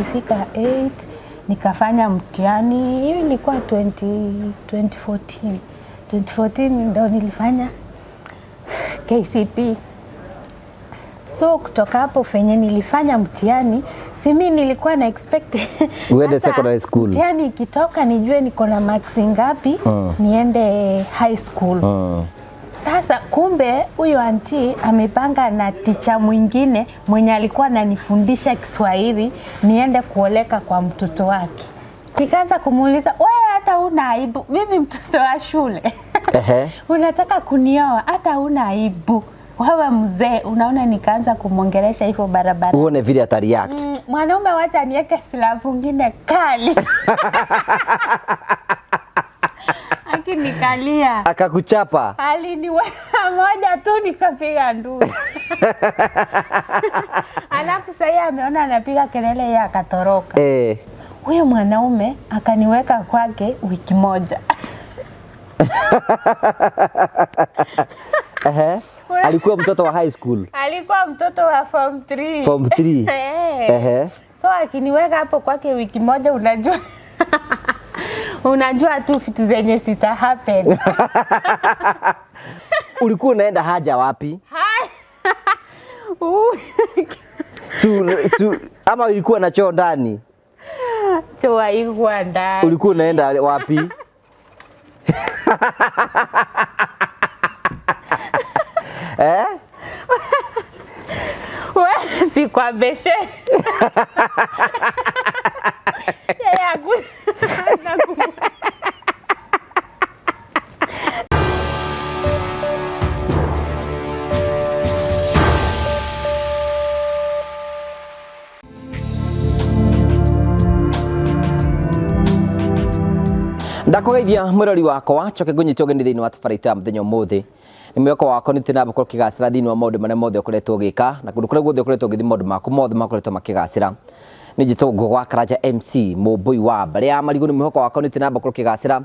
Nilifika 8 nikafanya mtihani. Hiyo ilikuwa 20, 2014. 2014 ndo nilifanya KCP. So kutoka hapo fenye nilifanya mtihani, si mi nilikuwa na expect Uende hata secondary school. Mtihani ikitoka nijue niko na marks ngapi niende high school. Sasa kumbe huyo anti amepanga na ticha mwingine mwenye alikuwa ananifundisha Kiswahili niende kuoleka kwa mtoto wake. Nikaanza kumuuliza, wewe hata una aibu? Mimi mtoto wa shule unataka kunioa, hata una aibu wewe mzee? Unaona, nikaanza kumwongelesha hivyo barabara. Uone vile ata react. Mwanaume wacha niweke silabu ngine kali akinikalia Akakuchapa. Aliniweka moja tu nikapiga nduru. Alafu sasa ameona anapiga kelele, yeye akatoroka. Huyo mwanaume akaniweka kwake wiki moja. Ehe. Alikuwa mtoto wa high school. Alikuwa mtoto wa form 3. Form 3. Eh. So akiniweka hapo kwake wiki moja, unajua unajua tu vitu zenye sita happen. Ulikuwa unaenda haja wapi? Hai. Su, ama ulikuwa na choo ndani? Choo haikuwa ndani. Ulikuwa unaenda wapi? Eh? We, si kwa beshe. Yeye Ndakugeithia mwirori wakwa njoke ngunyite ũgeni thĩinĩ wa tabarĩra ya mũthenya ũmũthĩ. Nĩ mwĩhoko wakwa nĩ tĩna gũkorwo ũkĩgacĩra thĩinĩ wa maũndũ marĩa mothe ũkoretwo ũgĩka na kũndũ kũrĩa guothe ũkoretwo ũgĩthiĩ maũndũ maku mothe makoretwo makĩgacĩra. Nĩ njĩtagwo Ngũgũ wa Karanja MC mũmbũi wa mbarĩ ya marigũ. Nĩ mwĩhoko wakwa nĩ tĩna gũkorwo ũkĩgacĩra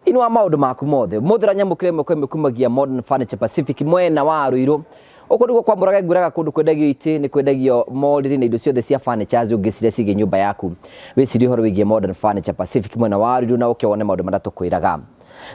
thĩinĩ wa maũndũ maku mothe. Ũmũthĩ ũranyamũkĩra ĩmwe kwa ĩmwe kumagia Modern Furniture Pacific mwena wa Ruiru. Ũkũ nĩguo kwa Mũrage ngwĩraga kũndũ kwendagio itĩ, nĩ kwendagio morĩrĩ na indo ciothe cia furnitures ũngĩciria ciĩgiĩ nyũmba yaku. Wĩcirie ũhoro wĩgiĩ Modern Furniture Pacific mwena wa Ruiru na ũke wone maũndũ marĩa tũkwĩraga.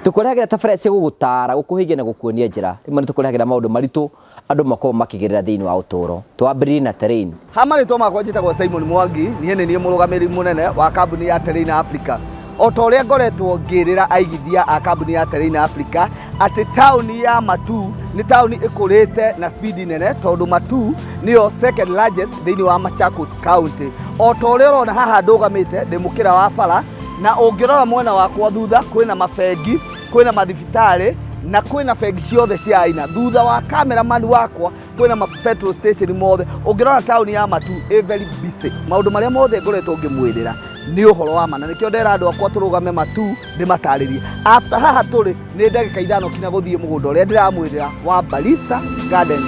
Tũkũrehagĩra tabarĩra cia gũgũtara, gũkũhĩgia na gũkuonia njĩra. Rĩmwe nĩ tũkũrehagĩra maũndũ maritũ andũ makoragwo makĩgerera thĩinĩ wa ũtũũro. Twambĩrĩrie na Terrain. Ha marĩtwa makwa njĩtagwo Simon Mwangi, niĩ nĩ niĩ mũrũgamĩrĩri mũnene wa kambuni ya Terrain Africa. O ta ũrĩa ngoretwo ngĩrĩra aigithia a kambuni ya Terrain Africa atĩ taũni ya Matuu nĩ taũni ĩkũrĩte na speed nene, tondũ Matuu nĩyo second largest thĩinĩ wa Machakos County. O ta ũrĩa ũrona haha ndũgamĩte ndĩ mũkĩra wa bara, na ũngĩrora mwena wakwa thutha kwĩna mabengi, kwĩna mathibitarĩ na kwĩna bengi ciothe cia aina. Thutha wa cameraman wakwa kwĩna ma petrol station mothe. Ũngĩrora taũni ya Matuu ĩ very busy. Maũndũ marĩa mothe ngoretwo ngĩmwĩrĩra nĩ ũhoro wa ma, na nĩkĩo ndera andũ akwa tũrũgame Matuu ndĩmatarĩrie. After haha tũrĩ nĩ ndagĩka 5 kinya gũthiĩ mũgũnda ũrĩa ndĩramwĩrĩra wa Barista Gardens.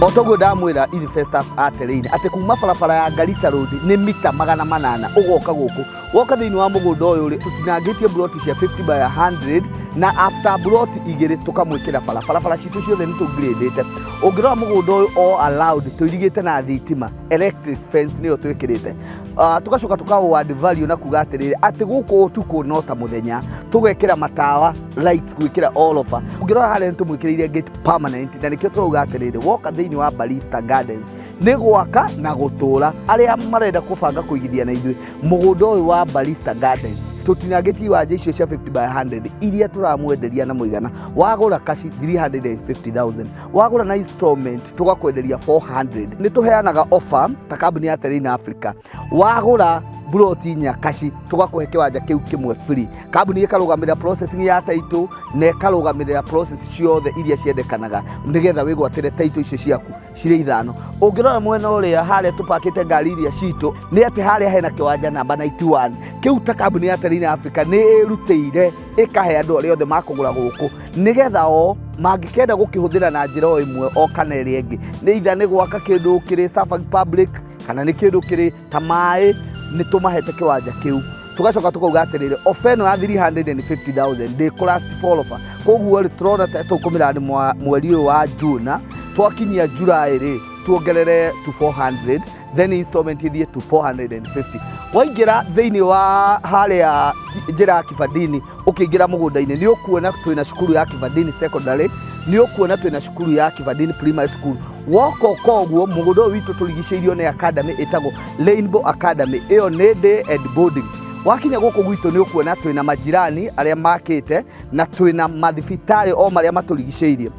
O toguo ndamwĩra investors a Terrain atĩ kuma barabara ya Garissa Road nĩ mita 800 ũgoka gũkũ. Woka thĩinĩ wa mũgũnda ũyũ rĩ, tũtinangĩtie buroti cia 50 by 100 na after buroti igĩrĩ tũkamwĩkĩra bara. Barabara citũ ciothe nĩ tũgrĩdĩte. Ũngĩrora mũgũnda ũyũ all allowed tũirigĩte na thitima, electric fence nĩyo twĩkĩrĩte. Tũgacoka tũka add value na kuga atĩrĩrĩ atĩ gũkũ ũtukũ no ta mũthenya, tũgekĩra matawa lights gwĩkĩra all over. Ũngĩrora harĩa nĩ tũmwĩkĩrĩire gate permanent, na nĩkĩo tũrauga atĩrĩrĩ woka thĩinĩ wa Barista Gardens nĩ gwaka na gũtũra. Arĩa marenda kũbanga kũigithia na ithuĩ mũgũnda ũyũ wa Barista Gardens tũtinangĩtie iwanja icio cia 50 by 100 iria tũramwenderia na mũigana wagũra kaci 350,000, wagũra na installment tũgakwenderia 400. Nĩ tũheanaga offer ta kambuni ya Terrain Africa, wagũra buroti inya kaci tũgakũhe kĩwanja kĩu kĩmwe free. Kambuni ĩkarũgamĩrĩra processing ya title na ĩkarũgamĩrĩra process ciothe iria ciendekanaga nĩgetha wĩgwatĩre title icio ciaku cirĩ 5. Ũngĩrora mwena ũrĩa harĩa tũpakĩte ngari iria citũ nĩ atĩ harĩa hena kĩwanja namba 91 kĩu ta kambuni ya Terrain Africa nĩ ĩrutĩire ĩkahe andũ arĩa othe makũgũra gũkũ nĩgetha o mangĩkenda gũkĩhũthĩra na njĩra o ĩmwe o kana ĩrĩa ĩngĩ, nĩ either nĩ gwaka kĩndũ kĩrĩ serving public kana nĩ kĩndũ kĩrĩ ta maĩ, nĩ tũmahete kĩwanja kĩu. Tugacoka tukauga atiriri, offer ĩno ya 350,000 ndĩ last for offer. Koguo rĩ, tũrona ta tũkũmĩra mweri ũyũ wa June, twakinyia July rĩ, tuongerere to 400, then installment ithiĩ to 450. Waingĩra thĩinĩ wa harĩa njĩra ya Kibandini, ũkĩingĩra mũgũnda-inĩ nĩ ũkuona twĩna cukuru ya Kibandini Secondary, nĩ ũkuona twĩna cukuru ya Kibandini Primary School. Woka ũka ũguo, mũgũnda ũyũ witũ tũrigicĩirio nĩ academy ĩtagwo Rainbow Academy, ĩyo nĩ day and boarding. Wakinya gũkũ gwitũ nĩ ũkuona twĩna majirani arĩa makĩte na twĩna mathibitarĩ o marĩa matũrigicĩirie.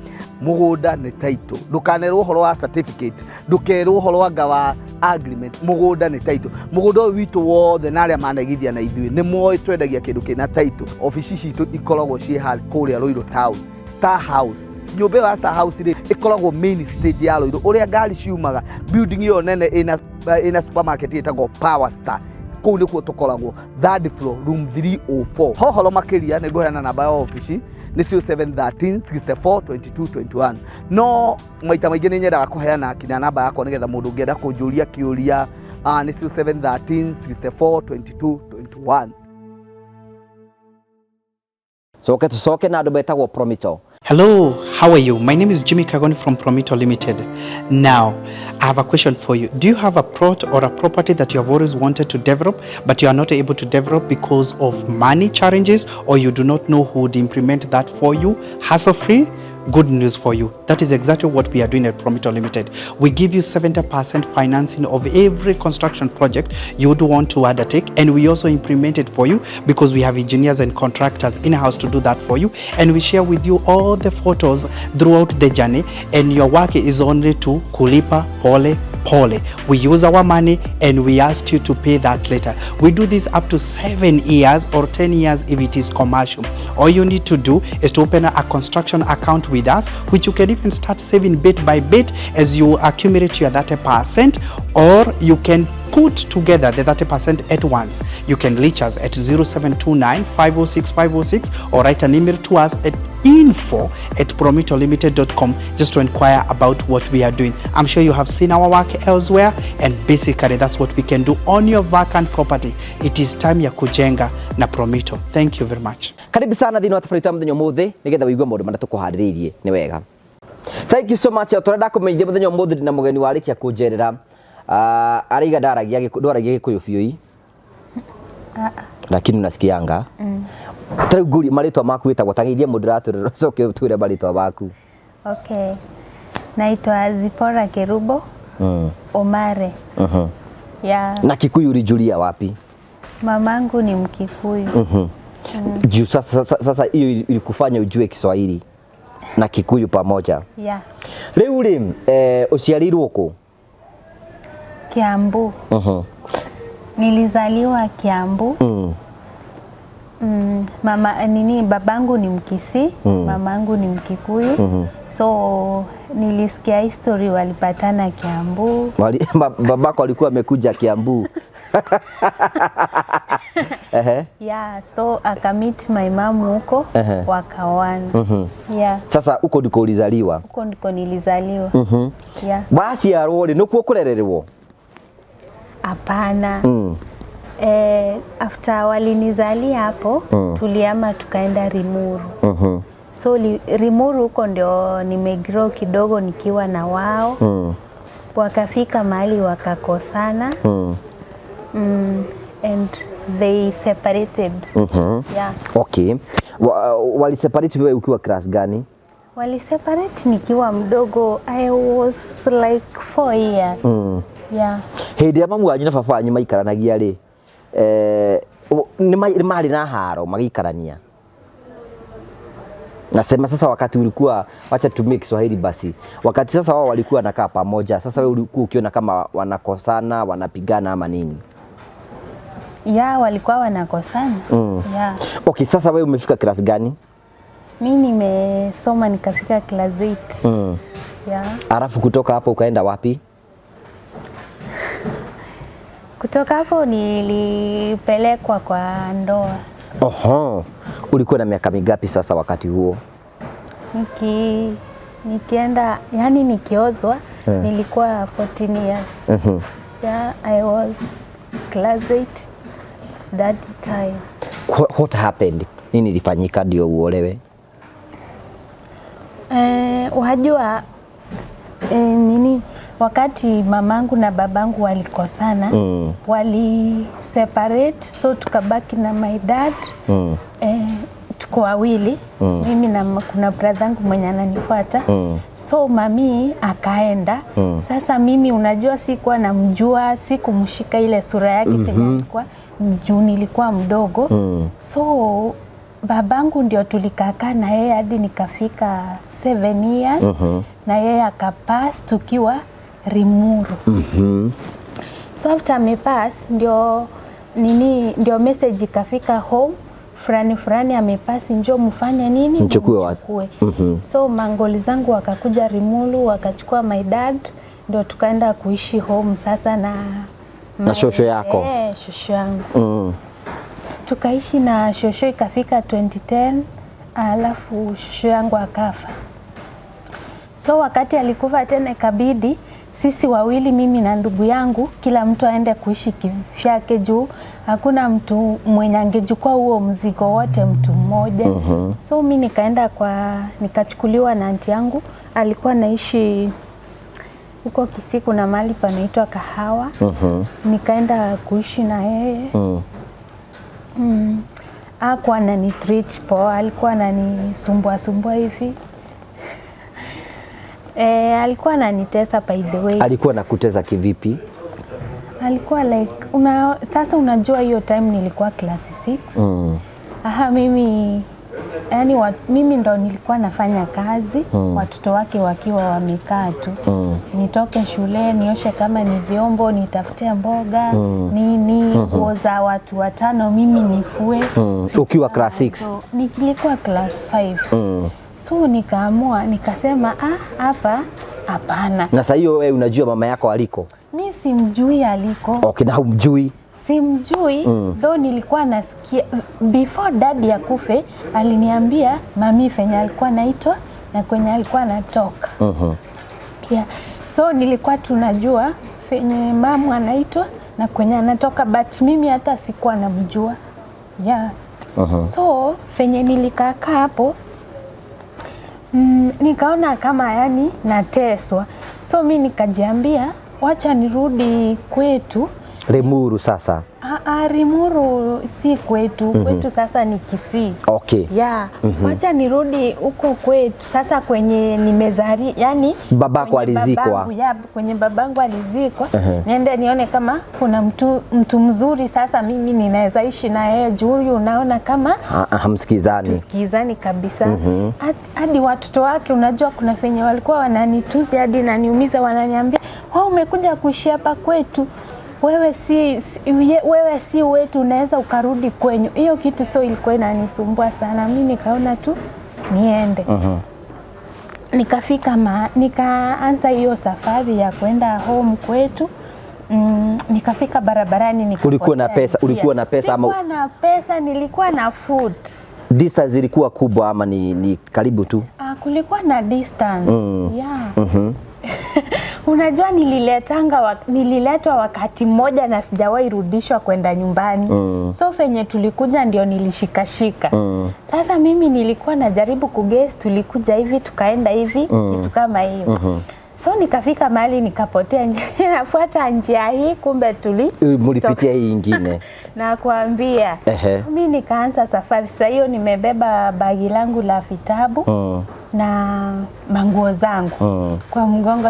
Mũgũnda nĩ title, ndũkanerwo ũhoro wa certificate, ndũkerwo ũhoro anga wa agreement, mũgũnda nĩ title. Mũgũnda ũyũ witũ wothe na arĩa manegithia na ithuĩ nĩ moĩ twendagia kĩndũ kĩna title. Obici citũ ikoragwo ciĩ kũrĩa Ruiru Town, Star House. Nyũmba ĩyo ya Star House rĩ, ĩkoragwo main stage ya Ruiru, ũrĩa ngari ciumaga. Building ĩyo nene ĩna supermarket ĩtagwo Power Star, kũu nĩkuo tũkoragwo, third floor, room 304. Hohoro makĩria nĩ ngũheana namba ya obici, nĩ 0713 64 22 21. No maita maingĩ nĩ nyendaga kũheana kinya namba yakwa nĩgetha mũndũ ũngĩenda kũnjũria kĩũria, nĩ 0713 64 22 21. Coke tucoke na andũ metagwo Promito. Hello, how are you? My name is Jimmy Kagoni from Promito Limited. Now, I have a question for you. Do you have a plot or a property that you have always wanted to develop, but you are not able to develop because of money challenges, or you do not know who would implement that for you hassle-free? Good news for you. That is exactly what we are doing at Promito Limited. We give you 70% financing of every construction project you would want to undertake, and we also implement it for you because we have engineers and contractors in-house to do that for you, and we share with you all the photos throughout the journey, and your work is only to kulipa pole pole. We use our money and we ask you to pay that later. We do this up to 7 years or 10 years if it is commercial. All you need to do is to open a construction account with us, which you can even start saving bit by bit as you accumulate your 30%, or you can put together the 30% at once. You can reach us at 0729 506 506 or write an email to us at info@promitolimited.com just to inquire about what we are doing. I'm sure you have seen our work elsewhere, and basically that's what we can do on your vacant property. It is time ya kujenga na Promito. Thank you very much. Karibu sana thĩinĩ wa tabarĩra ya mũthenya ũmũthĩ nĩgetha wĩigue maũndũ marĩa tũkũharĩrĩirie. Nĩ wega, thank you so much. Tũrenda kũmenyithia mũthenya ũmũthĩ ndĩ na mũgeni warĩkia kũnjerera. Araiga ndaragia ndwaragia gĩkũyũ biũ, lakini unasikianga. Tarĩu ngũrie marĩtwa maku, wĩtagwo tagĩithia mũndũ ũratwĩrora, ũcoke ũtwĩre marĩtwa maku. Okay. Naitwa Zipora Kerubo Omare. Yeah. Na Kikuyu ulijulia wapi? Mamangu ni Mkikuyu. Juu sasa hiyo ilikufanya ujue Kiswahili na Kikuyu pamoja? Yeah. Rĩu rĩ, ũciarĩirwo kũ? Kiambu. Nilizaliwa Kiambu. Mama nini, babangu ni Mkisii, mamangu ni Mkikuyu. So nilisikia history walipatana Kiambu. Babako alikuwa amekuja Kiambu. Ehe. Yeah, so akameet my mom huko, wakaoana. Yeah. Sasa huko ndiko ulizaliwa? Huko ndiko nilizaliwa. Yeah. Waciarwo rĩ, nĩkuo kũrererwo? Hapana. After walinizalia hapo, tulihama tukaenda Limuru. So Limuru huko ndio nimegrow kidogo nikiwa na wao. Wakafika mahali wakakosana. And they separated. Yeah. Okay. Waliseparate wewe ukiwa class gani? Waliseparate nikiwa mdogo. I was like 4 years. Yeah. Hĩndĩ ĩrĩa mamu wanyu na baba wanyu maikaranagia rĩ, nĩ marĩ na haro magĩikarania? Nasema sasa wakati ulikuwa, wacha tutumie Kiswahili basi, wakati sasa wao walikuwa wanakaa pamoja, sasa wewe ulikuwa ukiona kama wanakosana, wanapigana ama nini? Yeah, walikuwa wanakosana. Yeah. Okay, sasa wewe umefika class gani? Mi nimesoma nikafika class 8. Yeah. Alafu kutoka hapo ukaenda wapi? Kutoka hapo nilipelekwa kwa ndoa. Oho, ulikuwa na miaka mingapi sasa wakati huo? Nikienda, yani nikiozwa, nilikuwa 14 years. Yeah, I was class 8. that time. What happened? Nini ilifanyika ndio uolewe? Wajua nini, wakati mamangu na babangu walikosana, wali separate, so tukabaki na my dad. Tuko wawili, mimi na kuna brother yangu mwenye ananifuata. So mami akaenda. Sasa mimi, unajua, sikuwa namjua, sikumshika ile sura yake penye alikuwa juu nilikuwa mdogo. So babangu ndio tulikakaa na yeye hadi nikafika 7 years na yeye akapass tukiwa Limuru. So after amepass ndio nini, ndio message ikafika home, fulani fulani amepass, njoo mfanye nini, Mchukue mchukue. So mauncle zangu wakakuja Limuru wakachukua my dad, ndio tukaenda kuishi home sasa na Na shosho yako? Eh, shosho yangu. Tukaishi na shosho ikafika 2010, alafu shosho yangu akafa. So wakati alikufa tena ikabidi sisi wawili, mimi na ndugu yangu, kila mtu aende kuishi kivyake juu hakuna mtu mwenye angechukua huo mzigo wote mtu mmoja. So mi nikaenda kwa nikachukuliwa na anti yangu, alikuwa naishi huko Kisii, kuna mahali panaitwa Kahawa. Nikaenda kuishi na yeye. Hakuwa anani treat poa, alikuwa ananisumbua sumbua hivi. Alikuwa ananitesa, by the way. Alikuwa nakutesa kivipi? Alikuwa like sasa unajua hiyo time nilikuwa class 6. Aha, mimi yani mimi ndo nilikuwa nafanya kazi, watoto wake wakiwa wamekaa tu. Nitoke shule nioshe kama ni vyombo, nitafute mboga, nini, nguo za watu watano mimi nifue. Ukiwa class 6? So, nilikuwa class 5. So nikaamua nikasema, ah, hapa hapana. Na saa hiyo wewe unajua mama yako aliko? Mi simjui aliko. Okay, na humjui? Simjui, though nilikuwa nasikia before daddy akufe aliniambia mami fenye alikuwa naitwa na kwenye alikuwa anatoka. Yeah. So nilikuwa tunajua fenye mamu anaitwa na kwenye anatoka, but mimi hata sikuwa namjua. Yeah. So fenye nilikakaa hapo, nikaona kama yani nateswa, so mi nikajiambia wacha nirudi kwetu. Limuru sasa. Ah, Limuru si kwetu. Kwetu sasa ni Kisii. Yeah. Wacha nirudi huko kwetu sasa kwenye nimezari, yani Babako kwenye alizikwa. babangu, ya, kwenye babangu alizikwa. Niende nione kama kuna mtu mzuri sasa mimi ninaweza ishi na yeye, juu huyu unaona kama Hamsikizani. Tusikizani kabisa. Hadi watoto wake, unajua kuna venye walikuwa wananitusi hadi naniumiza, wananiambia, "Wewe umekuja kuishi hapa kwetu, wewe si wetu, unaweza ukarudi kwenyu." Hiyo kitu so ilikuwa inanisumbua sana, mi nikaona tu niende. Nikafika nikaanza hiyo safari ya kwenda home kwetu. Nikafika barabarani nikapotea Ulikuwa na pesa- njia. Ulikuwa na pesa ama- Sikuwa na pesa, nilikuwa na food. Distance ilikuwa kubwa ama ni karibu tu? Ah, kulikuwa na distance. Yeah. Unajua nililetwa wakati mmoja na sijawahi rudishwa kwenda nyumbani. So venye tulikuja ndio nilishikashika. Sasa mimi nilikuwa najaribu kuguess, tulikuja hivi tukaenda hivi, kitu kama hiyo. So nikafika mahali nikapotea njia, nafuata njia hii, kumbe tuli Mulipitia hii ingine. Nakwambia. Mi nikaanza safari. Sasa hiyo nimebeba bagi langu la vitabu na manguo zangu kwa mgongo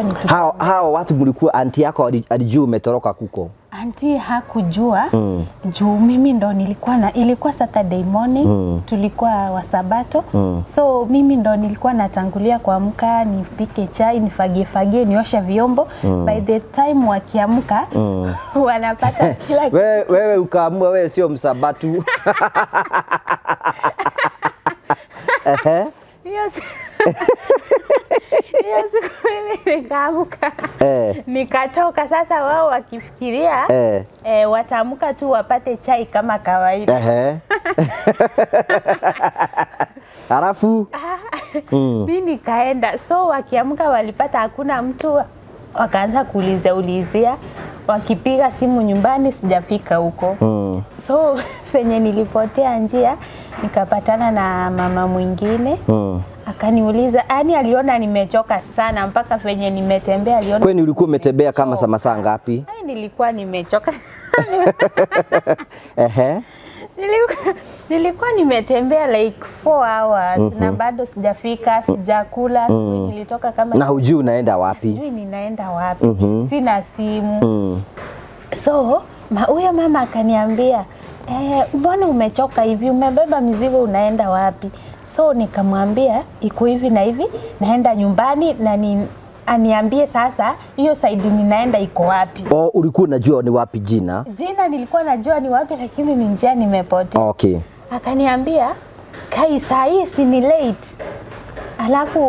Hao watu mlikuwa, anti yako alijua umetoroka kuko? Anti hakujua juu mimi ndo nilikuwa na, ilikuwa Saturday morning, tulikuwa Wasabato, so mimi ndo nilikuwa natangulia kuamka, nipike chai, nifagie fagie, nioshe vyombo. By the time wakiamka wanapata kila kitu. Wewe ukaamua wewe sio msabatu. Ehe. Hiyo siku mimi nikaamka nikatoka. Sasa wao wakifikiria wataamka tu wapate chai kama kawaida. Ehe. Halafu Mi nikaenda, so wakiamka walipata hakuna mtu, wakaanza kuulizia ulizia. Wakipiga simu nyumbani sijafika huko. So venye nilipotea njia nikapatana na mama mwingine. Akaniuliza, yani aliona nimechoka sana mpaka venye nimetembea aliona. Kwani ulikuwa umetembea kama sa masaa ngapi? Ai, nilikuwa nimechoka. Nilikuwa nimetembea like 4 hours na bado sijafika, sijakula, sijui nilitoka kama Na hujui unaenda wapi? Sijui ninaenda wapi, sina simu. So huyo mama akaniambia, "Mbona umechoka hivi? Umebeba mizigo unaenda wapi?" So nikamwambia iko hivi na hivi, naenda nyumbani na aniambie sasa hiyo side ninaenda iko wapi. O, ulikuwa unajua ni wapi jina? Jina nilikuwa najua ni wapi, lakini ni njia nimepotea. Akaniambia, "Kai, saa hii si ni late, alafu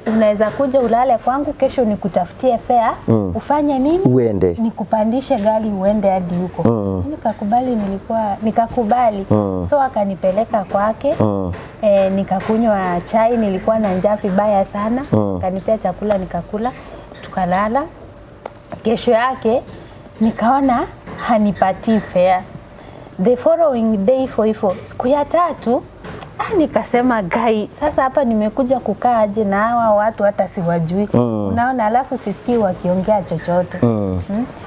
unaweza kuja ulale kwangu, kesho nikutafutie fare, ufanye nini, Uende. Nikupandishe gari uende hadi huko." Nikakubali, nikakubali. So akanipeleka kwake. Nikakunywa chai, nilikuwa na njaa vibaya sana. Akanipea chakula nikakula, tukalala. Kesho yake nikaona hanipatii fare. The following day hivyo hivyo, siku ya tatu, nikasema, "Gai, sasa hapa nimekuja kukaa aje na hawa watu hata siwajui?" Unaona, alafu sisikii wakiongea chochote.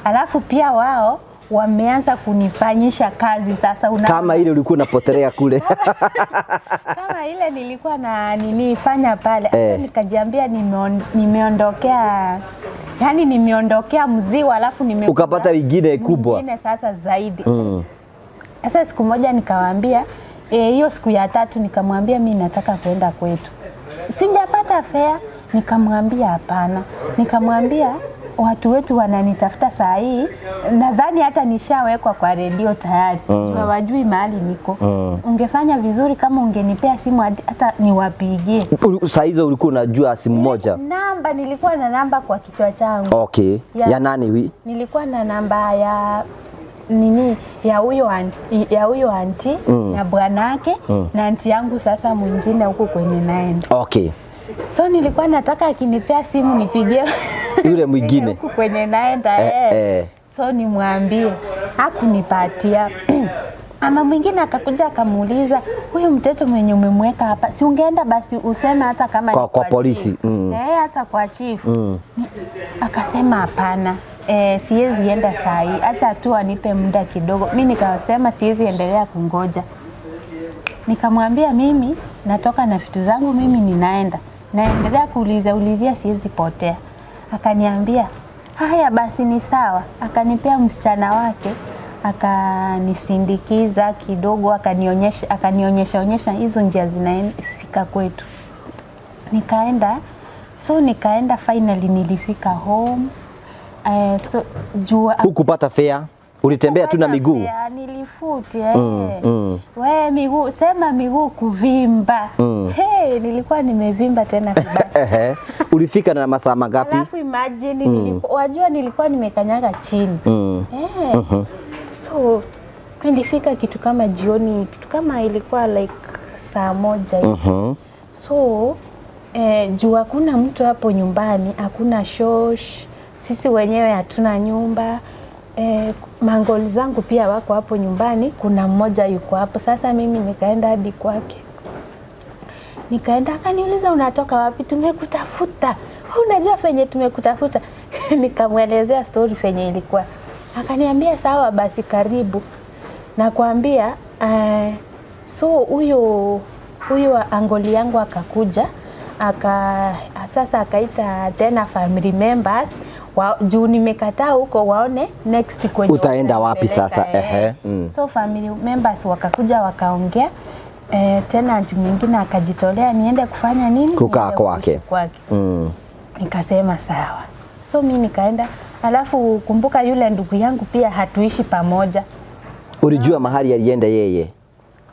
Alafu pia wao wameanza kunifanyisha kazi sasa, unaona? Kama ile ulikuwa unapotelea kule. Kama ile nilikuwa na nini fanya pale. Sasa nikajiambia nimeondokea, yani nimeondokea mzigo alafu nimekuja Ukapata ingine kubwa. Mwingine sasa zaidi. Sasa siku moja nikawaambia, hiyo siku ya tatu nikamwambia mi nataka kwenda kwetu, sijapata fare. Nikamwambia hapana, nikamwambia watu wetu wananitafuta saa hii, nadhani hata nishawekwa kwa redio tayari, hawajui mahali niko. Ungefanya vizuri kama ungenipea simu hata niwapigie. Saa hizo ulikuwa unajua simu moja? Namba, nilikuwa na namba kwa kichwa changu. Ya nani wi? Nilikuwa na namba ya nini, ya huyo auntie na bwanake na auntie yangu sasa mwingine huku kwenye naenda. So nilikuwa nataka akinipea simu nipigie Yule mwingine. huku kwenye naenda, So nimwambie, hakunipatia. Ama mwingine akakuja akamuuliza, "Huyu mtoto mwenye umemweka hapa, si ungeenda basi useme hata kama ni Kwa polisi, chief." Eh, hata kwa chief. Akasema hapana. Siwezi enda saa hii, acha tu anipe muda kidogo. Mi nikasema siwezi endelea kungoja. Nikamwambia mimi natoka na vitu zangu, mimi ninaenda, naendelea kuuliza ulizia, siwezi potea. Akaniambia haya basi ni sawa. Akanipea msichana wake, akanisindikiza kidogo, akanionyesha onyesha hizo njia zinafika kwetu. Nikaenda, so nikaenda, finally nilifika home. So jua Hukupata fare? Ulitembea tu na Kupata miguu? Fare, nilifuti. We miguu, sema miguu kuvimba. Hey, nilikuwa nimevimba tena vibaya. Ehe. Ulifika na masaa mangapi? Alafu imagine wajua nilikuwa nimekanyaga chini. So nilifika kitu kama jioni, kitu kama ilikuwa like saa 1 hivi. So juu hakuna mtu hapo nyumbani, hakuna shosh, sisi wenyewe hatuna nyumba. Maangoli zangu pia wako hapo nyumbani, kuna mmoja yuko hapo. Sasa mimi nikaenda hadi kwake, nikaenda, akaniuliza, "Unatoka wapi? Tumekutafuta. Wewe unajua venye tumekutafuta?" Nikamwelezea story venye ilikuwa, akaniambia sawa basi, karibu. Nakwambia, so huyo huyo angoli yangu akakuja, sasa akaita tena family members juu nimekataa huko, waone next kwenye Utaenda wapi watanipeleka, sasa? Eh. Ehe, mm. So family members wakakuja wakaongea, tena auntie mwingine akajitolea niende kufanya nini? Kukaa Niende kwake. kuishi kwake. Nikasema sawa. So mi nikaenda, alafu kumbuka yule ndugu yangu pia hatuishi pamoja. Ulijua mahali alienda yeye?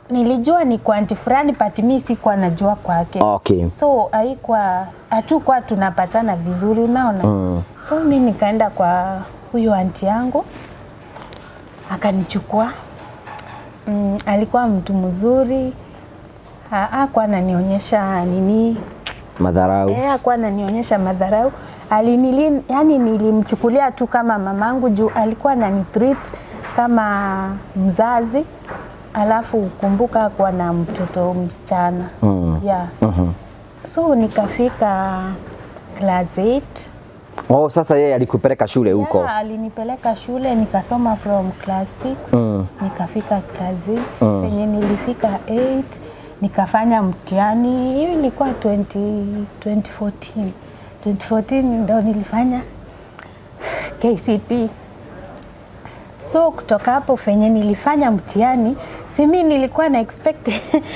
Nilijua ni kwa auntie fulani, but mi sikuwa najua kwake. So haikuwa, hatukuwa tunapatana vizuri, unaona. So mi nikaenda kwa huyu auntie yangu, akanichukua. Alikuwa mtu mzuri, hakuwa ananionyesha nini. Madharau. Hakuwa ananionyesha madharau. Yani nilimchukulia tu kama mamangu juu alikuwa ananitreat kama mzazi, alafu kumbuka kuwa na mtoto msichana. Yeah. So nikafika class 8. Oh, sasa yeye alikupeleka shule huko. Yeah, alinipeleka shule nikasoma from class 6 nikafika class 8. Penye nilifika 8 nikafanya mtihani. Hiyo ilikuwa 2014. 2014 ndo nilifanya KCPE. So kutoka hapo fenye nilifanya mtihani, si mi nilikuwa na expect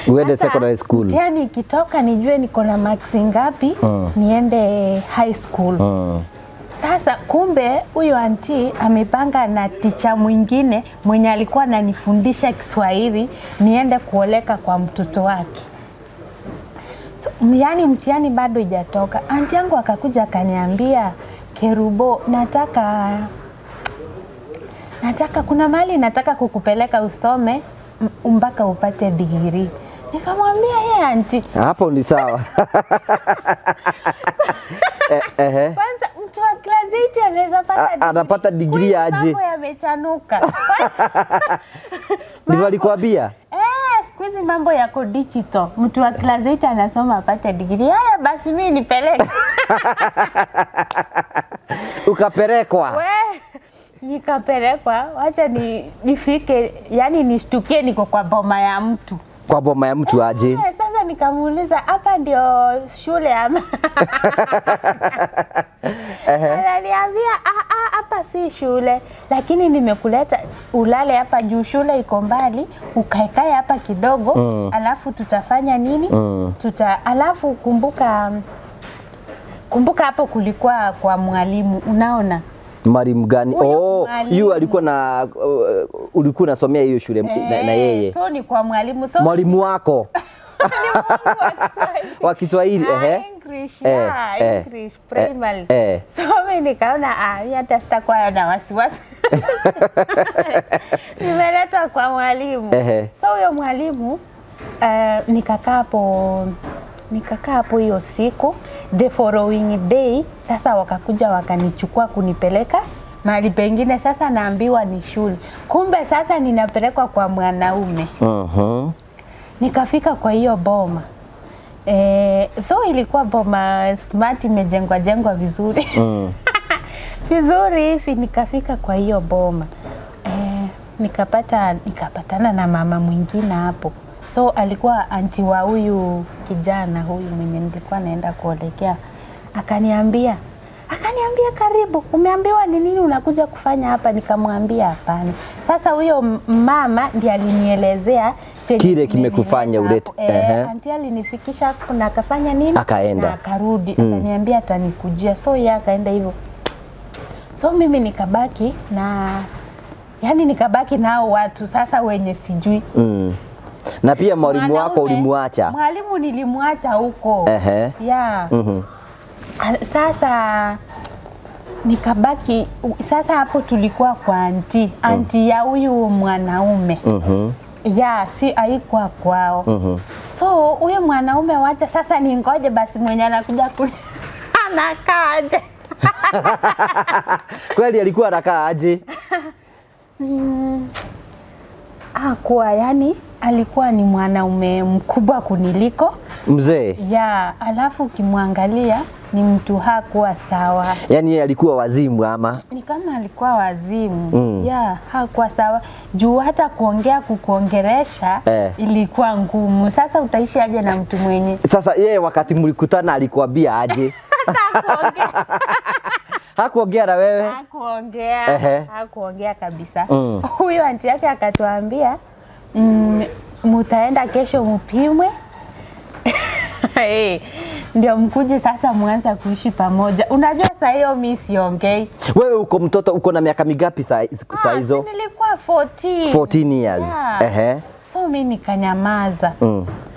Uende sasa secondary school. Mtihani ikitoka nijue niko na marks ngapi niende high school. Sasa kumbe huyo auntie amepanga na ticha mwingine mwenye alikuwa ananifundisha Kiswahili niende kuoleka kwa mtoto wake. So, yani mtihani bado ijatoka. Auntie yangu akakuja akaniambia, Kerubo, nataka kuna mahali nataka kukupeleka usome mpaka upate digiri. Nikamwambia ye auntie, Hapo ni sawa. Ehe. Kwanza mtu wa class 8 anaweza pata Anapata degree. degree Siku hizi aje? mambo yamechanuka. Ndivyo alikwambia? Eh, siku hizi mambo yako digital. Mtu wa class 8 anasoma apate degree. Haya basi mimi nipeleke. Ukapelekwa. We, nikapelekwa, wacha nifike, yani nishtukie niko kwa boma ya mtu. Kwa boma ya mtu aje? Eh, sasa nikamuuliza hapa ndio shule ama? Ananiambia "Ah, ah, hapa si shule, lakini nimekuleta ulale hapa juu shule iko mbali, ukaekae hapa kidogo alafu tutafanya nini? Alafu kumbuka hapo kulikuwa kwa mwalimu, unaona? Mwalimu gani? Huyo Oh, mwalimu. yu alikuwa na ulikuwa unasomea hiyo shule na yeye. So ni kwa mwalimu. So Mwalimu wako ni mwalimu wa Kiswahili. wa Kiswahili, Ah, ehe. English, Eh, yeah, eh, English primary. eh. So mimi nikaona mimi hata sitakuwa na wasiwasi. Nimeletwa kwa mwalimu. Ehe. So huyo mwalimu nikakaa hapo hiyo siku, the following day sasa wakakuja wakanichukua kunipeleka mahali pengine. Sasa naambiwa ni shule, kumbe sasa ninapelekwa kwa mwanaume. Nikafika kwa hiyo boma though ilikuwa boma smart, imejengwa jengwa vizuri vizuri hivi. Nikafika kwa hiyo boma nikapatana na mama mwingine hapo, so alikuwa auntie wa huyu kijana huyu mwenye nilikuwa naenda kuolekea. Akaniambia karibu, umeambiwa ni nini unakuja kufanya hapa? Nikamwambia hapana. Sasa huyo mama ndiye alinielezea chenye Kile kimekufanya kimenileta ulete- hapo. ehe. Auntie alinifikisha hapo na akafanya nini? Akaenda. Na akarudi akaniambia atanikujia, so yeye akaenda hivyo. So mimi nikabaki na yani nikabaki nao watu sasa wenye sijui. Na pia mwalimu wako Mwanaume, ulimwacha? Mwalimu nilimwacha huko. Ehe. Yeah. Sasa nikabaki sasa hapo tulikuwa kwa auntie ya huyu mwanaume. Ya, si haikuwa kwao. So huyu mwanaume wacha sasa ningoje basi mwenye anakuja kuni anakaaje? Kweli alikuwa anakaa aje? Hakuwa, yani alikuwa ni mwanaume mkubwa kuniliko. Mzee. Ya, alafu ukimwangalia ni mtu hakuwa sawa. Yaani yeye alikuwa wazimu ama? Ni kama alikuwa wazimu. Ya, hakuwa sawa. Juu hata kuongea kukuongeresha ilikuwa ngumu. Sasa utaishi aje na mtu mwenye Sasa yeye wakati mlikutana alikuambia aje? Hakuongea. Hakuongea na wewe? Hakuongea. Ehe. Hakuongea kabisa. Huyo auntie yake akatuambia mutaenda kesho mupimwe. Hey, ndio mkuje sasa muanze kuishi pamoja. Unajua saa hiyo mimi siongei. Wewe uko mtoto, uko na miaka mingapi saa hizo? Si nilikuwa 14. 14 years. Yeah. Ehe. So mimi nikanyamaza.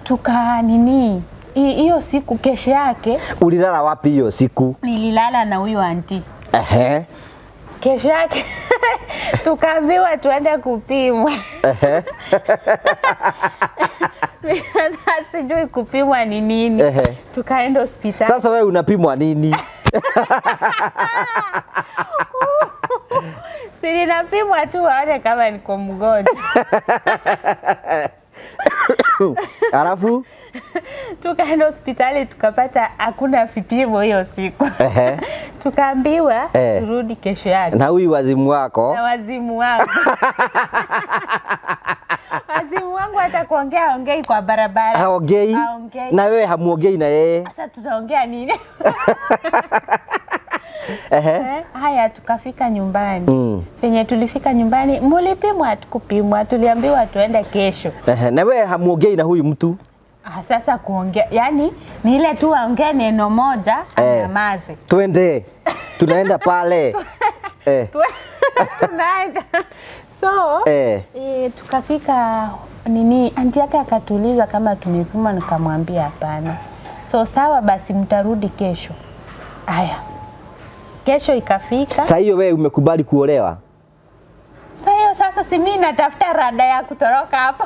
Tuka nini hiyo siku kesho yake Ulilala wapi hiyo siku? nililala na huyo auntie. Ehe. Kesho yake tukaambiwa tuende kupimwa. Sijui kupimwa ni nini. Ehe. Tukaenda hospitali. Sasa wewe unapimwa nini? Si ninapimwa tu waone kama niko mgonjwa. Alafu Tukaenda hospitali tukapata hakuna vipimo hiyo siku. Ehe. Tukaambiwa Eh. turudi kesho yake. Na huyu wazimu wako Na wazimu wangu. Wazimu wangu hata kuongea haongei kwa barabara. Haongei? Haongei. Na wewe hamuongei na yeye? Sasa tutaongea nini? Ehe. Haya, tukafika nyumbani. Penye tulifika nyumbani, mulipimwa? Hatukupimwa, tuliambiwa tuende kesho. Ehe, na wewe hamuongei na huyu mtu? Ah, sasa kuongea, yani ni ile tu aongee neno moja anyamaze. Twende. Tunaenda pale. Tunaenda. So, Eh. Tukafika nini, anti yake akatuuliza kama tumepima, nikamwambia hapana. So sawa basi mtarudi kesho. Haya. Kesho ikafika. Sasa hiyo wewe umekubali kuolewa? Sasa hiyo sasa si mimi natafuta rada ya kutoroka hapo.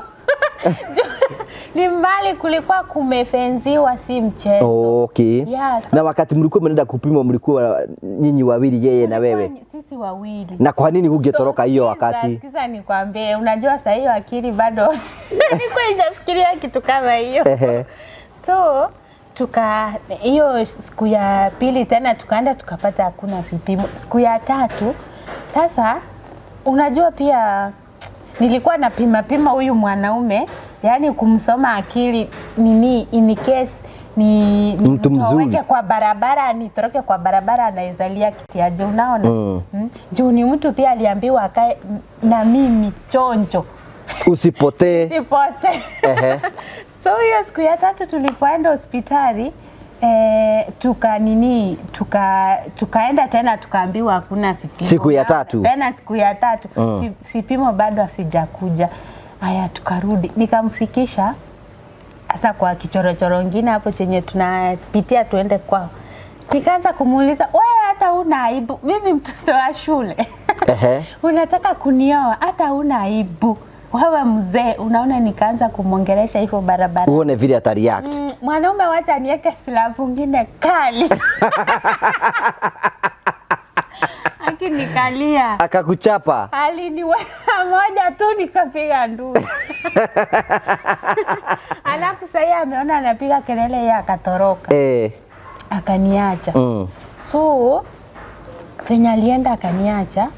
Ni mbali, kulikuwa kumefenziwa, si mchezo. Okay. Yeah, so Na wakati mlikuwa mnaenda kupimwa mlikuwa nyinyi wawili, yeye na wewe? Sisi wawili. Na kwa nini hungetoroka So, hiyo wakati? Sikiza nikwambie, unajua saa hiyo akili bado nilikuwa inafikiria kitu kama hiyo. Ehe. So tuka hiyo siku ya pili tena tukaenda tukapata hakuna vipimo. Siku ya tatu sasa, unajua pia nilikuwa napima pima huyu mwanaume, yani kumsoma akili nini, in case ni Mtu mzuri. mtoweke kwa barabara, nitoroke kwa barabara, anaizalia kitiaje, unaona? Juu ni mtu pia aliambiwa akae na mimi chonjo Usipotee. sipote. Ehe. So hiyo siku ya tatu tulipoenda hospitali tukaenda tena tukaambiwa hakuna vipimo. Siku ya tatu? Tena siku ya tatu vipimo bado havijakuja. Haya, tukarudi, nikamfikisha sasa kwa kichorochoro ngine hapo chenye tunapitia tuende kwao. Nikaanza kumuuliza, wewe hata una aibu? Mimi mtoto wa shule. Ehe. Unataka kunioa, hata una aibu? Wewe mzee, unaona. Nikaanza kumwongelesha hivyo barabara. Uone vile ata react. Mwanaume wacha niweke silabu ngine kali. Akinikalia. Akakuchapa. Aliniweka moja tu nikapiga nduru. Alafu sasa ameona anapiga kelele, yeye akatoroka. Akaniacha. So penye alienda akaniacha.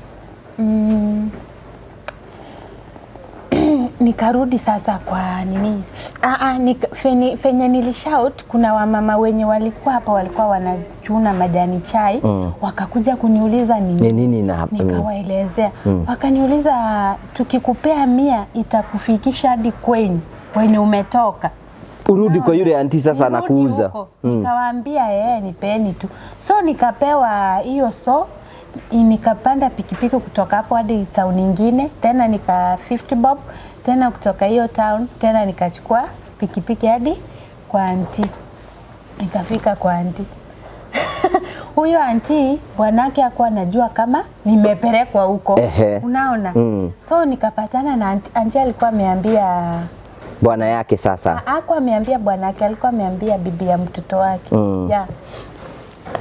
Nikarudi sasa kwa nini? Fenye nilishout, kuna wamama wenye walikuwa hapa walikuwa wanachuna majani chai. Wakakuja kuniuliza ni Ni nini na Nikawaelezea. Wakaniuliza tukikupea 100 itakufikisha hadi kwenyu kwenye umetoka. Urudi kwa yule anti sasa Nirudi anakuuza. huko. Nikawaambia nipeni tu. So nikapewa hiyo, so nikapanda pikipiki kutoka hapo hadi town nyingine, tena nika 50 bob, tena kutoka hiyo town tena nikachukua pikipiki hadi kwa anti. Nikafika kwa anti. Huyo anti bwanake hakuwa anajua kama nimepelekwa huko. Ehe. Unaona? So nikapatana na anti, anti alikuwa ameambia Bwana yake sasa. hakuwa ameambia bwanake, alikuwa ameambia bibi ya mtoto wake. Yeah.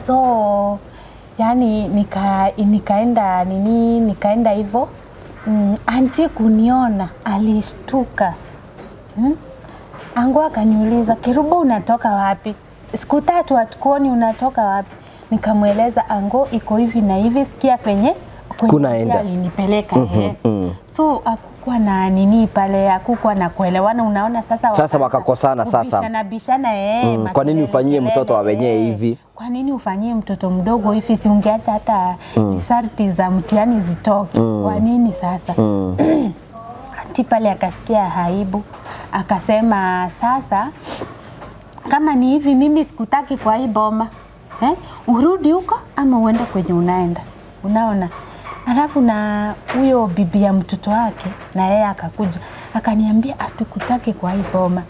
So yani nikaenda nini, nikaenda hivyo. Anti kuniona alishtuka. Angu akaniuliza, Kerubo unatoka wapi? Siku tatu hatukuoni, unatoka wapi? Nikamweleza ango iko hivi na hivi, sikia penye kwenye Kunaenda. alinipeleka. So hakukuwa na nini pale, hakukuwa na kuelewana, unaona sasa. Sasa wakakosana sasa. Kubishana bishana, Kwa nini makelele, ufanyie mtoto wa kelele, wenyewe hivi? Kwa nini ufanyie mtoto mdogo hivi? Si ungeacha hata sarti za mtihani zitoke. Kwa nini sasa? Anti pale akasikia aibu, akasema sasa kama ni hivi mimi sikutaki kwa hii boma. Urudi huko ama uende kwenye unaenda. Unaona? Alafu na huyo bibi ya mtoto wake na yeye akakuja akaniambia hatukutaki kwa hii boma,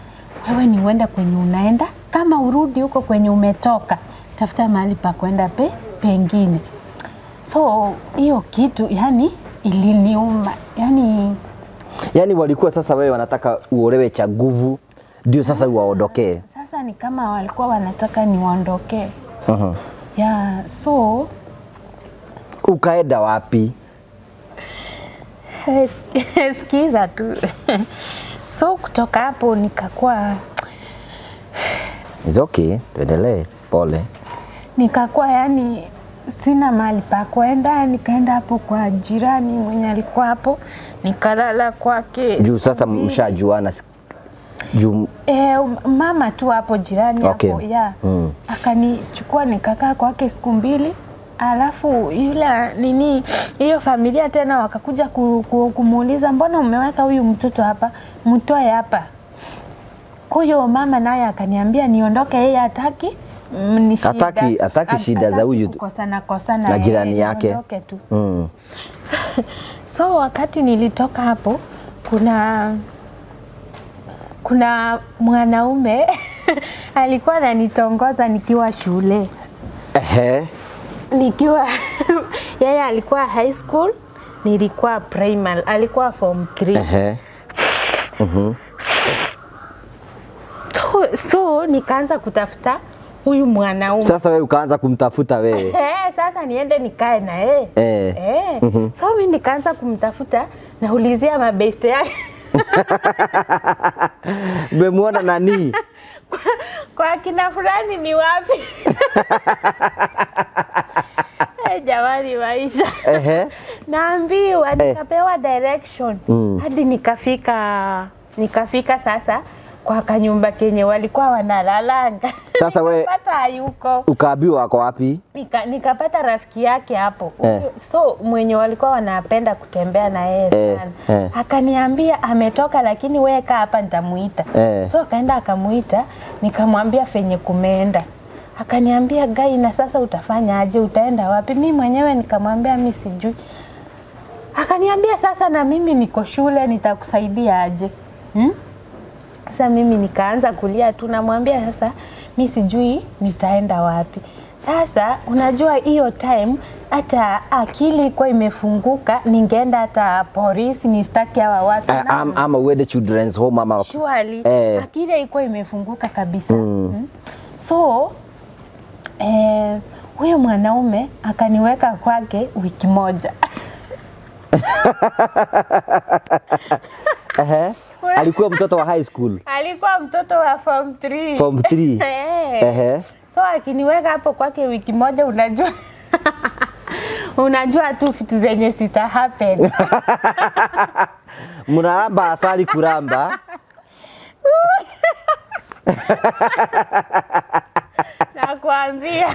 wewe ni uende kwenye unaenda, kama urudi huko kwenye umetoka, tafuta mahali pa kwenda pengine. So hiyo kitu yani iliniuma yani. Yani walikuwa sasa wewe wanataka uolewe cha nguvu ndio sasa uwaondokee. Sasa ni kama walikuwa wanataka niwaondokee. Yeah, so Ukaenda wapi? Sikiza tu. So kutoka hapo nikakuwa It's okay, tuendelee. Pole. Nikakuwa yani sina mahali pa kwenda, nikaenda hapo kwa jirani mwenye alikuwa hapo, nikalala kwake. Juu sasa siku mbili. Mshajuana juu Mama tu hapo jirani hapo, yeah. Akanichukua nikakaa kwake siku mbili, alafu yule nini hiyo familia tena wakakuja kumuuliza mbona umeweka huyu mtoto hapa, mtoe hapa. Huyo mama naye akaniambia niondoke, yeye hataki ni shida. Hataki shida za Hataki huyu kukosana kosana na jirani yeye, yake. niondoke tu. So wakati nilitoka hapo kuna mwanaume alikuwa ananitongoza nikiwa shule. Nikiwa yeye alikuwa high school, nilikuwa primary, alikuwa form 3. So nikaanza kutafuta huyu mwanaume. Sasa wewe ukaanza kumtafuta wewe. Eh, sasa niende nikae na yeye. Eh. So mimi nikaanza kumtafuta, naulizia mabeste yake. Umemwona nani? Kwa kina fulani ni wapi? Eh, jamani maisha. Naambiwa nikapewa direction hadi nikafika sasa kwa kanyumba kenye walikuwa wanalalanga. Sasa we- Nikapata hayuko. Ukaambiwa ako wapi? Nikapata rafiki yake hapo. So mwenye walikuwa wanapenda kutembea na yeye sana. Akaniambia ametoka, lakini wewe kaa hapa nitamuita. So akaenda akamuita, nikamwambia fenye kumeenda. Akaniambia gai, na sasa utafanya aje? Utaenda wapi? Mi mwenyewe nikamwambia mi sijui. Akaniambia sasa na mimi niko shule, nitakusaidia aje? Sasa mimi nikaanza kulia tu, namwambia sasa mi sijui nitaenda wapi. Sasa unajua hiyo time hata akili ilikuwa imefunguka, ningeenda hata polisi nistaki hawa watu. Ama uende children's home ama Surely, akili ilikuwa imefunguka kabisa. So huyo mwanaume akaniweka kwake wiki moja. Alikuwa mtoto wa high school? Alikuwa mtoto wa form 3. Form 3. So akiniweka hapo kwake wiki moja, unajua tu vitu zenye sita happen. Mnaramba asali kuramba. Nakwambia.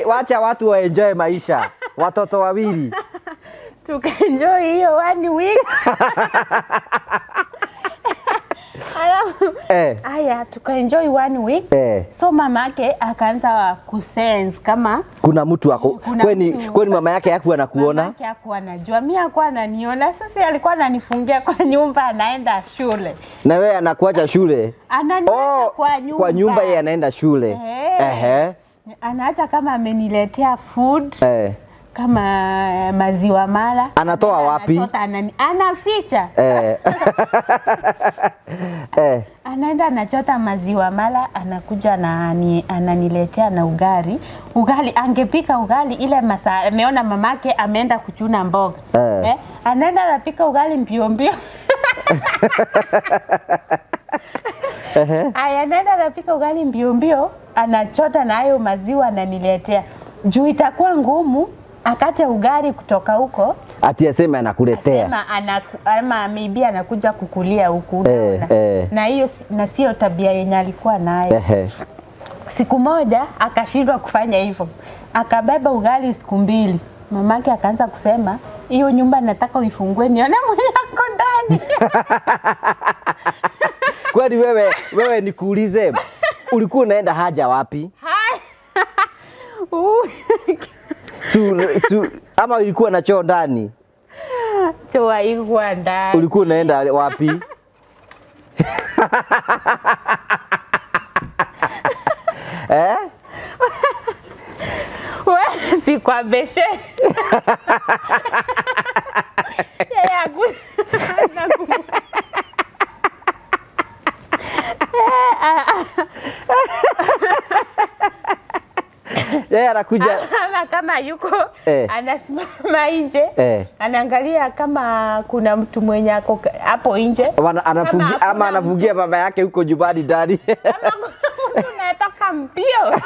Wacha watu wa enjoy maisha. Watoto wawili. Tukaenjoy hiyo one week. Alafu haya tukaenjoy one week. So mamake akaanza kusense kama kuna mtu ako Kuna kweni, mtu. kweni mama yake hakuwa anakuona? Mamake hakuwa anajua, mimi hakuwa ananiona. Sasa alikuwa ananifungia kwa nyumba, anaenda shule. Na wewe anakuacha shule? Ananiacha kwa nyumba. Kwa nyumba yeye anaenda shule. Anaacha kama ameniletea food. Kama maziwa mala. Anatoa wapi? Anachota, anaficha. Anaenda anachota maziwa mala, anakuja ananiletea na ugali. Ugali angepika ugali ile masaa ameona mamake ameenda kuchuna mboga. Anaenda anapika ugali mbio mbio. Aya, anaenda anapika ugali mbio mbio, anachota na hayo maziwa ananiletea. Juu itakuwa ngumu akate ugali kutoka huko. Ati aseme anakuletea. Asema ama maybe anakuja kukulia huku, unaona? Na hiyo na sio tabia yenye alikuwa nayo. Siku moja akashindwa kufanya hivyo. Akabeba ugali siku mbili. Mamake akaanza kusema hiyo nyumba nataka uifungue nione mwenye ako ndani. Kwani wewe nikuulize, ulikuwa unaenda haja wapi? Hai. Ama ulikuwa na choo ndani? Choo haikuwa ndani. Ulikuwa unaenda wapi? We, si kwa beshe. Yeye Yeye anakuja Ama kama yuko anasimama nje, anaangalia kama kuna mtu mwenye ako hapo nje. Ama anafungia baba yake huko nyumbani ndani. Kama kuna mtu natoka mbio.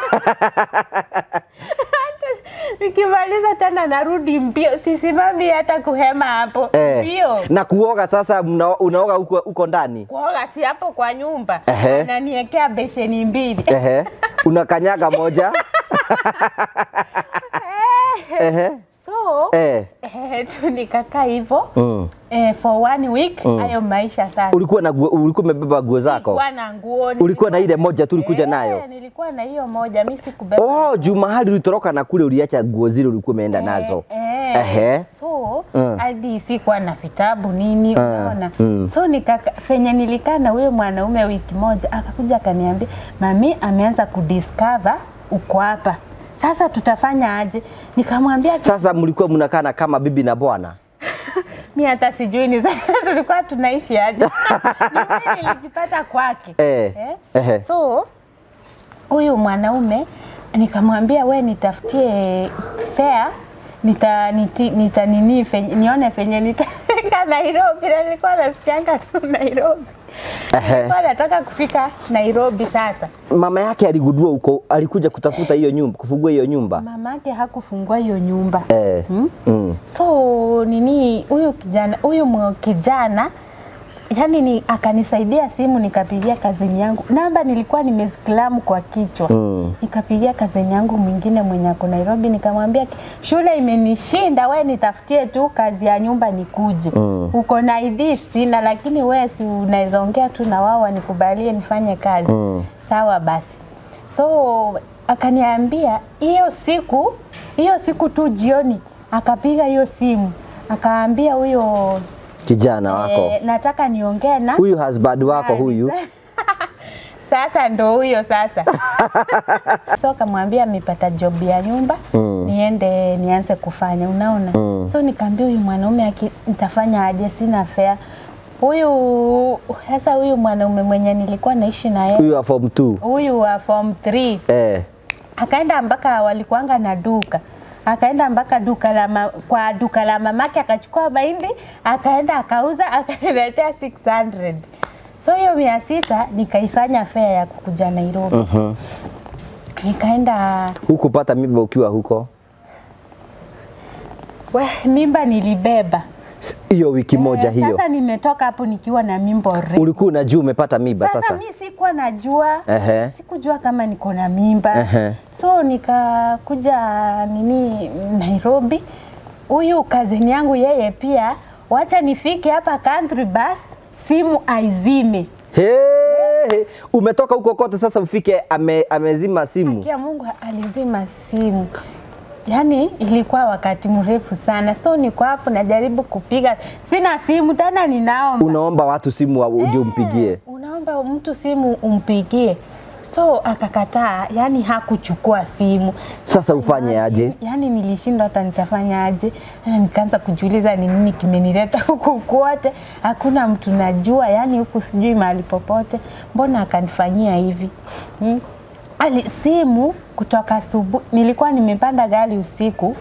Nikimaliza tena narudi mbio, sisimami hata kuhema hapo. Mbio. Na kuoga sasa unaoga huko ndani? Kuoga si hapo kwa nyumba. Ananiwekea besheni mbili. Unakanyaga moja. So, nikakaa hivyo. For 1 week hayo maisha sasa. Ulikuwa umebeba nguo zako? Nilikuwa na nguo. Ulikuwa na ile moja tu ulikuja nayo? Nilikuwa na hiyo moja, mimi sikubeba. Oh, juu mahali ulitoroka na kule uliacha nguo zile ulikuwa umeenda nazo. So, hadi sikuwa na vitabu nini, unaona. So fenye nilikaa na huyo mwanaume wiki moja, akakuja akaniambia, "Mami ameanza kudiscover uko hapa. Sasa tutafanya aje?" Nikamwambia, sasa mlikuwa mnakaa kama bibi na bwana? Mimi hata sijui ni tulikuwa tunaishi aje. Nilijipata kwake. So huyu mwanaume nikamwambia, we nitafutie fare, nione fenye nitafika Nairobi. Nilikuwa nasikianga tu Nairobi. Nilikuwa nataka kufika Nairobi sasa. Mama yake aligundua huko, alikuja kutafuta hiyo nyumba, kufungua hiyo nyumba. Mama yake hakufungua hiyo nyumba. So nini huyu kijana yani akanisaidia simu, nikapigia kazini yangu. Namba nilikuwa nimeziklamu kwa kichwa. Nikapigia kazini yangu mwingine mwenye ako Nairobi, nikamwambia shule imenishinda, we nitafutie tu kazi ya nyumba nikuje. Uko na ID sina, lakini we si unaweza ongea tu na wao wanikubalie nifanye kazi. Sawa basi. So akaniambia hiyo siku tu jioni akapiga hiyo simu, akaambia huyo kijana wako, nataka niongee na huyu husband wako huyu. Sasa ndo huyo sasa. So akamwambia amepata job ya nyumba, niende nianze kufanya, unaona. So nikaambia huyu mwanaume nitafanya aje, sina fare. Huyu sasa huyu mwanaume mwenye nilikuwa naishi naye, huyu wa form 2, huyu wa form 3. Akaenda mpaka walikuanga na duka. Akaenda mpaka kwa duka la mamake akachukua mahindi, akaenda akauza, akaniletea 600. So hiyo 600 nikaifanya fare ya kukuja Nairobi. Nikaenda. Hukupata mimba ukiwa huko? Mimba nilibeba. Hiyo wiki moja hiyo. Sasa nimetoka hapo nikiwa na mimba already. Ulikuwa unajua umepata mimba sasa? Sasa mimi sikuwa najua. Sikujua kama niko na mimba. So nikakuja nini Nairobi. Huyu kazini yangu yeye pia, wacha nifike hapa country bus, simu aizime. Hey, umetoka huko kote sasa ufike amezima simu. Kia Mungu alizima simu. Yani ilikuwa wakati mrefu sana. So niko hapo najaribu kupiga, sina simu tena, ninaomba. Unaomba watu simu uje umpigie. Unaomba mtu simu umpigie. So akakataa, yani hakuchukua simu. Sasa ufanye aje? Yani nilishindwa hata nitafanya aje. Nikaanza kujiuliza ni nini kimenileta huku kote. Hakuna mtu najua, yani huku sijui mahali popote. Mbona akanifanyia hivi? Simu kutoka asubuhi, nilikuwa nimepanda gari usiku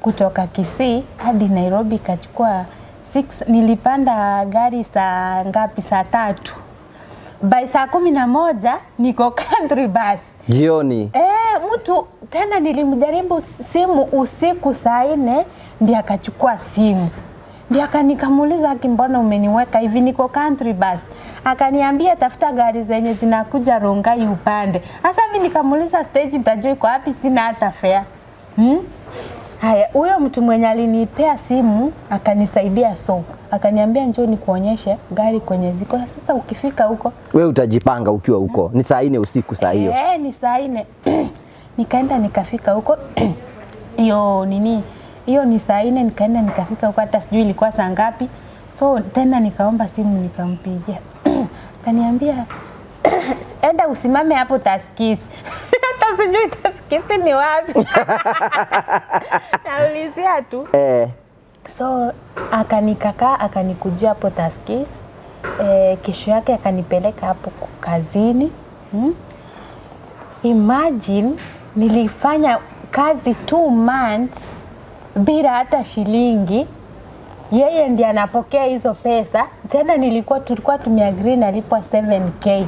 kutoka Kisii hadi Nairobi, ikachukua 6. Nilipanda gari saa ngapi? Saa 3. By saa 11 niko country bus. Jioni. Mtu tena nilimjaribu simu usiku saa 4 ndiye akachukua simu. Ndiye akanikamuuliza, mbona umeniweka hivi, niko country bus. Akaniambia tafuta gari zenye zinakuja Rongai upande. Sasa mimi nikamuuliza stage nitajua iko wapi, sina hata fare. Haya, huyo mtu mwenye alinipea simu akanisaidia, so akaniambia njoo nikuonyeshe gari kwenye ziko. Sasa ukifika huko wewe utajipanga ukiwa huko. Ni saa 4 usiku saa hiyo. Ni saa 4. Nikaenda nikafika huko. Hiyo nini? Hiyo ni saa 4 nikaenda nikafika huko, hata sijui ilikuwa saa ngapi. So tena nikaomba simu nikampigia. Akaniambia enda usimame hapo Taskisi. Hata sijui Taskisi ni wapi. Naulizia tu. So akanikakaa akanikujia hapo Taskisi. Kesho yake akanipeleka hapo kazini. Imagine nilifanya kazi 2 months bila hata shilingi, yeye ndiye anapokea hizo pesa. Tena tulikuwa tumeagree nalipwa 7K.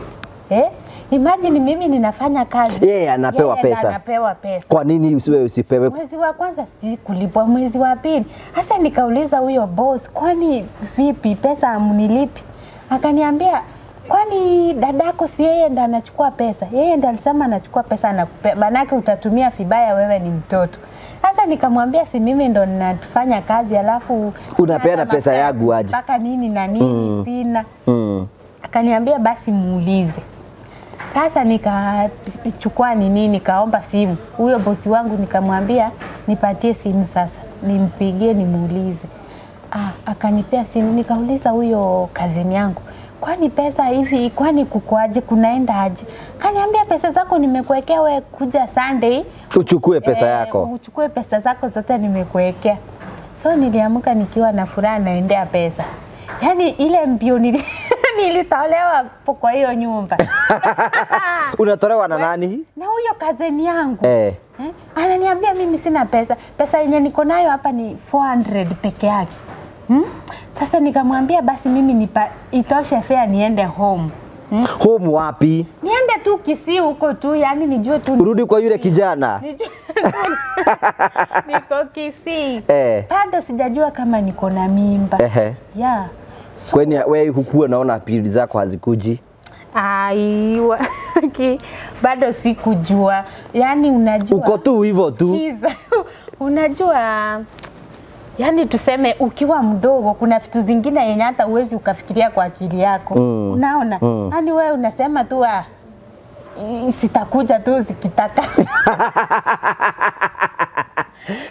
Eh? Imagine mimi ninafanya kazi. Yeye anapewa Yeye ndiye pesa. Anapewa pesa. Kwa nini usiwe usipewe? Mwezi wa kwanza si kulipwa, mwezi wa pili sasa nikauliza huyo boss, kwani vipi, pesa hamnilipi? Akaniambia, kwani dadako si yeye ndo anachukua pesa? Yeye ndo alisema anachukua pesa anakupea, manake utatumia vibaya, wewe ni mtoto. Sasa nikamwambia si mimi ndo ninafanya kazi alafu Unapeana hata pesa mafuta ya yangu aje? mpaka nini na nini sina. Akaniambia basi muulize. Sasa nikachukua nini, nikaomba simu huyo bosi wangu, nikamwambia nipatie simu sasa nimpigie nimuulize. Ah, akanipea simu, nikauliza huyo cousin yangu, kwani pesa hivi, kwani kukoaje, kunaenda aje? Kaniambia pesa zako nimekuwekea, we kuja Sunday Uchukue pesa yako. Uchukue pesa zako zote nimekuwekea. So niliamka nikiwa na furaha naendea pesa, yaani ile mbio nilitolewa hapo kwa hiyo nyumba. Unatolewa na nani? Na huyo cousin yangu. Eh. Eh? Ananiambia mimi sina pesa, pesa yenye niko nayo hapa ni 400 peke yake. Sasa nikamwambia basi mimi itoshe fare niende home. Home wapi? Niende tu Kisii huko tu, yani nijue tu Urudi kwa yule kijana. Nijue niko Kisii. Eh. Bado sijajua kama niko na mimba. Yeah. So, Kwani wewe hukuwa unaona period zako hazikuji? Aiwa, bado sikujua. Yaani unajua. Uko tu hivyo tu. Sikiza. Unajua, yani tuseme ukiwa mdogo kuna vitu zingine yenye hata uwezi ukafikiria kwa akili yako. Unaona? Yaani wewe unasema tu, ah, sitakuja tu zikitaka.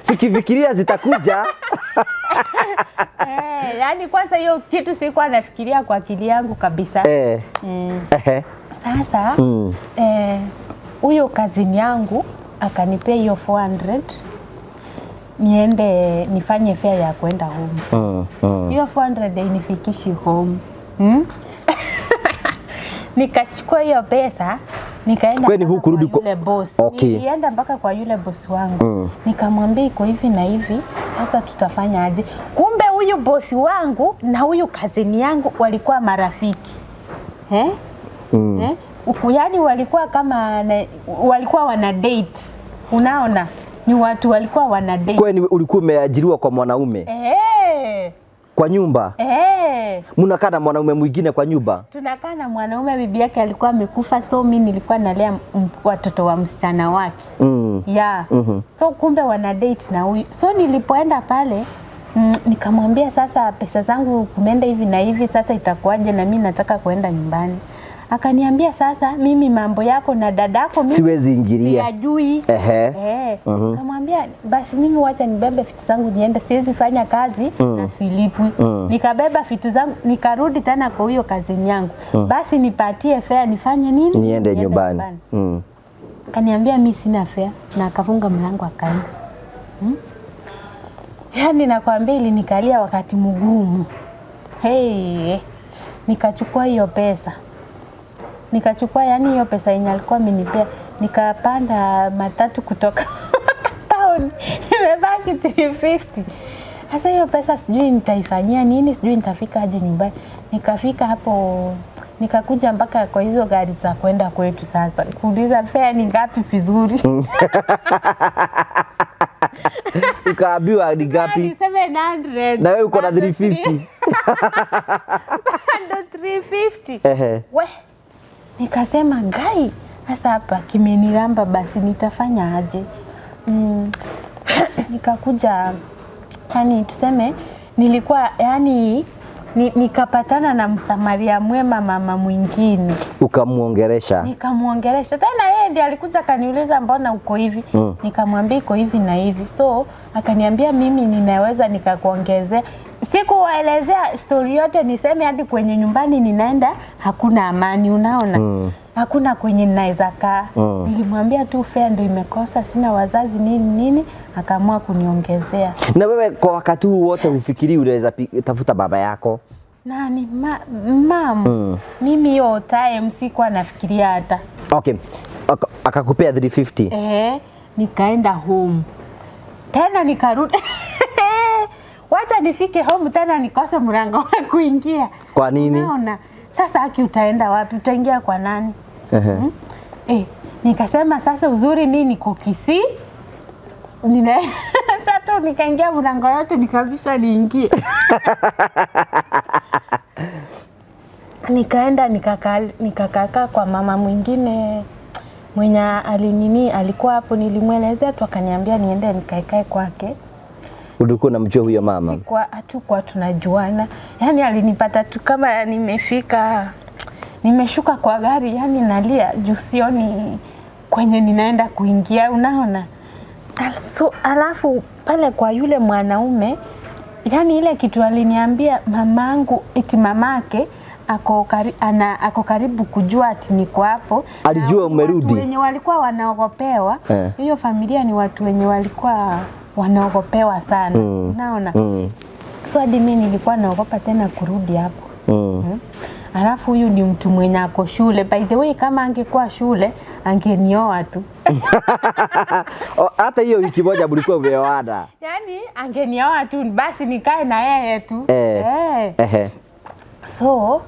Sikifikiria zitakuja. Eh, yani kwanza hiyo kitu sikuwa nafikiria kwa akili yangu kabisa. Ehe. Sasa huyo cousin yangu akanipea hiyo 400 niende nifanye fare ya kwenda home. Sasa hiyo 400 hainifikishi home. Nikachukua hiyo pesa nikaenda Kwani mpaka hukurudi kwa yule boss. Okay. Nilienda mpaka kwa yule boss wangu, nikamwambia iko hivi na hivi, sasa tutafanya aje? Kumbe huyu bosi wangu na huyu cousin yangu walikuwa marafiki, eh? Eh? Yaani walikuwa kama walikuwa wana date, unaona, ni watu walikuwa wana date. Kwani ulikuwa umeajiriwa kwa mwanaume Eh, kwa nyumba? eh. Mnakaa na mwanaume mwingine kwa nyumba? Tunakaa na mwanaume, bibi yake alikuwa amekufa, so mi nilikuwa nalea watoto wa msichana wake. Yeah. So kumbe wana date na huyu. So nilipoenda pale, nikamwambia sasa pesa zangu kumeenda hivi na hivi, sasa itakuwaje na mi nataka kuenda nyumbani. Akaniambia sasa mimi mambo yako na dadako mimi Siwezi ingilia. siyajui. Ehe. Eh, kamwambia basi mimi wacha nibebe vitu zangu niende, siwezi fanya kazi na silipwi. Nikabeba vitu zangu nikarudi tena kwa huyo cousin yangu, basi nipatie fare nifanye nini, Niende nyumbani. Kaniambia mi sina fare na akafunga mlango akaenda. Yaani nakwambia ilinikalia wakati mgumu. Hey, nikachukua hiyo pesa, nikachukua yani hiyo pesa yenye alikuwa amenipea, nikapanda matatu kutoka town, imebaki 350. Sasa hiyo pesa sijui nitaifanyia nini, sijui nitafika aje nyumbani. Nikafika hapo nikakuja mpaka kwa hizo gari za kwenda kwetu, sasa kuuliza fare ni ngapi vizuri. Ukaambiwa ni ngapi? 700. Na wewe uko na Bado 350. Bado 350. Ehe. We, nikasema gai, sasa hapa kimeniramba, basi nitafanya aje? Nikakuja yani tuseme nilikuwa yani nikapatana na msamaria mwema, mama mwingine. Ukamuongeresha. Nikamwongelesha tena, yeye ndiye alikuja akaniuliza mbona uko hivi? Nikamwambia iko hivi na hivi, so akaniambia mimi ninaweza nikakuongezea. Sikuwaelezea stori yote, niseme hadi kwenye nyumbani ninaenda hakuna amani, unaona, hakuna kwenye ninaweza kaa. Nilimwambia tu fare ndo imekosa, sina wazazi nini nini, akaamua kuniongezea. Na wewe kwa wakati huu wote ufikiri unaweza tafuta baba yako? Nani mam? Mimi hiyo time sikuwa nafikiria hata. Okay. Akakupea 350. Eh, Nikaenda home tena nikarudi. Wacha nifike home tena nikose mlango wa kuingia. Kwa nini? Unaona? Sasa aki utaenda wapi? Utaingia kwa nani? Ehe. Eh, nikasema sasa uzuri mi niko Kisii. Nina sasa tu nikaingia mlango yote nikabisha niingie. Nikaenda nikakaa kwa mama mwingine mwenye alinini alikuwa hapo, nilimwelezea tu akaniambia niende nikaekae kwake. Ulikuwa unamjua huyo mama? Sikuwa, hatukuwa tunajuana, yaani alinipata tu kama nimefika, nimeshuka kwa gari, yani nalia juu sioni kwenye ninaenda kuingia, unaona. So, alafu pale kwa yule mwanaume, yani ile kitu aliniambia mamangu, eti mamake ako karibu kujua ati niko hapo. Alijua Na umerudi? Watu wenye walikuwa wanaogopewa hiyo familia ni watu wenye walikuwa wanaogopewa sana, unaona. So hadi mimi nilikuwa naogopa tena kurudi hapo. Alafu huyu ni mtu mwenye ako shule. By the way, kama angekuwa shule angenioa tu. O, hata hiyo wiki moja mlikuwa mmeoana. Yaani angenioa tu basi nikae na yeye tu. Eh. Ehe. So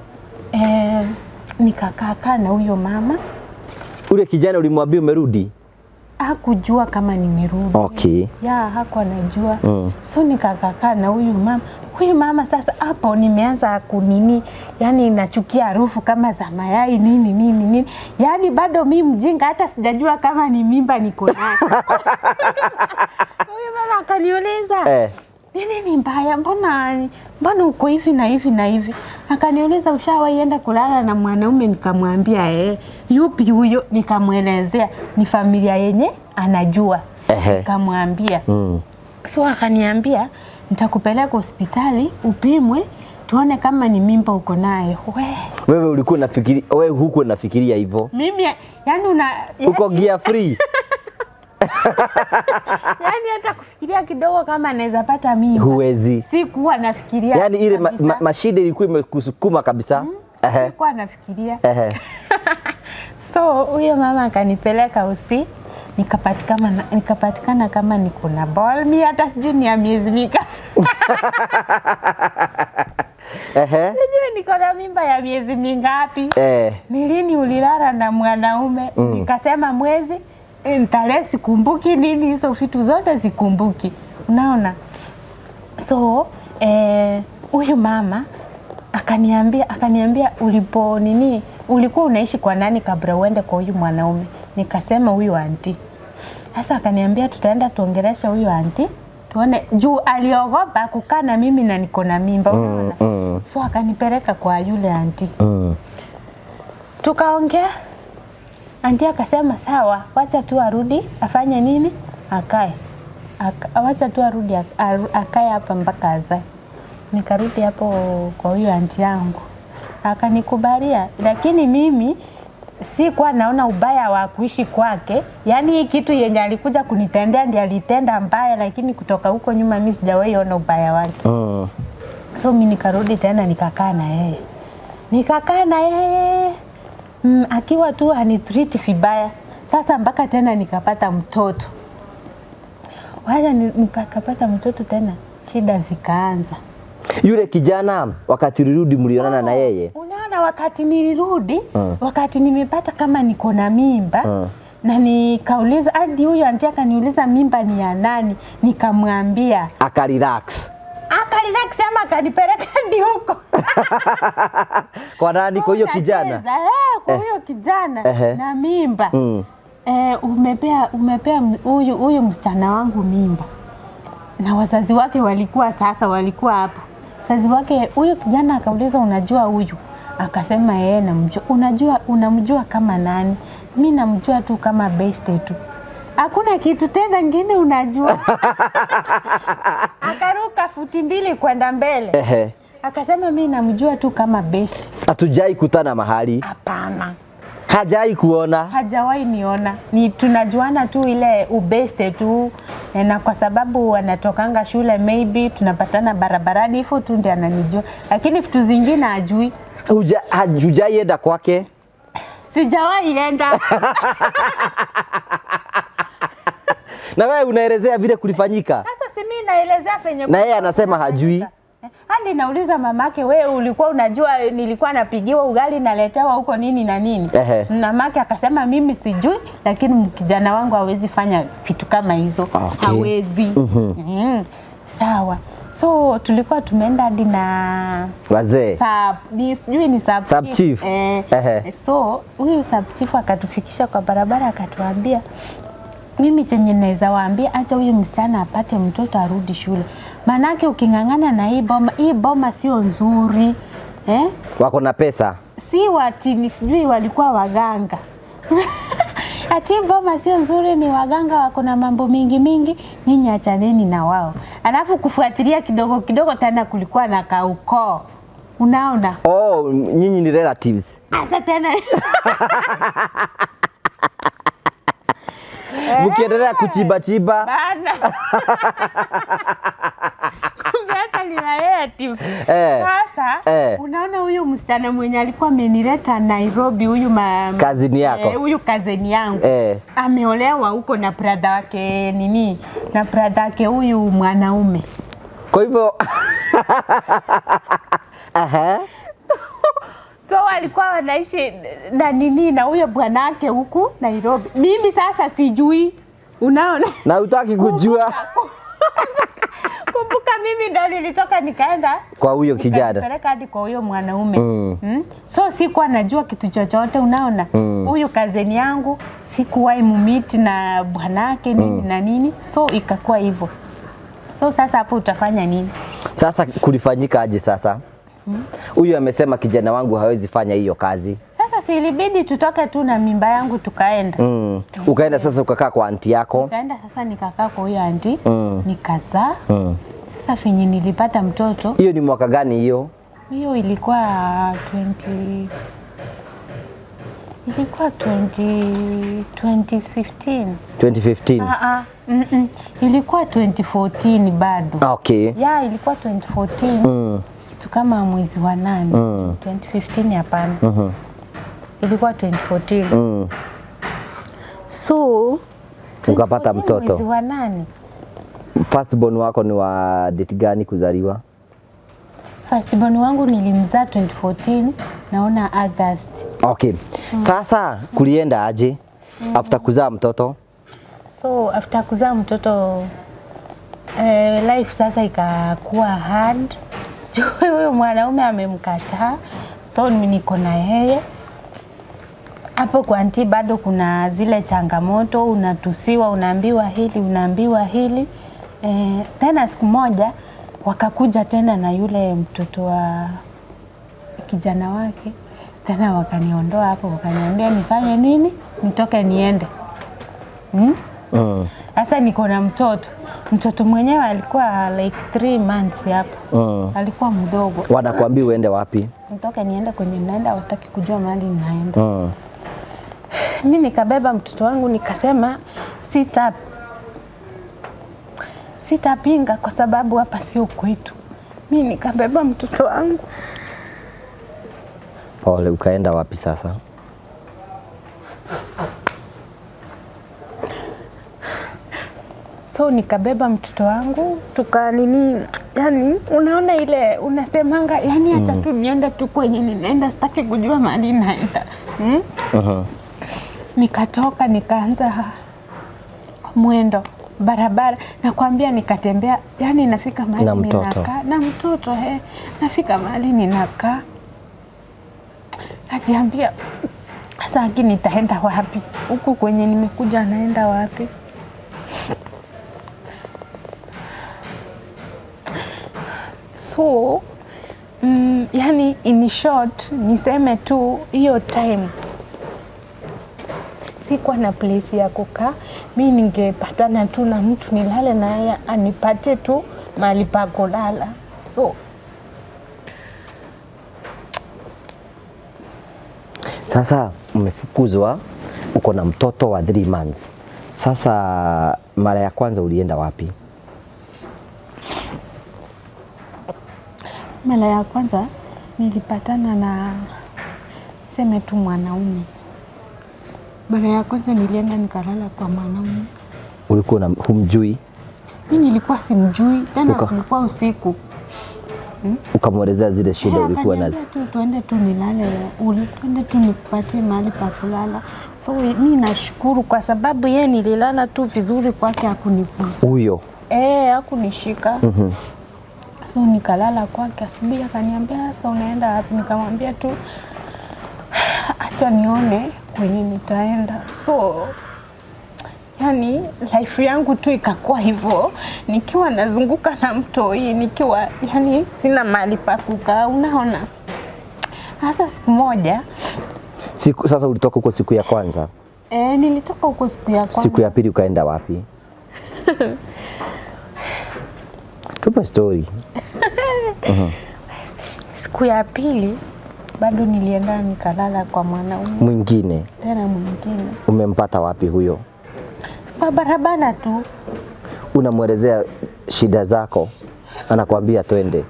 nikakaa na huyo mama. Ule kijana ulimwambia umerudi? Hakujua kama nimerudi. Okay. Ya, hakuwa anajua. So nikakaa na huyu mama. Huyu mama sasa hapo nimeanza kunini, yani nachukia harufu kama za mayai nini nini nini. Yani bado mi mjinga hata sijajua kama ni mimba niko nayo. Huyu mama akaniuliza, nini ni mbaya, mbona uko hivi na hivi na hivi? Akaniuliza, ushawahi enda kulala na mwanaume? Nikamwambia yupi huyo? Nikamwelezea ni familia yenye anajua. Nikamwambia. So akaniambia nitakupeleka hospitali upimwe tuone kama ni mimba uko nayo. We, Wewe ulikuwa unafikiri, wewe hukuwa unafikiria hivyo? mimi yani una yani, Uko gear free. yani hata kufikiria kidogo kama naweza pata mimba. Huwezi. Sikuwa nafikiria. Yaani ile kabisa. mashida ilikuwa imekusukuma kabisa. Sikuwa nafikiria. So huyo mama akanipeleka usi nikapatikana kama niko na ball. Mi hata sijui ni ya miezi mingapi. Sijui niko na mimba ya miezi mingapi. Ni lini ulilala na mwanaume? Nikasema mwezi, tarehe sikumbuki nini, hizo vitu zote sikumbuki. Unaona? So huyu mama akaniambia ulipo nini, ulikuwa unaishi kwa nani kabla uende kwa huyu mwanaume? Nikasema huyu auntie. Sasa akaniambia tutaenda tuongeleshe huyu auntie tuone, juu aliogopa kukaa na mimi na niko na mimba, unaona? So akanipeleka kwa yule auntie. Tukaongea, auntie akasema sawa, wacha tu arudi afanye nini, akae. Wacha tu arudi akae hapa mpaka azae. Nikarudi hapo kwa huyu auntie yangu, akanikubalia, lakini mimi sikuwa naona ubaya wa kuishi kwake. Yaani hii kitu yenye alikuja kunitendea ndiye alitenda mbaya, lakini kutoka huko nyuma mimi sijawahi ona ubaya wake. So mimi nikarudi tena nikakaa na yeye. Nikakaa na yeye akiwa tu anitreat vibaya. Sasa mpaka tena nikapata mtoto. Wacha nikapata mtoto tena, shida zikaanza. Yule kijana wakati ulirudi mlionana na yeye? Unaona, wakati nilirudi, wakati nimepata kama niko na mimba, na nikauliza hadi huyo auntie akaniuliza mimba ni ya nani, nikamwambia. Akarelax. Akarelax ama akanipeleka hadi huko. Kwa nani? Kwa huyo kijana? Unacheza, kwa huyo kijana na mimba. Umepea huyu msichana wangu mimba. Na wazazi wake walikuwa sasa walikuwa hapo. Wazazi wake huyu kijana akauliza unajua huyu? Akasema yeye namjua. Unajua, unamjua kama nani? Mimi namjua tu kama best tu. Hakuna kitu tena ngine unajua. Akaruka futi 2 kwenda mbele. Akasema mimi namjua tu kama best. Hatujai kutana mahali. Hapana. Hajai kuona. Hajawahi niona. Ni tunajuana tu ile ubeste tu, na kwa sababu wanatokanga shule maybe tunapatana barabarani hivyo tu ndiye ananijua. Lakini vitu zingine hajui. Hujaienda kwake? Sijawahi enda. Na wewe unaelezea vile kulifanyika. Sasa si mimi naelezea penye Na yeye anasema hajui. Hadi nauliza mamake, wewe ulikuwa unajua nilikuwa napigiwa ugali naletewa huko nini na nini? Ehe. Mamake akasema mimi sijui, lakini kijana wangu hawezi fanya kitu kama hizo. Okay. Hawezi. Mm. Sawa. So tulikuwa tumeenda hadi na Wazee. sijui ni sub Sub chief. Ehe. So huyu sub chief akatufikisha kwa barabara akatuambia, mimi chenye naweza waambia, acha huyu msichana apate mtoto arudi shule, maanake uking'ang'ana na hii boma, hii boma sio nzuri eh? Wako na pesa. Si wati sijui walikuwa waganga ati boma sio nzuri, ni waganga wako na mambo mingi mingi, nyinyi achaneni na wao. Alafu kufuatilia kidogo kidogo tena kulikuwa na kaukoo, unaona Oh, nyinyi ni relatives. asa tena Mkiendelea kuchiba chiba. Bana. Kumbe hata ni relative. Sasa unaona huyu msichana mwenye alikuwa amenileta Nairobi, huyu Kazini yako. Huyu kazini yangu. Ameolewa huko na brother wake nini? Na brother wake huyu mwanaume. Kwa hivyo aha. So walikuwa wanaishi na nini na huyo bwanake huku Nairobi. Mimi sasa sijui. Unaona? Na hutaki kujua. Kumbuka mimi ndo nilitoka nikaenda kwa huyo kijana. Nikapeleka hadi kwa huyo mwanaume. So sikuwa najua kitu chochote, unaona? Huyu kazeni yangu sikuwahi mumiti na bwanake nini na nini. So ikakuwa hivyo. So sasa hapo utafanya nini? Sasa kulifanyika aje sasa? Huyu amesema kijana wangu hawezi fanya hiyo kazi. Sasa si ilibidi tutoke tu na mimba yangu tukaenda. Ukaenda sasa ukakaa kwa anti yako. Nikaenda sasa nikakaa kwa huyo anti, nikazaa. Sasa finyi nilipata mtoto. Hiyo ni mwaka gani hiyo? Hiyo ilikuwa 2015. 2015. Ilikuwa 2014 bado. Okay. Ya, ilikuwa 2014. Kitu kama mwezi wa 8. 2015 hapana. Ilikuwa 2014. So ukapata mtoto. Mwezi wa 8. First born wako ni wa date gani kuzaliwa? First born wangu nilimzaa 2014, naona August. Okay. Sasa kulienda aje after kuzaa mtoto? So after kuzaa mtoto life sasa ikakuwa hard. Huyo mwanaume amemkataa. So niko na yeye. Hapo kwa anti bado kuna zile changamoto, unatusiwa, unaambiwa hili, unaambiwa hili. Tena siku moja wakakuja tena na yule mtoto wa kijana wake. Tena wakaniondoa hapo, wakaniambia nifanye nini? Nitoke niende. Sasa niko na mtoto. Mtoto mwenyewe alikuwa like 3 months hapo. Alikuwa mdogo. Wanakuambia uende wapi? Nitoke niende kwenye naenda, wataki kujua mahali ninaenda. Mimi nikabeba mtoto wangu nikasema sitapinga kwa sababu hapa sio kwetu. Mimi nikabeba mtoto wangu. Pole, ukaenda wapi sasa? So nikabeba mtoto wangu tuka nini, yani unaona ile unasemanga yani acha tu niende tu kwenye ninaenda, sitaki kujua mahali naenda. Nikatoka nikaanza mwendo barabara, nakwambia nikatembea, yani nafika mahali ninakaa na mtoto nafika mahali ninakaa najiambia sasa haki nitaenda wapi? Huku kwenye nimekuja naenda wapi? So yani in short niseme tu hiyo time sikuwa na place ya kukaa. Mimi ningepatana tu na mtu nilale naye anipate tu mahali pa kulala. So sasa umefukuzwa, uko na mtoto wa 3 months. Sasa mara ya kwanza ulienda wapi? Mara ya kwanza nilipatana na sema tu mwanaume. Mara ya kwanza nilienda nikalala kwa mwanaume. Ulikuwa na humjui? Mi nilikuwa simjui tena, kulikuwa usiku. Ukamwelezea zile shida ulikuwa akaniambia nazo? tu tuende tu nilale, tuende tu nikupatie mahali pa kulala. So mi nashukuru kwa sababu ye nililala tu vizuri kwake, hakunigusa. Huyo Hakunishika. So nikalala kwake. Asubuhi akaniambia, sasa unaenda wapi? Nikamwambia tu acha nione kwenye nitaenda. So yani life yangu tu ikakuwa hivyo, nikiwa nazunguka na mtoi, nikiwa yani sina mahali pa kukaa, unaona. Sasa siku moja sasa ulitoka huko siku ya kwanza? Nilitoka huko siku ya kwanza. Siku ya pili ukaenda wapi? Tupe story. Siku ya pili bado nilienda nikalala kwa mwanaume mwingine. Tena mwingine. Umempata wapi huyo? Kwa barabara tu. Unamwelezea shida zako, anakuambia twende.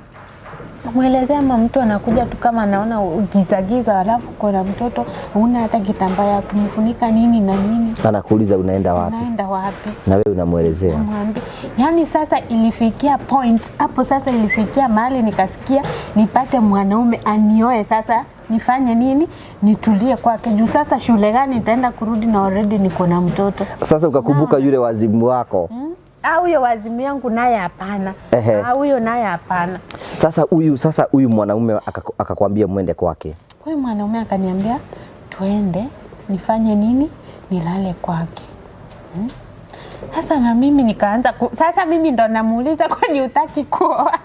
Mwelezea ama mtu anakuja tu kama anaona giza giza, alafu kuna mtoto huna hata kitambaa ya kumfunika nini na nini. Anakuuliza unaenda wapi? Unaenda wapi? Na wewe unamwelezea. Namwambia. Yani sasa ilifikia point hapo, sasa ilifikia mahali nikasikia nipate mwanaume anioe, sasa nifanye nini? Nitulie kwake juu sasa shule gani nitaenda kurudi na already niko na mtoto. Sasa ukakumbuka yule wazimu wako. Huyo wazimu yangu naye hapana. Huyo naye hapana. Sasa huyu mwanaume akakwambia mwende kwake. Huyu mwanaume akaniambia tuende nifanye nini? Nilale kwake. Sasa na mimi nikaanza sasa mimi ndo namuuliza kwani hutaki kuoa?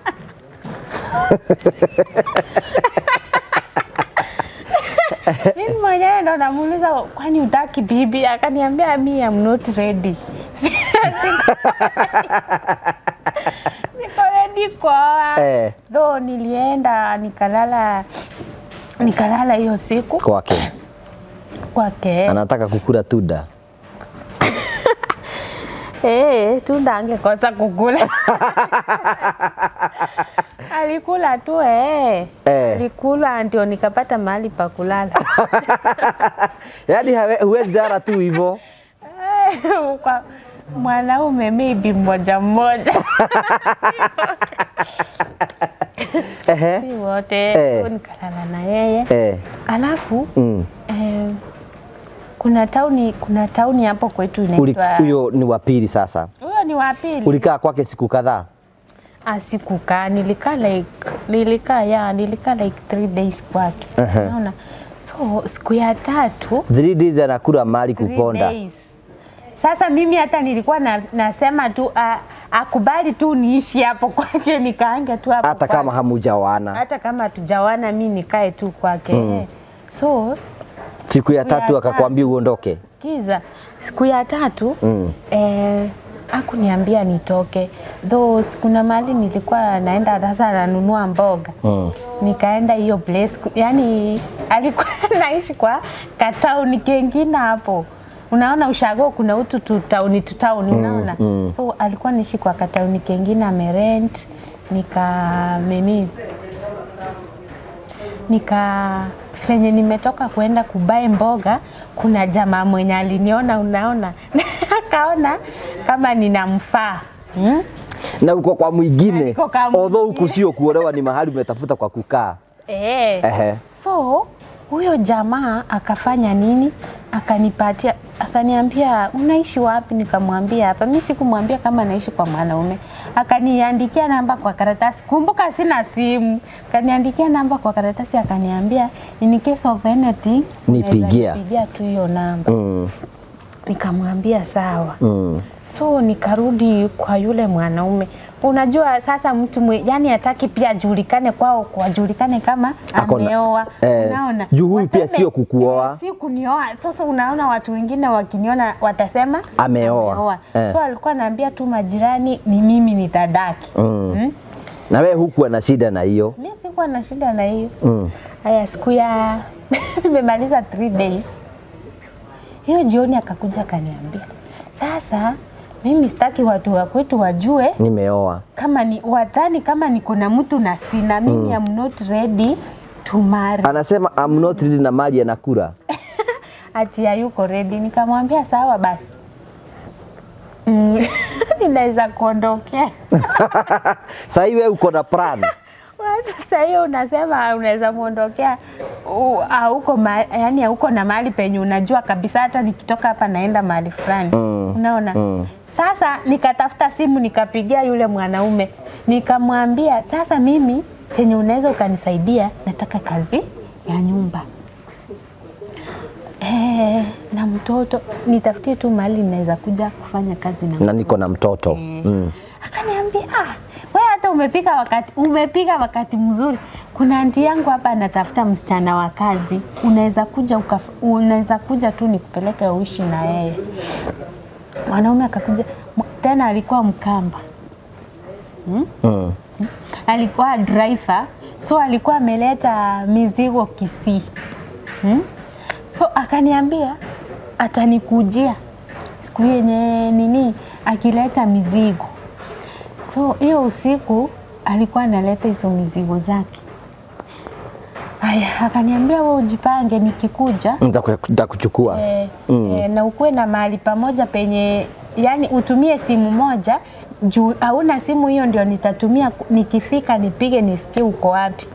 Mimi mwenyewe ndo namuuliza kwani hutaki bibi? Akaniambia me I'm not ready. Niko ready kuoa. Though nilienda nikalala hiyo siku kwake. Kwake. Anataka kukula tunda. Tunda angekosa kukula. Alikula tu Alikula ndio nikapata mahali pa kulala. Yaani huwezi dara tu hivyo. Kwa mwanaume maybe mmoja mmoja. Si wote. Nikalala na yeye. Alafu kuna tauni hapo kwetu inaitwa. Huyo ni wa pili sasa. Huyo ni wa pili. Ulikaa kwake siku kadhaa? Sikukaa, nilikaa like 3 days kwake. Unaona? So siku ya tatu 3 days anakula mali kuponda. Sasa mimi hata nilikuwa nasema tu akubali tu niishi hapo kwake, nikaange tu hapo. Hata kama hamujaoana. Hata kama hatujaoana mimi nikae tu kwake. So siku ya tatu akakwambia uondoke. Sikiza, siku ya tatu hakuniambia nitoke. Though kuna mahali nilikuwa naenda sasa nanunua mboga. Nikaenda hiyo place, yani alikuwa naishi kwa katauni kengine hapo. Unaona ushago kuna utu tu tauni unaona. So alikuwa naishi kwa katauni kengine amerent, nika fenye nimetoka kuenda kubai mboga, kuna jamaa mwenye aliniona, unaona. Akaona kama ninamfaa. Na uko kwa mwingine. Although uko sio kuolewa, ni mahali umetafuta kwa kukaa. So huyo jamaa akafanya nini? Akanipatia, akaniambia unaishi wapi? Nikamwambia hapa. Mimi sikumwambia kama naishi kwa mwanaume. Akaniandikia namba kwa karatasi. Kumbuka sina simu. Akaniandikia namba kwa karatasi, akaniambia in case of anything nipigia. Nipigia tu hiyo namba. Nikamwambia sawa. So nikarudi kwa yule mwanaume. Unajua sasa mtu yani hataki pia ajulikane kwao, kujulikane kama ameoa. Unaona? Juu huyu pia sio kukuoa. Si kunioa. Sasa unaona watu wengine wakiniona watasema ameoa. So alikuwa anaambia tu majirani ni mimi nitadaki. Na wewe hukuwa na shida na hiyo? Mimi sikuwa na shida na hiyo. Haya siku ya nimemaliza 3 days. Hiyo jioni akakuja akaniambia, sasa mimi sitaki watu wa kwetu wajue nimeoa. Kama ni wadhani kama niko na mtu na sina, mimi I'm not ready to marry. Anasema I'm not ready na mali anakula. Ati hayuko ready. Nikamwambia sawa basi. Kwani naweza kuondokea? Sasa hivi wewe uko na plan. Sasa hiyo unasema unaweza muondokea, hauko yani hauko na mahali penye unajua kabisa hata nikitoka hapa naenda mahali fulani. Unaona? Sasa nikatafuta simu nikapigia yule mwanaume, nikamwambia sasa mimi chenye unaweza ukanisaidia, nataka kazi ya nyumba na mtoto, nitafutie tu mahali naweza kuja kufanya kazi na Na niko na mtoto. Akaniambia, wewe hata umepiga wakati mzuri. Kuna anti yangu hapa anatafuta msichana wa kazi, unaweza kuja tu nikupeleke uishi na yeye. Mwanaume akakuja tena, alikuwa Mkamba. Alikuwa driver, so alikuwa ameleta mizigo Kisii. So akaniambia atanikujia siku yenye nini akileta mizigo. So hiyo usiku alikuwa analeta hizo mizigo zake. Aya, akaniambia wewe ujipange, nikikuja Nitakuchukua. Na ukuwe na mahali pamoja penye, yani utumie simu moja juu hauna simu, hiyo ndio nitatumia nikifika nipige nisikie uko wapi.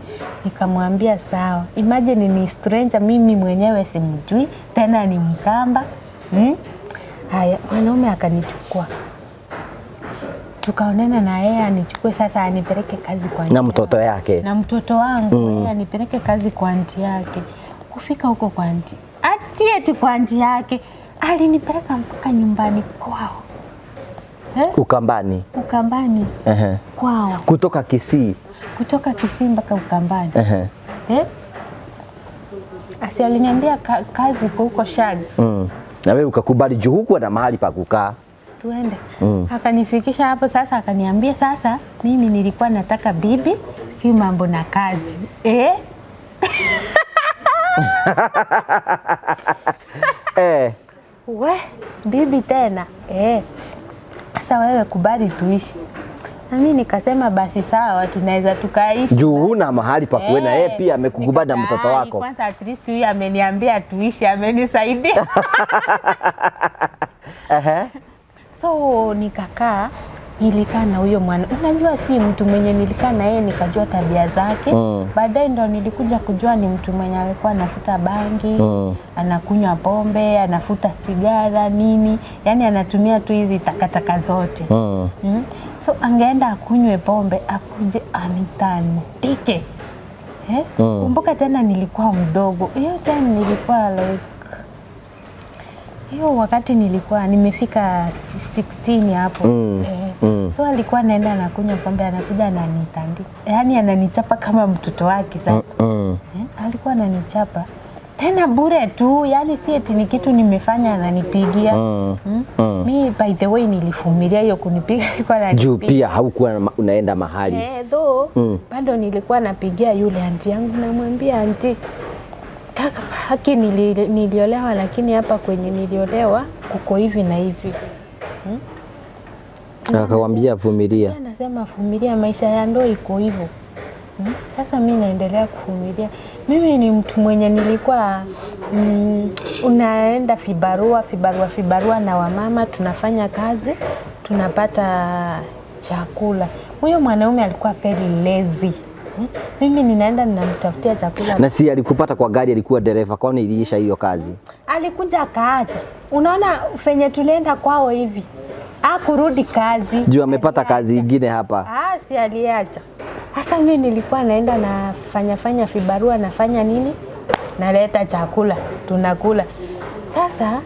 Nikamwambia sawa. Imagine ni stranger, mimi mwenyewe simjui, tena ni Mkamba. Haya, mwanaume akanichukua, tukaonana na yeye anichukue sasa anipeleke kazi kwa Na mtoto yake. Na mtoto wangu yeye anipeleke kazi kwa anti yake. Kufika huko kwa anti, ati kwa anti yake alinipeleka mpaka nyumbani kwao. Ukambani. Ukambani. Kwao. Kutoka Kisii. Kutoka Kisii mpaka Ukambani. Asi aliniambia kazi iko huko Shags. Na wewe ukakubali juu huko na mahali pa kukaa. Tuende. Akanifikisha hapo sasa, akaniambia sasa mimi nilikuwa nataka bibi, si mambo na kazi. We, bibi tena. Sasa wewe kubali tuishi. Na mimi nikasema basi sawa, tunaweza tukaishi. Juu huna mahali pa kuenda, yeye pia amekukubali na mtoto wako. Kwanza at least huyu ameniambia tuishi, amenisaidia. So nikakaa, nilikaa na huyo mwana. Unajua si mtu mwenye nilikaa na yeye nikajua tabia zake. Baadaye ndo nilikuja kujua ni mtu mwenye alikuwa anafuta bangi, anakunywa pombe, anafuta sigara nini. Yani anatumia tu hizi takataka zote. So angeenda akunywe pombe, akuje anitandike. Kumbuka tena nilikuwa mdogo. Hiyo time nilikuwa like, hiyo wakati nilikuwa nimefika 16 hapo. So alikuwa anaenda anakunywa pombe, anakuja ananitandika. Yaani ananichapa kama mtoto wake sasa. Alikuwa ananichapa tena bure tu, yani si eti ni kitu nimefanya ananipigia. Mi by the way nilivumilia hiyo kunipiga, alikuwa ananipiga. Juu pia haukuwa unaenda mahali. Though bado nilikuwa napigia yule anti yangu, namwambia anti, kaka, haki niliolewa, lakini hapa kwenye niliolewa kuko hivi na hivi. Akakwambia vumilia. Anasema vumilia, maisha ya ndoa iko hivyo. Sasa mimi naendelea kuvumilia. Mimi ni mtu mwenye nilikuwa unaenda vibarua na wamama, tunafanya kazi, tunapata chakula. Huyo mwanaume alikuwa very lazy. Mimi ninaenda ninamtafutia chakula. Na si alikupata kwa gari, alikuwa dereva, kwani iliisha hiyo kazi? Alikuja akaacha. Unaona fenye tulienda kwao hivi, hakurudi kazi. Juu amepata kazi nyingine hapa. Si aliacha. Sasa mimi nilikuwa naenda nafanya fanya vibarua, nafanya nini? Naleta chakula, tunakula. Sasa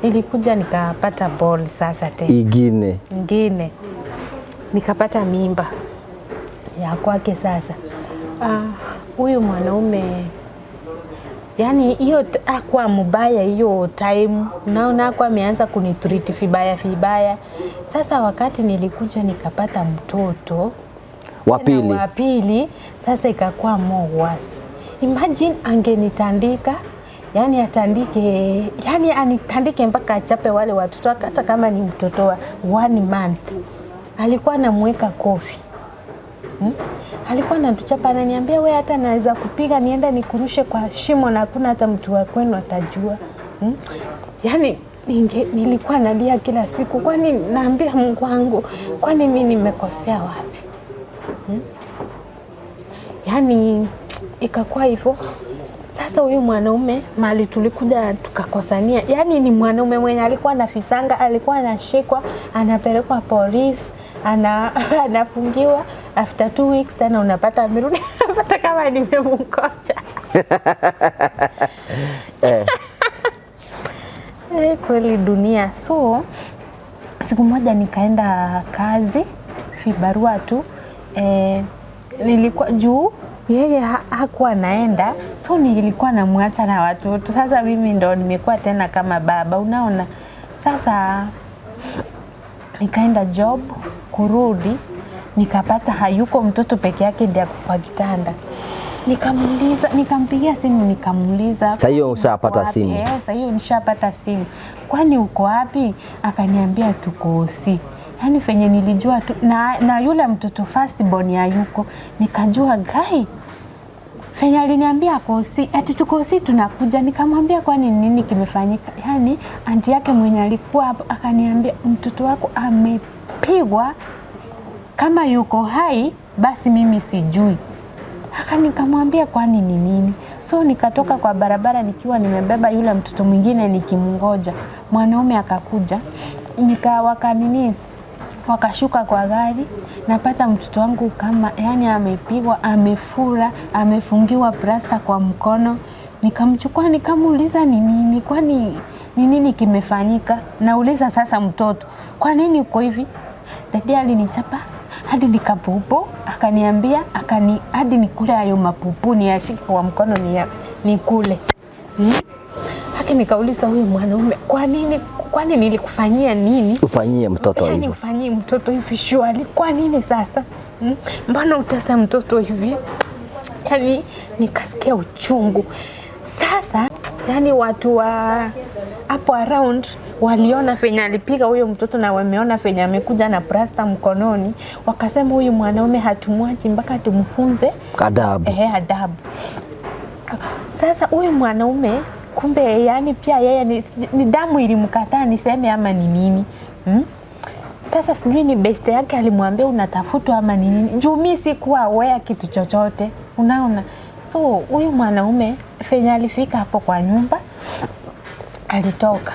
nilikuja nikapata ball sasa tena. Ingine. Nikapata mimba ya kwake sasa. Huyu mwanaume yani hiyo hakuwa mbaya hiyo time. Unaona hakuwa ameanza kunitreat vibaya vibaya. Sasa wakati nilikuja nikapata mtoto wa pili. Wa pili sasa ikakuwa more worse. Imagine angenitandika, yani atandike, yani anitandike mpaka achape wale watoto, hata kama ni mtoto wa 1 month. Alikuwa anamweka kofi. Alikuwa anatuchapa, ananiambia wewe hata naweza kupiga nienda nikurushe kwa shimo na hakuna hata mtu wa kwenu atajua. Yani Nilikuwa nalia kila siku, kwani naambia Mungu wangu, kwani mimi nimekosea wapi? Yaani ikakuwa hivyo. Sasa huyu mwanaume mali tulikuja tukakosania, yaani ni mwanaume mwenye alikuwa anafisanga, alikuwa anashikwa, anapelekwa polisi, anafungiwa after 2 weeks tena unapata amerudi, unapata kama nimemngoja. Kweli dunia. So siku moja nikaenda kazi vibarua tu, nilikuwa juu yeye hakuwa naenda, so nilikuwa namwacha na watoto. Sasa mimi ndo nimekuwa tena kama baba, unaona. Sasa nikaenda job, kurudi nikapata hayuko, mtoto peke yake ndiye ako kwa kitanda. Nikamuuliza, nikampigia simu nikamuuliza, Sasa hiyo ushapata wapi? simu? Sasa hiyo nishapata simu. Kwani uko wapi? Akaniambia tuko OC. Yaani venye nilijua tu na yule mtoto first born hayuko, nikajua gai. Venye aliniambia ako OC, ati tuko OC tunakuja. Nikamwambia kwani nini kimefanyika? Yaani anti yake mwenye alikuwa hapo akaniambia mtoto wako amepigwa, kama yuko hai basi mimi sijui. Nikamwambia kwani ni nini? So nikatoka kwa barabara nikiwa nimebeba yule mtoto mwingine nikimngoja. Mwanaume akakuja, wakashuka kwa gari, napata mtoto wangu kama yani amepigwa, amefura, amefungiwa plasta kwa mkono. Nikamchukua nikamuuliza ni nini, kwani ni nini kimefanyika? Nauliza sasa mtoto, kwa nini uko hivi? Dadi alinichapa hadi nikapupu, akaniambia hadi nikule hayo mapupu niyashike kwa mkono nikule. Haki nikauliza huyu mwanaume, kwa nini, kwani nilikufanyia nini? Ufanyie mtoto Yaani hivyo. ufanyie mtoto hivi shwali, kwa nini sasa? Mbona utasa mtoto hivi? Yaani nikasikia uchungu. Sasa yani watu wa hapo around waliona venye alipiga huyo mtoto na wameona venye amekuja na plasta mkononi, wakasema huyu mwanaume hatumwachi mpaka tumfunze Adabu. Adabu. Sasa huyu mwanaume kumbe yani pia yeye ni damu ilimkataa niseme ama ni nini? Sasa sijui ni best yake alimwambia unatafutwa ama ni nini. Juu mimi sikuwa aware kitu chochote, unaona. So huyu mwanaume venye alifika hapo kwa nyumba alitoka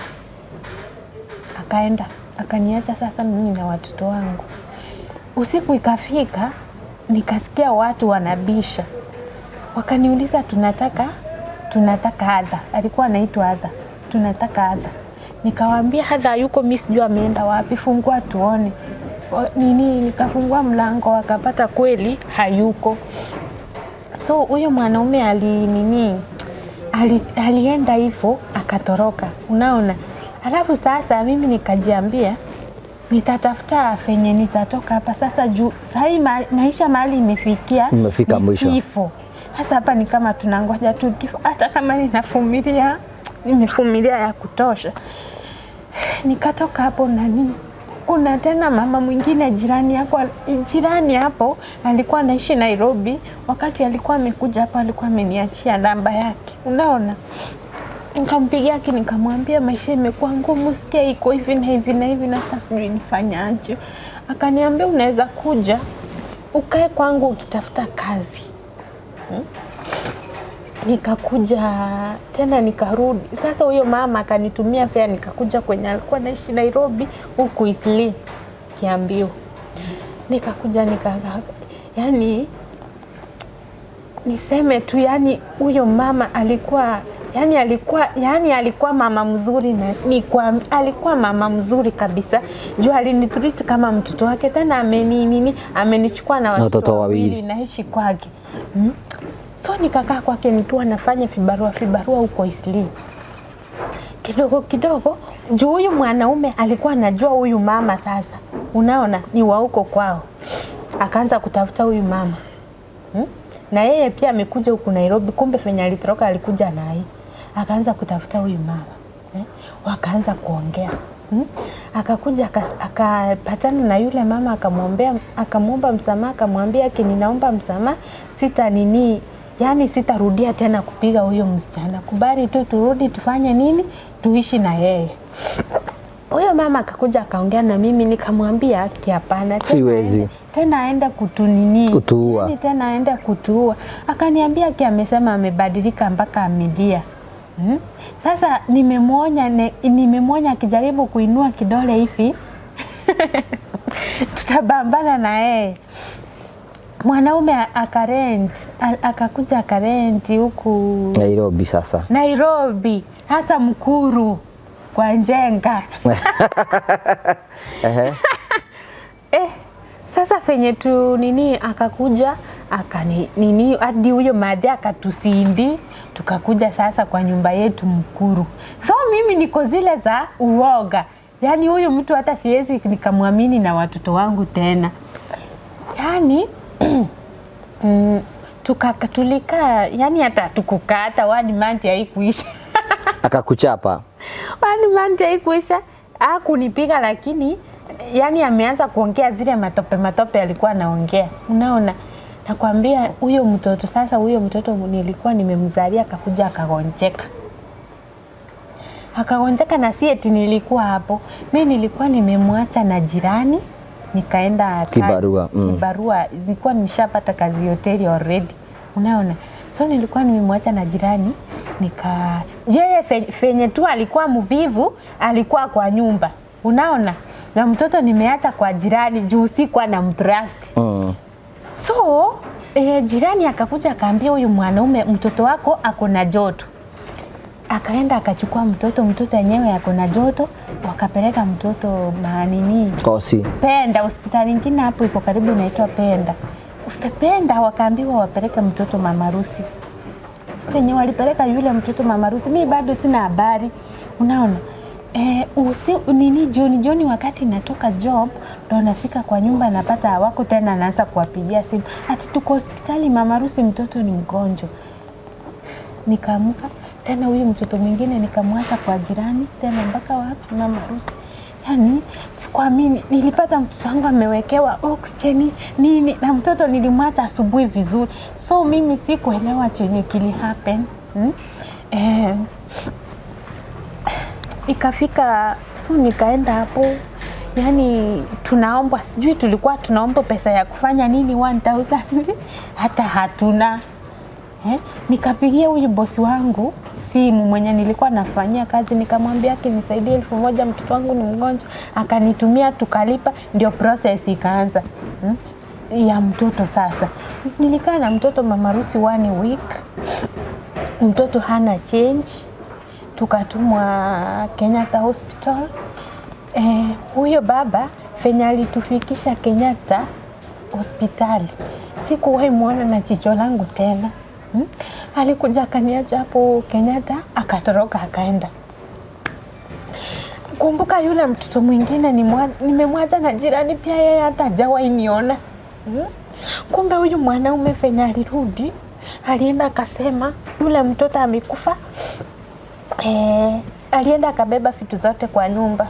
akaenda akaniacha sasa mimi na watoto wangu. Usiku ikafika nikasikia watu wanabisha, wakaniuliza tunataka Adha. Alikuwa anaitwa Adha. Tunataka Adha. Nikawaambia Adha yuko, mimi sijui ameenda wapi, fungua tuone. Nini, nikafungua mlango wakapata kweli hayuko. So huyo mwanaume alienda hivyo akatoroka, unaona. Alafu sasa mimi nikajiambia nitatafuta venye nitatoka hapa sasa, juu sahi maisha mahali imefikia, imefika mwisho. Kifo. Sasa hapa ni kama tunangoja tu kifo, hata kama ninavumilia, nimevumilia ya kutosha. Nikatoka hapo nani, kuna tena mama mwingine jirani yako, jirani hapo alikuwa anaishi Nairobi. Wakati alikuwa amekuja hapo alikuwa ameniachia namba yake, unaona. Nikampigia yake nikamwambia maisha imekuwa ngumu, sikia iko hivi na hivi na hivi na hata sijui nifanyaje. Akaniambia unaweza kuja ukae kwangu ukitafuta kazi. Nikakuja tena nikarudi. Sasa huyo mama akanitumia fare nikakuja kwenye alikuwa anaishi Nairobi huku Eastleigh Kiambiu. Nikakuja yani niseme tu yani huyo mama alikuwa yani alikuwa mama mzuri na alikuwa mama mzuri kabisa. Juu alinitreat kama mtoto wake, tena amenichukua na watoto wawili naishi kwake. So nikakaa kwake nikiwa nafanya vibarua huko Eastleigh. Kidogo kidogo juu huyu mwanaume alikuwa anajua huyu mama sasa, unaona ni wa huko kwao. Akaanza kutafuta huyu mama. Na yeye pia amekuja huku Nairobi, kumbe venye alitoroka alikuja na yeye. Akaanza kutafuta huyu mama. Wakaanza kuongea. Akakuja akapatana na yule mama, akamwomba msamaha, akamwambia ninaomba msamaha, sitarudia tena kupiga huyo msichana. Kubali tu turudi tufanye nini? Tuishi na yeye. Huyo mama akakuja akaongea na mimi, nikamwambia haki, hapana, tena Siwezi. Tena aende kutunini, Kutuua. Yaani tena aende kutuua. Akaniambia ki amesema amebadilika mpaka amelia. Sasa nimemwonya nimemwonya akijaribu kuinua kidole hivi tutabambana na yeye. Mwanaume akarent, akakuja akarent huku Nairobi sasa. Nairobi, hasa Mkuru kwa Njenga. Sasa fenye tu nini akakuja akani nini hadi huyo madhe akatusindi, tukakuja sasa kwa nyumba yetu Mkuru. So mimi niko zile za uoga, yaani huyu mtu hata siwezi nikamwamini na watoto wangu tena, yaani tulikaa, yani hata tukukaa hata one month haikuisha. Akakuchapa. One month haikuisha, hakunipiga lakini yani ameanza kuongea zile matope matope alikuwa anaongea, unaona. Nakwambia huyo mtoto sasa, huyo mtoto nilikuwa nimemzalia akakuja akagonjeka, akagonjeka, na si eti nilikuwa hapo, mi nilikuwa nimemwacha na jirani, nikaenda kazi, Kibarua, kibarua, nilikuwa nimeshapata kazi hoteli already, unaona. So nilikuwa nimemwacha na jirani, nika yeye fenye tu alikuwa mvivu, alikuwa kwa nyumba, unaona, na mtoto nimeacha kwa jirani juu sikuwa na mtrust. So jirani akakuja akaambia huyu mwanaume, mtoto wako ako na joto. Akaenda akachukua mtoto, mtoto yenyewe ako na joto, wakapeleka mtoto manini Kosi. Penda, hospitali ingine hapo iko karibu inaitwa Penda. Penda wakaambiwa wapeleke mtoto mama harusi. Penye walipeleka yule mtoto mama harusi, mi bado sina habari, unaona. Nini jioni jioni, wakati natoka job ndo nafika kwa nyumba napata hawako tena, naanza kuwapigia simu ati tuko hospitali mama harusi, mtoto ni mgonjwa. Nikaamka tena huyu mtoto mwingine nikamwacha kwa jirani tena mpaka wapi mama harusi. Yani sikuamini, nilipata mtoto wangu amewekewa oxygen nini, na mtoto nilimwacha asubuhi vizuri, so mimi sikuelewa chenye kili happen. Ikafika so nikaenda hapo, yani tunaomba, sijui tulikuwa tunaomba pesa ya kufanya nini 1000 hata hatuna. Nikapigia huyu bosi wangu simu mwenye nilikuwa nafanyia kazi, nikamwambia akinisaidie 1000, mtoto wangu ni mgonjwa. Akanitumia, tukalipa, ndio process ikaanza ya mtoto. Sasa nilikaa na mtoto mama harusi 1 week, mtoto hana change, tukatumwa Kenyatta Hospital. Huyo baba fenye alitufikisha Kenyatta hospitali, sikuwahi muona na jicho langu tena. Alikuja akaniacha hapo Kenyatta, akatoroka akaenda. Kumbuka yule mtoto mwingine nimemwacha na jirani pia, yeye hata hajawahi niona. Kumbe huyu mwanaume fenye alirudi, alienda akasema yule mtoto amekufa. Alienda akabeba vitu zote kwa nyumba.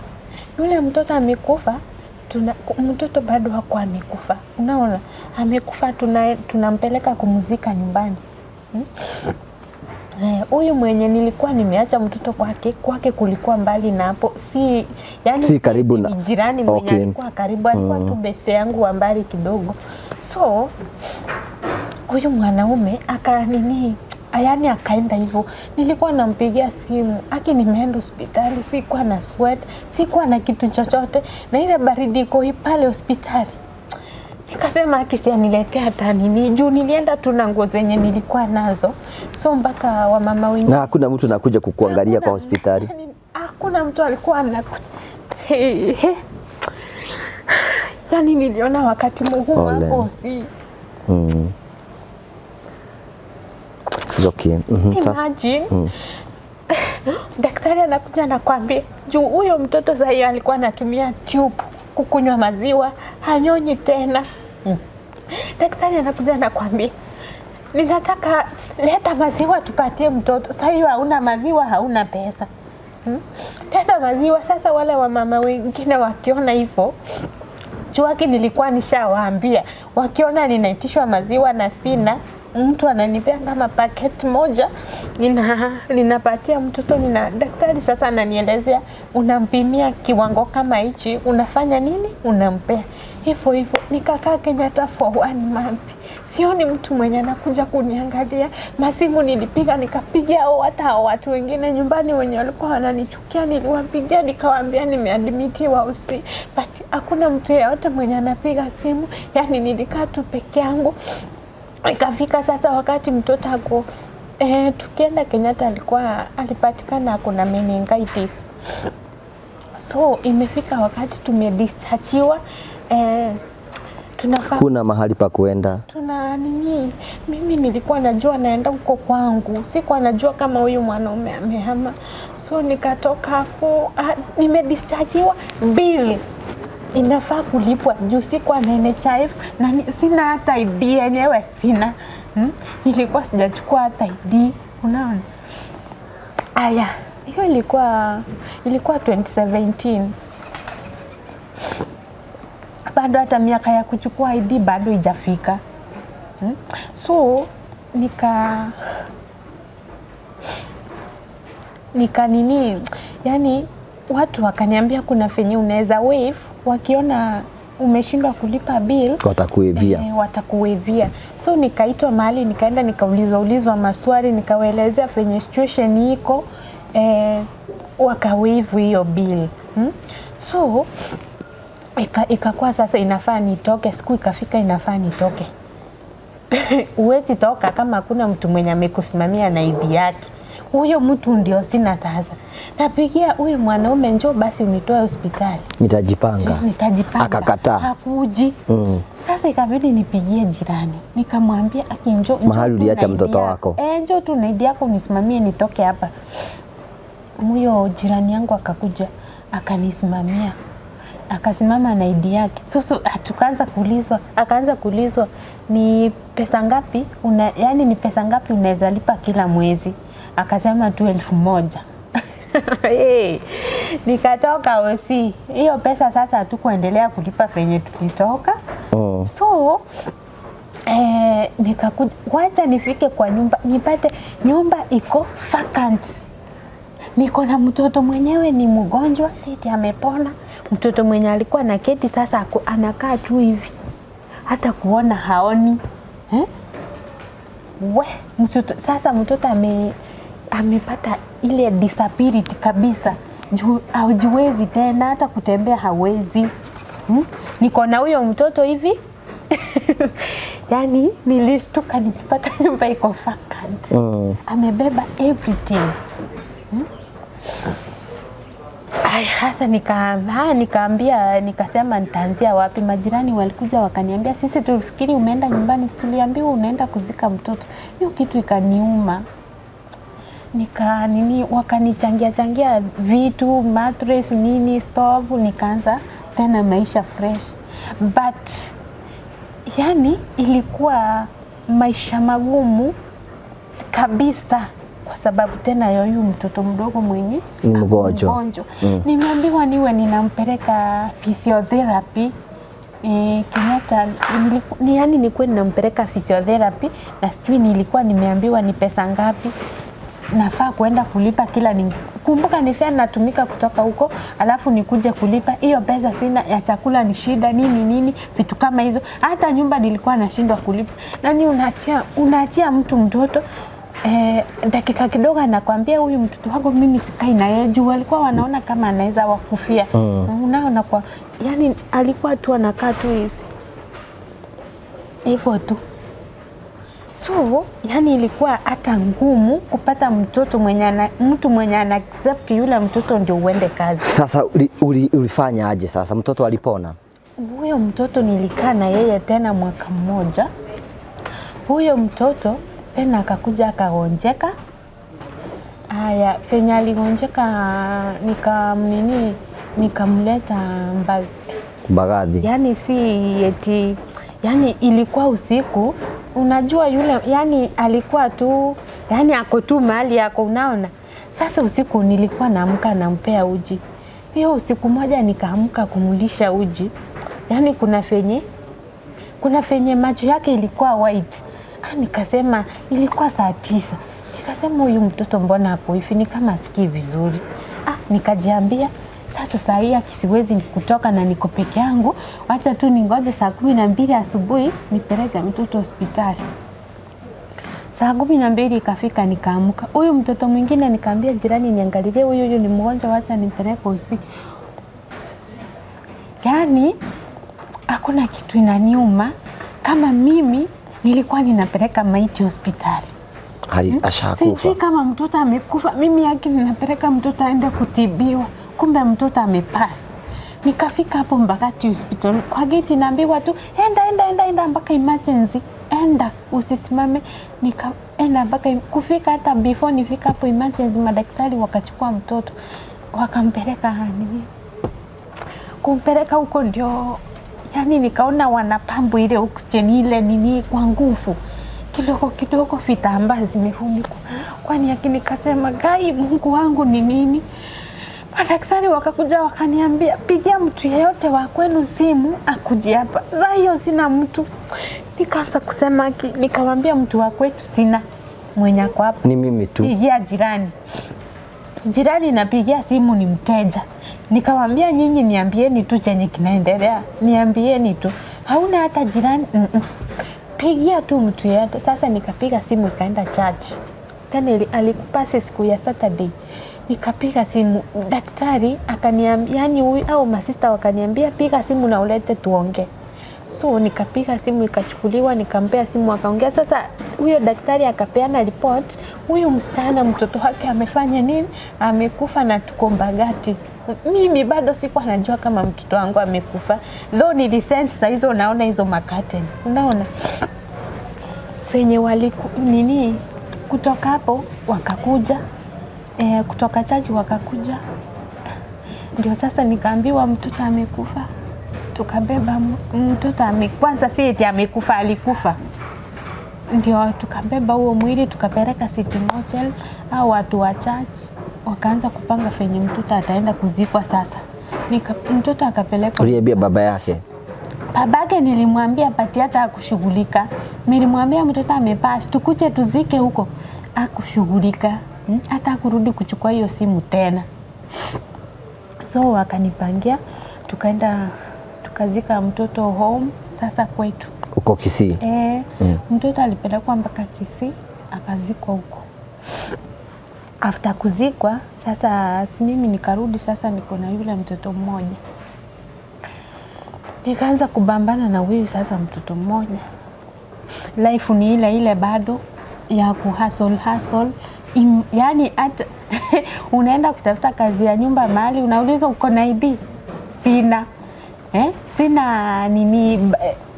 Yule mtoto amekufa, mtoto bado hakuwa amekufa. Unaona? Amekufa, tunampeleka kumzika nyumbani. Huyu mwenye nilikuwa nimeacha mtoto kwake kulikuwa mbali na hapo, si yani Si karibu na jirani mwenye alikuwa karibu, alikuwa tu beste yangu wa mbali kidogo. So huyu mwanaume aka nini, yani akaenda hivyo. Nilikuwa nampigia simu, aki nimeenda hospitali, sikuwa na sweat, sikuwa na kitu chochote, na ile baridi iko pale hospitali. Nikasema aki si aniletea hata nini, juu nilienda tu na nguo zenye nilikuwa nazo. So mpaka wamama wengine Na hakuna mtu anakuja kukuangalia kwa hospitali. Hakuna mtu alikuwa anakuja. Yani niliona wakati mgumu hapo si. It's okay. Imagine. Daktari anakuja anakuambia juu huyo mtoto sasa hiyo alikuwa anatumia tube kukunywa maziwa, hanyonyi tena. Daktari anakuja anakuambia ninataka leta maziwa tupatie mtoto. Sasa hiyo hauna maziwa, hauna pesa. Leta maziwa. Sasa wale wamama wengine wakiona hivyo, juu yake nilikuwa nishawaambia, wakiona ninaitishwa maziwa na sina, Mtu ananipea kama packet moja, ninapatia mtoto daktari sasa ananielezea unampimia kiwango kama hichi, unafanya nini, unampea hivyo hivyo. Nikakaa Kenyatta for one month, sioni mtu mwenye anakuja kuniangalia. Masimu nilipiga nikapiga, au hata hao watu wengine nyumbani wenye walikuwa wananichukia niliwapigia nikawaambia nimeadmitiwa usi, but hakuna mtu yeyote mwenye anapiga simu. Yani nilikaa tu peke yangu. Ikafika sasa wakati mtoto ako tukienda Kenyatta alikuwa alipatikana kuna meningitis. So imefika wakati tumedischargiwa, tunafaa Kuna mahali pa kuenda. Tuna nini, mimi nilikuwa najua naenda huko kwangu, sikuwa najua kama huyu mwanaume amehama. So nikatoka hapo, nimedischargiwa, bill inafaa kulipwa juu sikuwa na NHIF na sina hata ID yenyewe sina. Nilikuwa sijachukua hata ID, unaona. Aya, hiyo ilikuwa 2017. Bado hata miaka ya kuchukua ID bado ijafika. So nika nini, yani watu wakaniambia kuna venye unaweza waive, wakiona umeshindwa kulipa bill Watakuwaivia. Watakuwaivia. So nikaitwa mahali, nikaenda nikaulizwa ulizwa maswali, nikawaelezea venye situation iko, wakawaive hiyo bill. So ikakuwa sasa inafaa nitoke, siku ikafika inafaa nitoke. Huwezi toka kama hakuna mtu mwenye amekusimamia na ID yake. Huyo mtu ndio sina sasa. Napigia huyu mwanaume, njoo basi unitoe hospitali. Nitajipanga. Nitajipanga. Akakataa. Hakuji. Sasa ikabidi nipigie jirani. Nikamwambia aki njoo, njoo Mahali tu uliacha na ID mtoto yako. wako. Njoo tu na ID yako unisimamie nitoke hapa. Huyo jirani yangu akakuja akanisimamia. Akasimama na ID yake. Sasa tukaanza kuulizwa, akaanza kuulizwa ni pesa ngapi una, yani ni pesa ngapi unaweza lipa kila mwezi? Akasema tu 1000. Hey, nikatoka OC. Hiyo pesa sasa hatukuendelea kulipa venye tulitoka. So nikakuja, wacha nifike kwa nyumba nipate nyumba iko vacant. Niko na mtoto mwenyewe ni mgonjwa, siti amepona. Mtoto mwenye alikuwa na keti sasa anakaa tu hivi, hata kuona haoni. We, mtoto sasa, mtoto amepata ile disability kabisa, juu hajiwezi tena, hata kutembea hawezi. Niko na huyo mtoto hivi. Yani nilishtuka nikipata nyumba iko vacant. Amebeba everything. Ay, sasa nikaambia, nikasema nitaanzia wapi? Majirani walikuja wakaniambia, sisi tulifikiri umeenda nyumbani, si tuliambiwa unaenda kuzika mtoto. Hiyo kitu ikaniuma. Nika nini, wakanichangia changia vitu, mattress nini, stove, nikaanza tena maisha fresh. But yani ilikuwa maisha magumu kabisa, kwa sababu tena yoyu mtoto mdogo mwenye Ni mgonjwa. mgonjwa. Nimeambiwa niwe ninampeleka physiotherapy Kenyatta, yani nilikuwa ninampeleka physiotherapy na sijui nilikuwa nimeambiwa ni pesa ngapi nafaa kuenda kulipa kila ni kumbuka ni fare natumika kutoka huko, alafu nikuje kulipa hiyo pesa, sina ya chakula ni shida nini nini, vitu kama hizo. Hata nyumba nilikuwa nashindwa kulipa. Nani unaachia mtu mtoto dakika kidogo anakwambia huyu mtoto wako mimi sikai na yeye, juu walikuwa wanaona kama anaweza wakufia. Unaona, kwa yani alikuwa tu anakaa tu hivi hivyo tu. So yani ilikuwa hata ngumu kupata mtoto mwenye mtu mwenye ana accept yule mtoto ndio uende kazi. Sasa ulifanya aje sasa? Mtoto alipona? Huyo mtoto nilikaa na yeye tena mwaka mmoja. Huyo mtoto tena akakuja akagonjeka. Haya, penye aligonjeka nikamleta Mbagathi. Yani si eti, yani ilikuwa usiku, unajua yule, yani alikuwa tu, yani ako tu mahali yako, unaona. Sasa usiku nilikuwa naamka nampea uji. Hiyo usiku moja nikaamka kumlisha uji. Yani kuna fenye macho yake ilikuwa white. Nikasema ilikuwa saa 9. Nikasema huyu mtoto mbona ako hivi, ni kama asikii vizuri. Nikajiambia sasa saa hii siwezi kutoka na niko peke yangu, wacha tu ningoje saa 12 asubuhi nipeleke mtoto hospitali. Saa 12 ikafika, nikaamka. Huyu mtoto mwingine nikaambia jirani niangalilie huyu, huyu ni mgonjwa, wacha nimpeleke hosi. Yaani hakuna kitu inaniuma kama mimi nilikuwa ninapeleka maiti hospitali. Hali ashakufa. Sijui kama mtoto amekufa, mimi yake ninapeleka mtoto aende kutibiwa, kumbe mtoto amepass. Nikafika hapo Mbagati Hospital kwa geti, naambiwa tu enda enda enda enda mpaka emergency, enda usisimame. Nikaenda mpaka kufika, hata before nifika hapo emergency, madaktari wakachukua mtoto wakampeleka nini, kumpeleka huko ndio yani nikaona wanapambu ile oxygen ile nini kwa nguvu kidogo kidogo, vitambaa zimefunikwa. Kwani yake nikasema, Gai, Mungu wangu ni nini? Madaktari wakakuja wakaniambia, pigia mtu yeyote wa kwenu simu akuje hapa. Saa hiyo sina mtu, nikaanza kusema, nikamwambia mtu wa kwetu sina mwenye ako hapa, Ni mimi tu. Pigia jirani. Jirani napigia simu ni mteja. Nikamwambia nyinyi niambieni tu chenye kinaendelea, niambieni tu. Hauna hata jirani? Mm-mm. Pigia tu mtu yeyote. Sasa nikapiga simu ikaenda church. Tena alikupa siku ya Saturday. Nikapiga simu daktari akaniambia, yani huyu au masista wakaniambia piga simu na ulete tuongee. So nikapiga simu ikachukuliwa, nikampea simu akaongea. Sasa huyo daktari akapeana report, huyu msichana mtoto wake amefanya nini, amekufa na tuko Mbagati. Mimi bado sikuwa najua kama mtoto wangu amekufa, though nilisense saa hizo, unaona hizo macurtain, unaona venye waliku nini. Kutoka hapo wakakuja kutoka church wakakuja, ndio sasa nikaambiwa mtoto amekufa. Tukabeba mtoto kwanza si eti amekufa, alikufa. Ndio tukabeba huo mwili tukapeleka City Mortuary, au watu wa church wakaanza kupanga venye mtoto ataenda kuzikwa. Sasa mtoto akapelekwa. Uliambia baba yake? Babake nilimwambia pati hata akushughulika. Nilimwambia mtoto amepass, tukuje tuzike huko. Akushughulika. Hata akurudi kuchukua hiyo simu tena. So wakanipangia, tukaenda tukazika mtoto home sasa kwetu. Uko Kisii? E, mtoto alipelekwa mpaka Kisii akazikwa huko. After kuzikwa sasa, si mimi nikarudi sasa, niko na yule mtoto mmoja, nikaanza kubambana na huyu sasa mtoto mmoja. Life ni ile ile bado ya kuhustle hustle. Yani hata unaenda kutafuta kazi ya nyumba mahali unauliza uko na ID? Sina. Eh? Sina nini,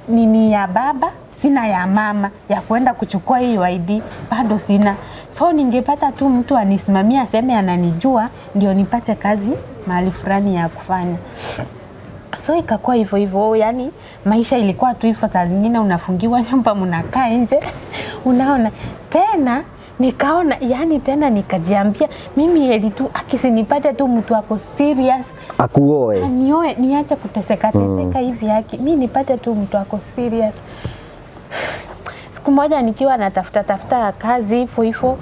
nini ya baba, sina ya mama ya kuenda kuchukua hiyo ID bado sina. So ningepata tu mtu anisimamia aseme ananijua ndio nipate kazi mahali fulani ya kufanya. So ikakuwa hivyo hivyo, yani maisha ilikuwa tu hivyo. Saa zingine unafungiwa nyumba, mnakaa nje, unaona tena. Nikaona yani tena nikajiambia mimi heri tu akisinipate tu mtu ako serious Akuoe. Anioe, niache kuteseka teseka hivi yake, mi nipate tu mtu ako serious. Siku moja nikiwa natafuta tafuta kazi hivyo hivyo,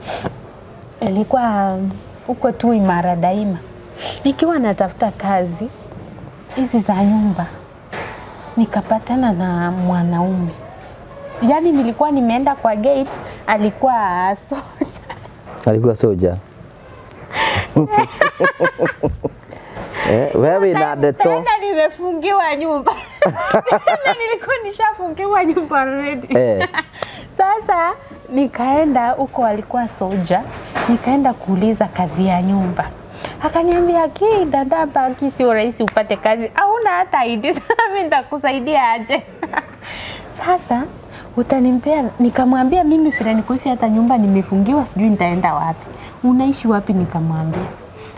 ilikuwa huko tu Imara Daima, nikiwa natafuta kazi hizi za nyumba, nikapatana na mwanaume. Yani nilikuwa nimeenda kwa gate, alikuwa soja. Alikuwa soja. Wewe na ndeto. Tena nimefungiwa nyumba. Tena nilikuwa nishafungiwa nyumba already. Sasa nikaenda huko, alikuwa soja, nikaenda kuuliza kazi ya nyumba. Akaniambia, ki dada, baki sio rahisi upate kazi, hauna hata ID. Sasa mimi nitakusaidia aje? Sasa utanimpea? Nikamwambia mimi vile niko hivi, hata nyumba nimefungiwa, sijui nitaenda wapi. Unaishi wapi? Nikamwambia.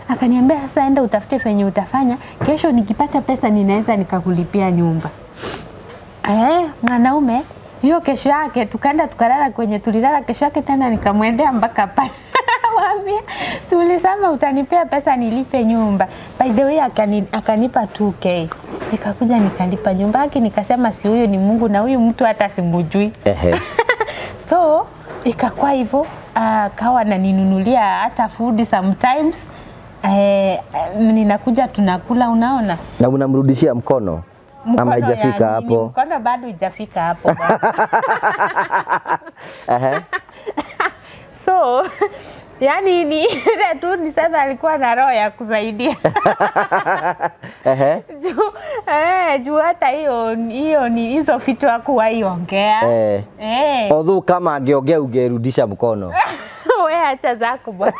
Akaniambia sasa enda utafute venye utafanya, kesho nikipata pesa ninaweza nikakulipia nyumba. Mwanaume hiyo kesho yake tukaenda tukalala kwenye tulilala. Kesho yake tena nikamwendea mpaka pale mwambia, tulisema utanipea pesa nilipe nyumba. By the way akanipa 2K, nikakuja nikalipa nyumba yake. Nikasema si huyu ni Mungu na huyu mtu hata simujui. So Ikakuwa hivyo, akawa ananinunulia hata food sometimes. Ninakuja tunakula, unaona. Na unamrudishia mkono Mkono ama haijafika ya nini? hapo? Mkono bado hujafika hapo bwana. Ehe. So yani ni ile tu nisema alikuwa na roho ya kusaidia. Ehe. Juu hata hiyo hiyo ni hizo vitu hakuwahi ongea. Eh. Although kama angeongea ungerudisha mkono. We acha zako bwana.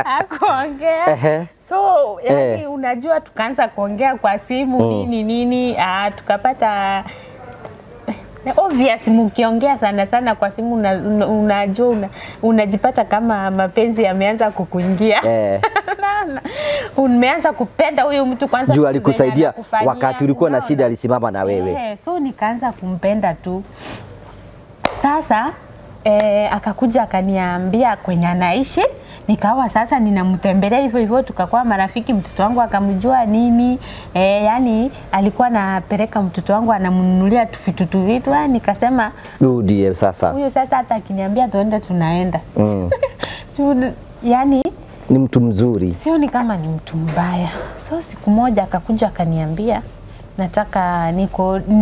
Hakuongea. Ehe. So yani unajua tukaanza kuongea kwa simu nini nini, tukapata obvious, mkiongea sana sana kwa simu unajua unajipata kama mapenzi yameanza kukuingia. Unaona? Umeanza kupenda huyu mtu kwanza Juu vitu zenye alikusaidia anakufanyia, wakati ulikuwa na unaona? shida, alisimama na wewe. So nikaanza kumpenda tu. Sasa akakuja akaniambia kwenye anaishi, nikawa sasa ninamtembelea hivyo hivyo, tukakuwa marafiki. Mtoto wangu akamjua nini, yani alikuwa anapeleka mtoto wangu anamnunulia tu vitu tu vitu. Nikasema Huyu ndiye sasa. huyo sasa hata akiniambia tuende tunaenda. Yani Ni mtu mzuri. sioni kama ni mtu mbaya. So siku moja akakuja akaniambia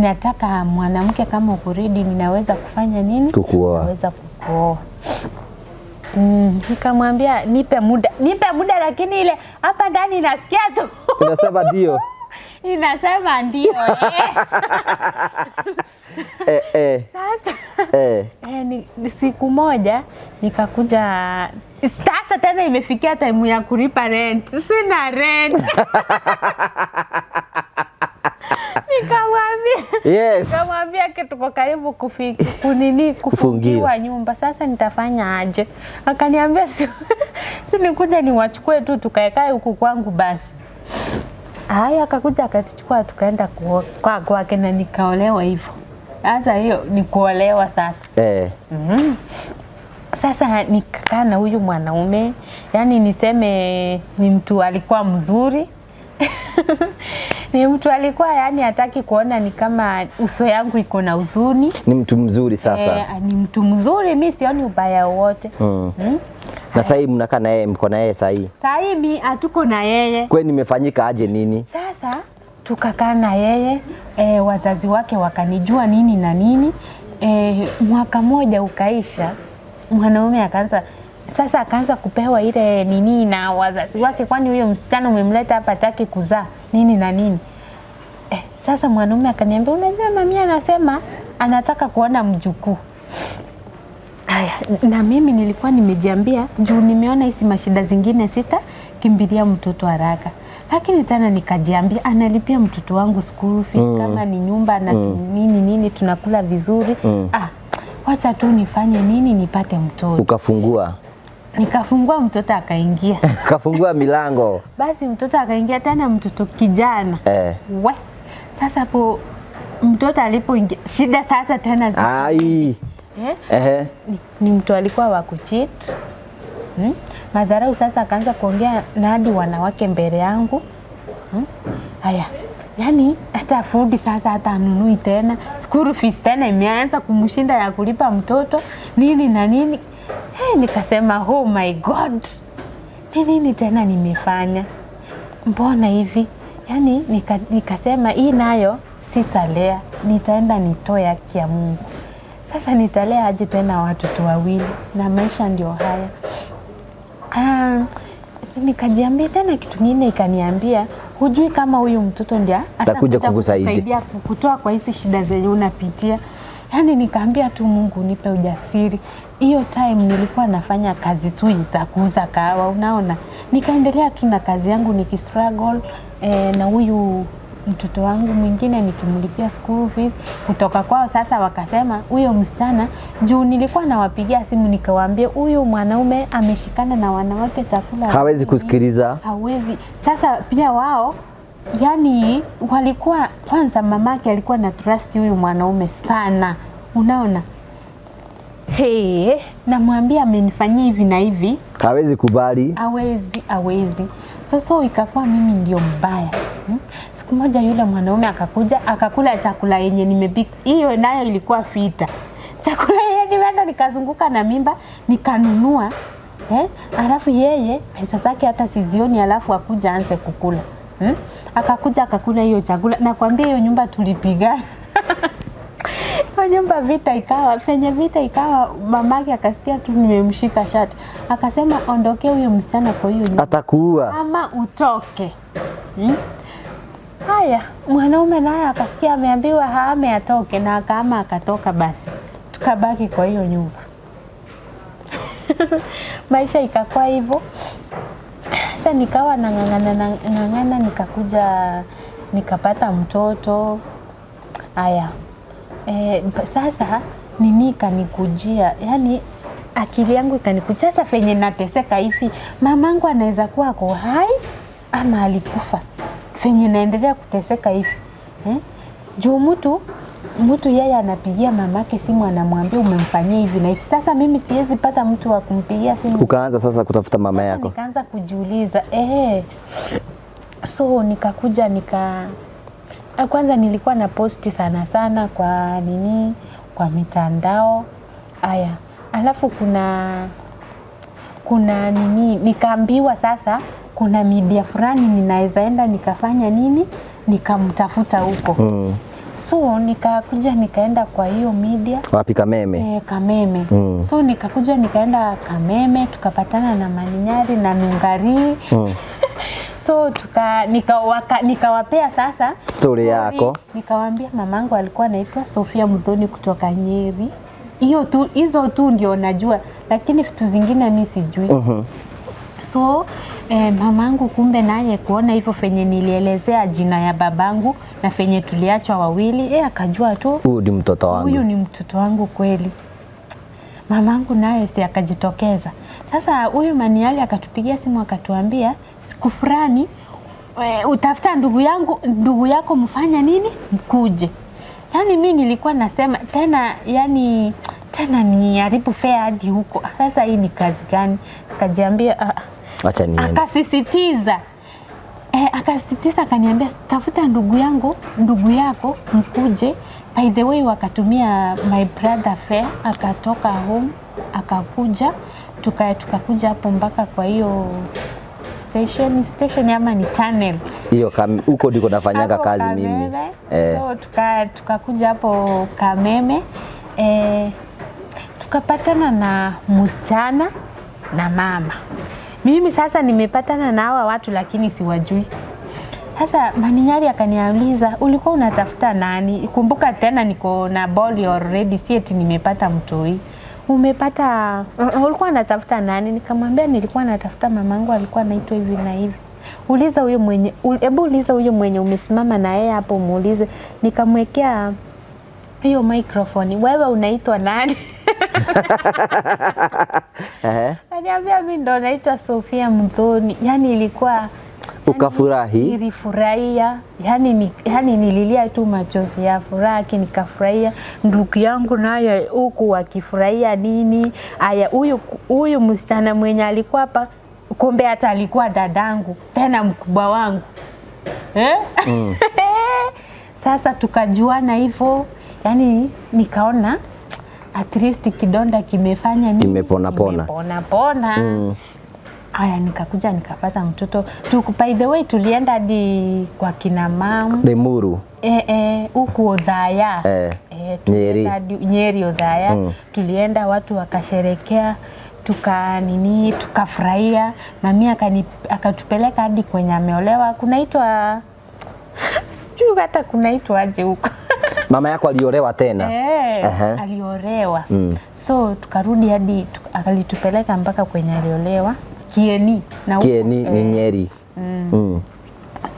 nataka mwanamke kama uko ready, ninaweza kufanya nini? Kukuoa. Naweza kukuoa. Nikamwambia nipe muda, nipe muda, lakini ile hapa ndani nasikia tu Unasema ndio. inasema ndio. Sasa siku moja nikakuja sasa tena imefikia time ya kulipa rent, sina rent. Nikamwambia nikamwambia tuko karibu kunini kufungiwa nyumba, sasa nitafanya aje? Akaniambia si nikuja niwachukue tu tukaekae huku kwangu basi. Haya, akakuja akatuchukua tukaenda kwake na nikaolewa hivyo. Sasa hiyo ni kuolewa sasa. Sasa nikakaa na huyu mwanaume, yani niseme ni mtu alikuwa mzuri. Ni mtu alikuwa yani hataki kuona ni kama uso yangu iko na huzuni. Ni mtu mzuri sasa. Ni mtu mzuri, mi sioni ubaya wowote. Na sasa hii mnakaa na yeye, mko na yeye sasa hii? Sasa hii mi hatuko na yeye. Kwani nimefanyika aje nini? Sasa tukakaa na yeye, wazazi wake wakanijua nini na nini. Mwaka moja ukaisha, mwanaume akaanza sasa akaanza kupewa ile nini na wazazi wake, kwani huyo msichana umemleta hapa hataki kuzaa nini na nini. Sasa mwanaume akaniambia, unajua mami anasema anataka kuona mjukuu. Aya, na mimi nilikuwa nimejiambia juu nimeona hizi mashida zingine sita kimbilia mtoto haraka. Lakini tena nikajiambia analipia mtoto wangu school fees, kama ni nyumba na nini nini tunakula vizuri. Wacha tu nifanye nini nipate mtoto. Ukafungua. Nikafungua, mtoto akaingia. Ukafungua milango. Basi mtoto akaingia tena, mtoto kijana. We. Sasa hapo mtoto alipoingia shida sasa tena Ai. Ni mtu alikuwa wa kucheat. Madharau sasa akaanza kuongea na hadi wanawake mbele yangu. Haya. Yani hata food sasa hata anunui tena. School fees tena imeanza kumshinda ya kulipa mtoto nini na nini. Hey, nikasema oh my God. Ni nini tena nimefanya? Mbona hivi? Yani nikasema hii nayo sitalea, nitaenda nitoe haki ya Mungu. Sasa nitalea aje tena watoto wawili na maisha ndio haya. Nikajiambia tena kitu kingine ikaniambia hujui kama huyu mtoto ndiye Atakuja kukusaidia. kukusaidia kukutoa kwa hizi shida zenye unapitia. Yani nikaambia tu Mungu nipe ujasiri. Hiyo time nilikuwa nafanya kazi tu za kuuza kahawa, unaona. Nikaendelea tu na kazi yangu nikistruggle, na huyu mtoto wangu mwingine nikimlipia school fees kutoka kwao. Sasa wakasema huyo msichana, juu nilikuwa nawapigia simu nikawaambia huyu mwanaume ameshikana na wanawake chakula Hawezi kusikiliza. Hawezi. Sasa pia wao yani walikuwa kwanza, mamake alikuwa na trust huyu mwanaume sana, unaona. Hey, namwambia amenifanyia hivi na hivi, Hawezi kubali. Hawezi. So ikakuwa mimi ndio mbaya. Siku moja yule mwanaume akakuja akakula chakula yenye nimepika. Hiyo nayo ilikuwa fita. Chakula yeye nimeenda nikazunguka na mimba nikanunua, alafu yeye pesa zake hata sizioni, alafu akuja anze kukula. Akakuja akakula hiyo chakula. Nakwambia hiyo nyumba tulipigana. Hiyo nyumba vita ikawa, fenye vita ikawa, mamake akasikia tu nimemshika shati, akasema ondokee huyo msichana kwa hiyo nyumba Atakuua. ama utoke. Haya, mwanaume naye akasikia ameambiwa haame atoke, na akaama akatoka. Basi tukabaki kwa hiyo nyumba. Maisha ikakuwa hivyo. Sasa nikawa nang'ang'ana nang'ang'ana, nikakuja nikapata mtoto. Haya, sasa nini ikanikujia, yani akili yangu ikanikujia sasa, venye nateseka hivi, mamangu anaweza kuwa ako hai ama alikufa, venye naendelea kuteseka hivi, Juu mtu yeye anapigia mamake simu anamwambia umemfanyia hivi na hivi. Sasa mimi siwezi pata mtu wa kumpigia simu. Ukaanza sasa kutafuta mama Sasa yako. nikaanza kujiuliza, so nikakuja kwanza nilikuwa na posti sana sana kwa nini, kwa mitandao haya, alafu kuna nini, nikaambiwa sasa kuna media fulani ninaweza enda nikafanya nini, nikamtafuta huko. So nikakuja nikaenda kwa hiyo media. Wapi, Kameme? Kameme. So nikakuja nikaenda Kameme, tukapatana na Maninyari na Nungari. So nikawapea sasa Story yako. Nikawaambia mamangu alikuwa anaitwa Sofia Muthoni kutoka Nyeri. Hiyo tu, hizo tu ndio najua, lakini vitu zingine mi sijui. So mamangu kumbe naye kuona hivyo venye nilielezea jina ya babangu na venye tuliachwa wawili, akajua tu Huyu ni mtoto wangu. Huyu ni mtoto wangu kweli. Mamangu naye si akajitokeza. Sasa huyu Maniali akatupigia simu akatuambia siku fulani utafuta ndugu yangu, ndugu yako mfanya nini, mkuje. Yaani mi nilikuwa nasema tena, yani tena ni haribu fare hadi huko. Sasa hii ni kazi gani? Kajiambia Acha niende. Akasisitiza. Akasisitiza akaniambia tafuta ndugu yangu, ndugu yako mkuje. By the way wakatumia my brother fare, akatoka home akakuja, tukakuja hapo mpaka kwa hiyo station ama ni channel. Hiyo huko ndiko nafanyaga Hapo kazi mimi. Kameme. So tukakuja hapo Kameme, tukapatana na msichana na mama. Mimi sasa nimepatana na hawa watu lakini siwajui. Sasa Maninyari akaniuliza ulikuwa unatafuta nani? Kumbuka tena niko na ball already, si eti nimepata mtoi. Umepata ulikuwa unatafuta nani? Nikamwambia nilikuwa natafuta mamangu, alikuwa anaitwa hivi na hivi. Uliza huyo mwenye, hebu uliza huyo mwenye umesimama na yeye hapo muulize. Nikamwekea hiyo microphone, wewe unaitwa nani? Akaniambia mimi ndo naitwa Sofia Muthoni. Yani ilikuwa Ukafurahi? Nilifurahia. Yani nililia tu machozi ya furaha, nikafurahia. Ndugu yangu naye huku akifurahia nini. Aya, huyu msichana mwenye alikuwa hapa, kumbe hata alikuwa dadangu, tena mkubwa wangu. Sasa tukajuana hivyo. Yani nikaona at least kidonda kimefanya nini? Kimepona pona. Kimepona pona. Aya, nikakuja nikapata mtoto. By the way tulienda hadi kwa kina mamu. Limuru. Huku Othaya. Nyeri. Tulienda hadi Nyeri Othaya. Tulienda watu wakasherekea, tuka nini, tukafurahia. Mami akatupeleka hadi kwenye ameolewa. Kunaitwa sijui hata kunaitwa aje huko. Mama yako aliolewa tena? Aliolewa. So tukarudi hadi alitupeleka mpaka kwenye aliolewa Kieni na huko, Kieni ni Nyeri.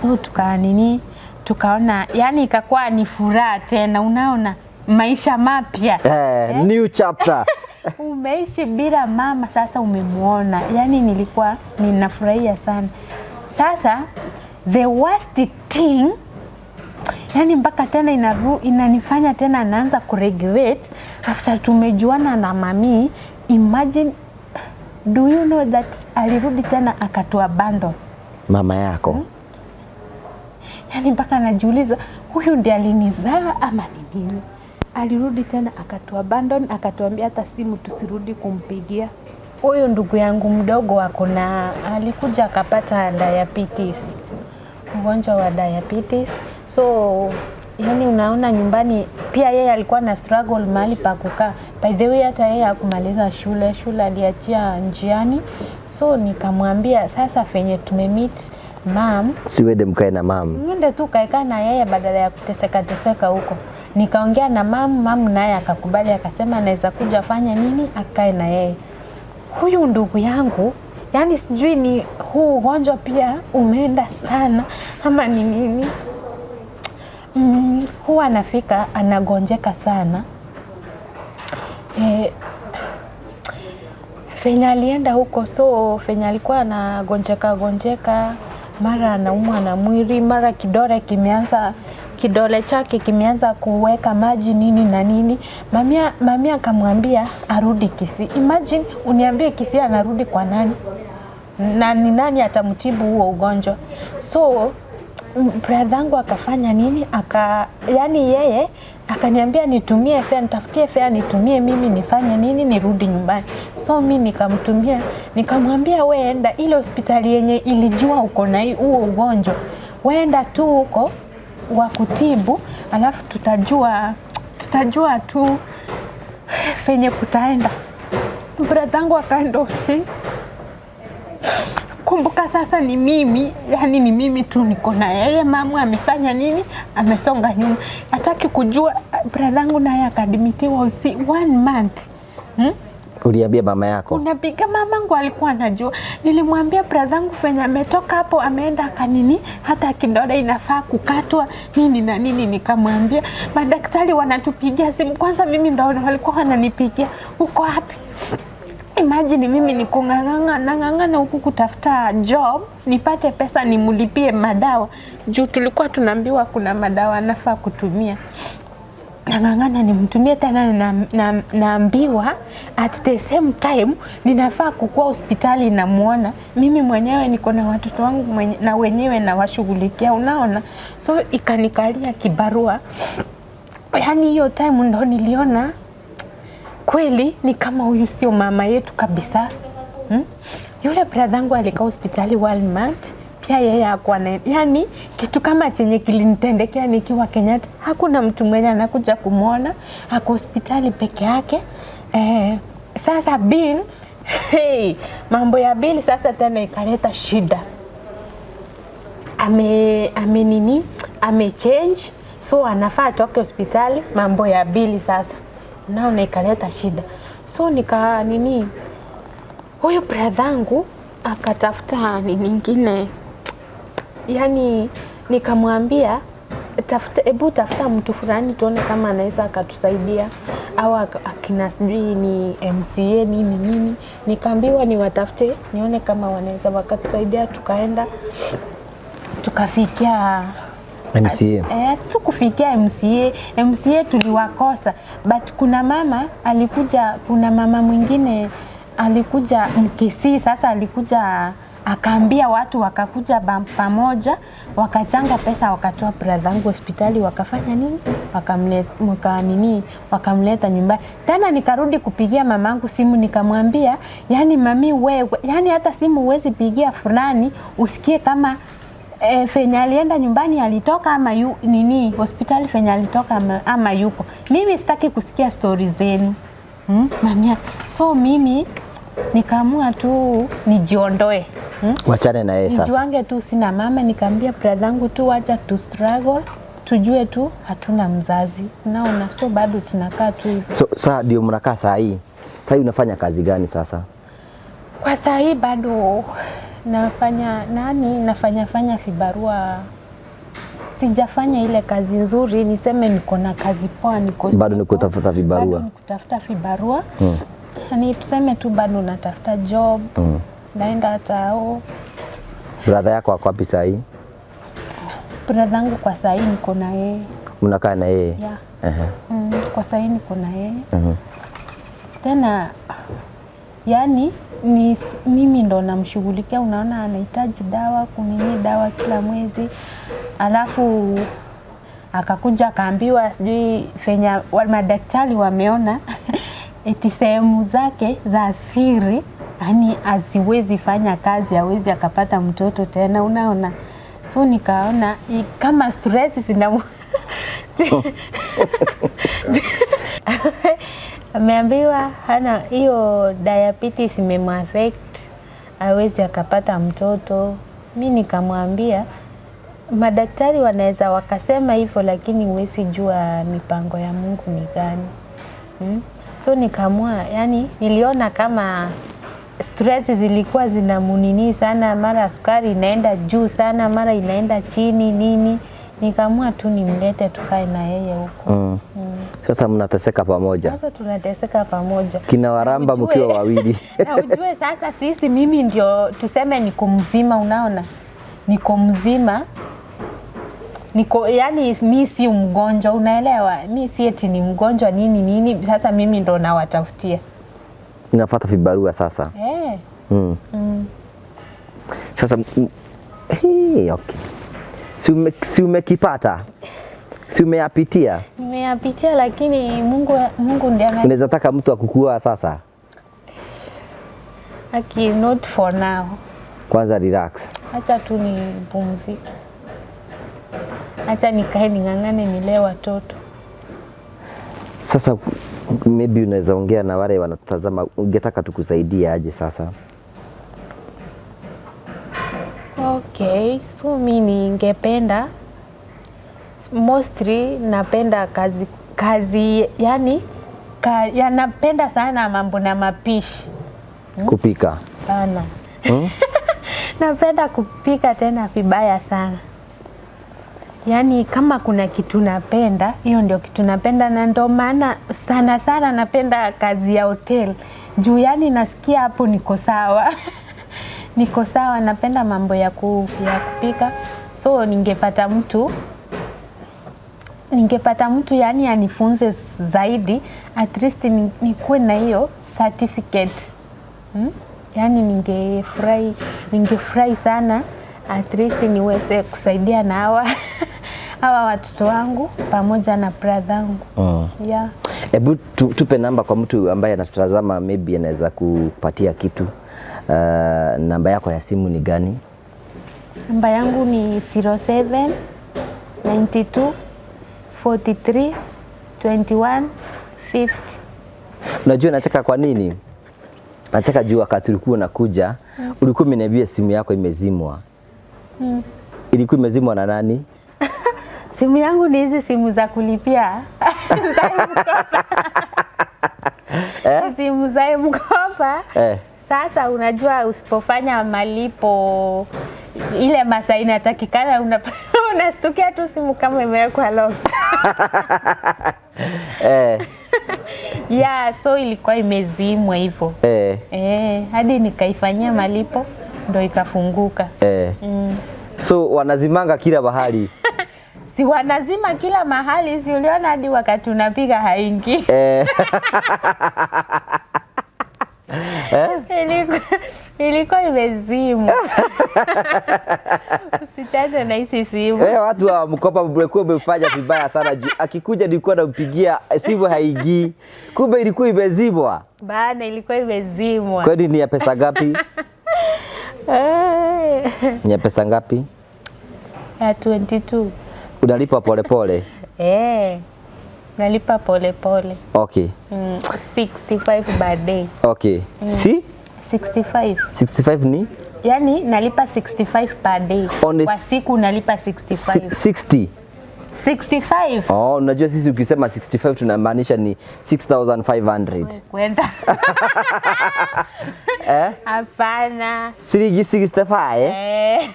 So tuka nini, tukaona yani ikakuwa ni furaha tena, unaona maisha mapya. New chapter. Umeishi bila mama, sasa umemuona. Yani nilikuwa ninafurahia sana. Sasa the worst thing, yani mpaka tena inanifanya tena naanza kuregret after tumejuana na mami. Imagine, do you know that alirudi tena akatuabandon Mama yako? Yani mpaka najiuliza huyu ndiye alinizaa ama ni nini? Alirudi tena akatuabandon, akatuambia hata simu tusirudi kumpigia. Huyu ndugu yangu mdogo akona, alikuja akapata diabetes, ugonjwa wa diabetes. So yani unaona nyumbani pia yeye alikuwa na struggle mahali pa kukaa. By the way, hata yeye hakumaliza shule, shule aliachia njiani. So nikamwambia sasa venye tumemeet mam, Siwende mkae na mam. mwende tu kaekaa na yeye badala ya kuteseka teseka huko. Nikaongea na mam, mam naye akakubali, akasema anaweza kuja afanye nini, akae na yeye. Huyu ndugu yangu, yani sijui ni huu ugonjwa pia umeenda sana ama ni nini. Huwa anafika anagonjeka sana. Fenya alienda huko, so fenya alikuwa anagonjeka gonjeka, mara anaumwa na mwili, mara kidole kimeanza, kidole chake kimeanza kuweka maji nini na nini. Mamia akamwambia arudi Kisii. Imagine uniambie Kisii anarudi kwa nani? Na ni nani atamtibu huo ugonjwa? So brother yangu akafanya nini? Yani yeye akaniambia nitumie fare, nitafutie fare nitumie mimi nifanye nini nirudi nyumbani. So mi nikamtumia, nikamwambia we enda ile hospitali yenye ilijua uko na huo ugonjwa, we enda tu huko wakutibu, alafu tutajua tu fenye kutaenda. Brother yangu akaenda usi. Kumbuka sasa ni mimi, yani ni mimi tu niko na yeye. Mamu amefanya nini? Amesonga nyuma, hataki kujua. Brother yangu naye akadimitiwa usi 1 month. Uliambia mama yako? Unapiga, mamangu alikuwa anajua. Nilimwambia brother yangu fenya ametoka hapo ameenda kanini, hata kidole inafaa kukatwa nini na nini. Nikamwambia madaktari wanatupigia simu, kwanza mimi ndo walikuwa wananipigia, uko wapi? Imagine mimi niko ng'ang'ana huku kutafuta job nipate pesa nimlipie madawa, juu tulikuwa tunaambiwa kuna madawa nafaa kutumia. Nang'ang'ana nimtumie tena, naambiwa at the same time ninafaa kukua hospitali namuona. Mimi mwenyewe niko na watoto wangu na wenyewe nawashughulikia, unaona. So ikanikalia kibarua. Yani hiyo time ndo niliona kweli ni kama huyu sio mama yetu kabisa. Yule brother yangu alikaa hospitali 1 month, pia yeye hakuwa na, yani kitu kama chenye kilinitendekea nikiwa Kenyatta, hakuna mtu mwenye anakuja kumuona, ako hospitali peke yake. Sasa bill, hey, mambo ya bill sasa tena ikaleta shida. Ame change, so anafaa atoke hospitali, mambo ya bill sasa naona ikaleta shida. So nika nini, huyu brother yangu akatafuta nini nyingine, yani nikamwambia tafuta, ebu tafuta mtu fulani tuone kama anaweza akatusaidia, au akina sijui ni MCA nini nini. Nikaambiwa niwatafute nione kama wanaweza wakatusaidia. Tukaenda tukafikia MCA. Tukufikia MCA. MCA tuliwakosa, but kuna mama alikuja, kuna mama mwingine alikuja Mkisii. Sasa alikuja akaambia watu, wakakuja pamoja, wakachanga pesa, wakatoa brother yangu hospitali, wakafanya nini, wakamleta nyumbani. Tena nikarudi kupigia mamangu simu, nikamwambia yani mami wewe, yani hata simu huwezi pigia fulani usikie kama fenya alienda nyumbani alitoka ama nini hospitali fenya alitoka ama yuko. Mimi sitaki kusikia story zenu. Mamia. So mimi nikaamua tu nijiondoe. Wachane na yeye sasa. Nijuange tu sina mama, nikaambia brother yangu tu wacha tu struggle, tujue tu hatuna mzazi. Unaona, so bado tunakaa tu hivyo. So sasa ndio mnakaa saa hii. Saa hii unafanya kazi gani sasa? Kwa saa hii bado nafanya nani, nafanya vibarua. Sijafanya ile kazi nzuri niseme niko na kazi poa, niko bado ni kutafuta vibarua. Bado ni kutafuta vibarua. Ni tuseme tu bado natafuta job. Naenda hata au. Brother yako ako wapi saa hii? Brother yangu kwa saa hii niko na yeye. Mnakaa na yeye? Yeah. Kwa saa hii niko na yeye. Tena yani ni mimi ndo namshughulikia, unaona anahitaji dawa, kunini dawa kila mwezi. Alafu Akakuja akaambiwa sijui fenya madaktari wameona eti sehemu zake za siri yani asiwezi fanya kazi, hawezi akapata mtoto tena, unaona. So nikaona kama stress zina ameambiwa hana hiyo diabetes imemuaffect, hawezi akapata mtoto. Mi nikamwambia madaktari wanaweza wakasema hivyo, lakini huwezi jua mipango ya Mungu ni gani. So nikaamua, yani niliona kama stress zilikuwa zinamunini sana, mara sukari inaenda juu sana, mara inaenda chini nini. Nikaamua tu nimlete tukae na yeye huko. Sasa mnateseka pamoja. Sasa tunateseka pamoja. Kina waramba mkiwa wawili. Na ujue sasa sisi, mimi ndio tuseme niko mzima, unaona? Niko mzima. Niko, yani mi si mgonjwa, unaelewa? Mi si eti ni mgonjwa nini nini. Sasa mimi ndo nawatafutia. Nafuata vibarua sasa. Sasa hey, okay. Si umekipata? Si umeyapitia? Nimeyapitia, lakini Mungu ndiye ana. Unaweza taka mtu akukua sasa? Aki, not for now. Kwanza relax. Acha tu nipumzike. Acha nikae ning'ang'ane nilee watoto. Sasa maybe unaweza ongea na wale wanatazama, ungetaka tukusaidie aje sasa? Okay, so mi ningependa, mostly napenda kazi yani ya napenda sana mambo na mapishi. Kupika. Sana. Napenda kupika tena vibaya sana. Yani kama kuna kitu napenda, hiyo ndio kitu napenda, na ndio maana sana sana napenda kazi ya hotel. Juu yani nasikia hapo niko sawa. Niko sawa, napenda mambo ya kupika. So ningepata mtu yani anifunze zaidi, at least nikuwe na hiyo certificate. Yani ningefurahi sana at least niweze kusaidia na hawa watoto wangu pamoja na brother wangu. Yeah. Ebu tupe namba kwa mtu ambaye anatutazama, maybe anaweza kupatia kitu. Namba yako ya simu ni gani? Namba yangu ni 07 92 43 21 50. Unajua nacheka kwa nini? Nacheka juu wakati ulikuwa unakuja, ulikuwa umeniambia simu yako imezimwa. Ilikuwa imezimwa na nani? Simu yangu ni hizi simu za kulipia. Simu za M-Kopa. Sasa unajua usipofanya malipo ile masaa inatakikana, unastukia tu simu kama imewekwa lock. Yeah, so ilikuwa imezimwa hivyo. Hadi nikaifanyia malipo ndo ikafunguka. So wanazimanga kila mahali. Si wanazima kila mahali, si uliona hadi wakati unapiga haingi. Ilikuwa imezimwa. Usicheze na hizi simu. Watu wa Mkopa mlikuwa mmefanya vibaya sana juu. Akikuja nilikuwa nampigia simu haingii. Kumbe ilikuwa imezimwa. Bana, ilikuwa imezimwa. Kwani ni ya pesa ngapi? Ni ya pesa ngapi? Ya 22. Unalipa pole pole? Nalipa pole pole. Okay. 65 per day. Okay. Si? 65. 65 ni? Yani nalipa 65 per day. Kwa siku nalipa 65. 60. 65. Oh, unajua sisi ukisema 65 tunamaanisha ni 6500. Kwenda. Hapana. Shilingi 65,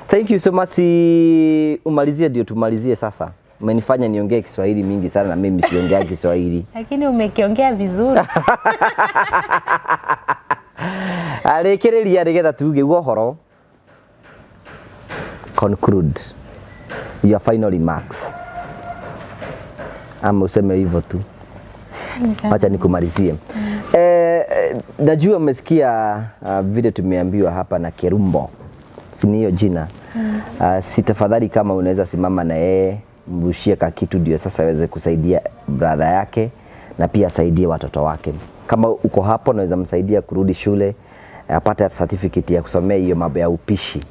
Thank you so much. Umalizie ndio tumalizie sasa. Umenifanya niongee Kiswahili mingi sana na mimi siongea Kiswahili. Lakini umekiongea vizuri. Arekereria nigetha tuge uhoro. Conclude your final remarks. Ama useme hivyo tu. Acha nikumalizie. Najua umesikia vile tumeambiwa hapa na Kerumbo. Si ni hiyo jina? Si tafadhali kama unaweza simama na yeye, mrushie kakitu ndio sasa aweze kusaidia brother yake na pia asaidie watoto wake. Kama uko hapo unaweza msaidia kurudi shule, apate certificate ya kusomea hiyo mambo ya upishi.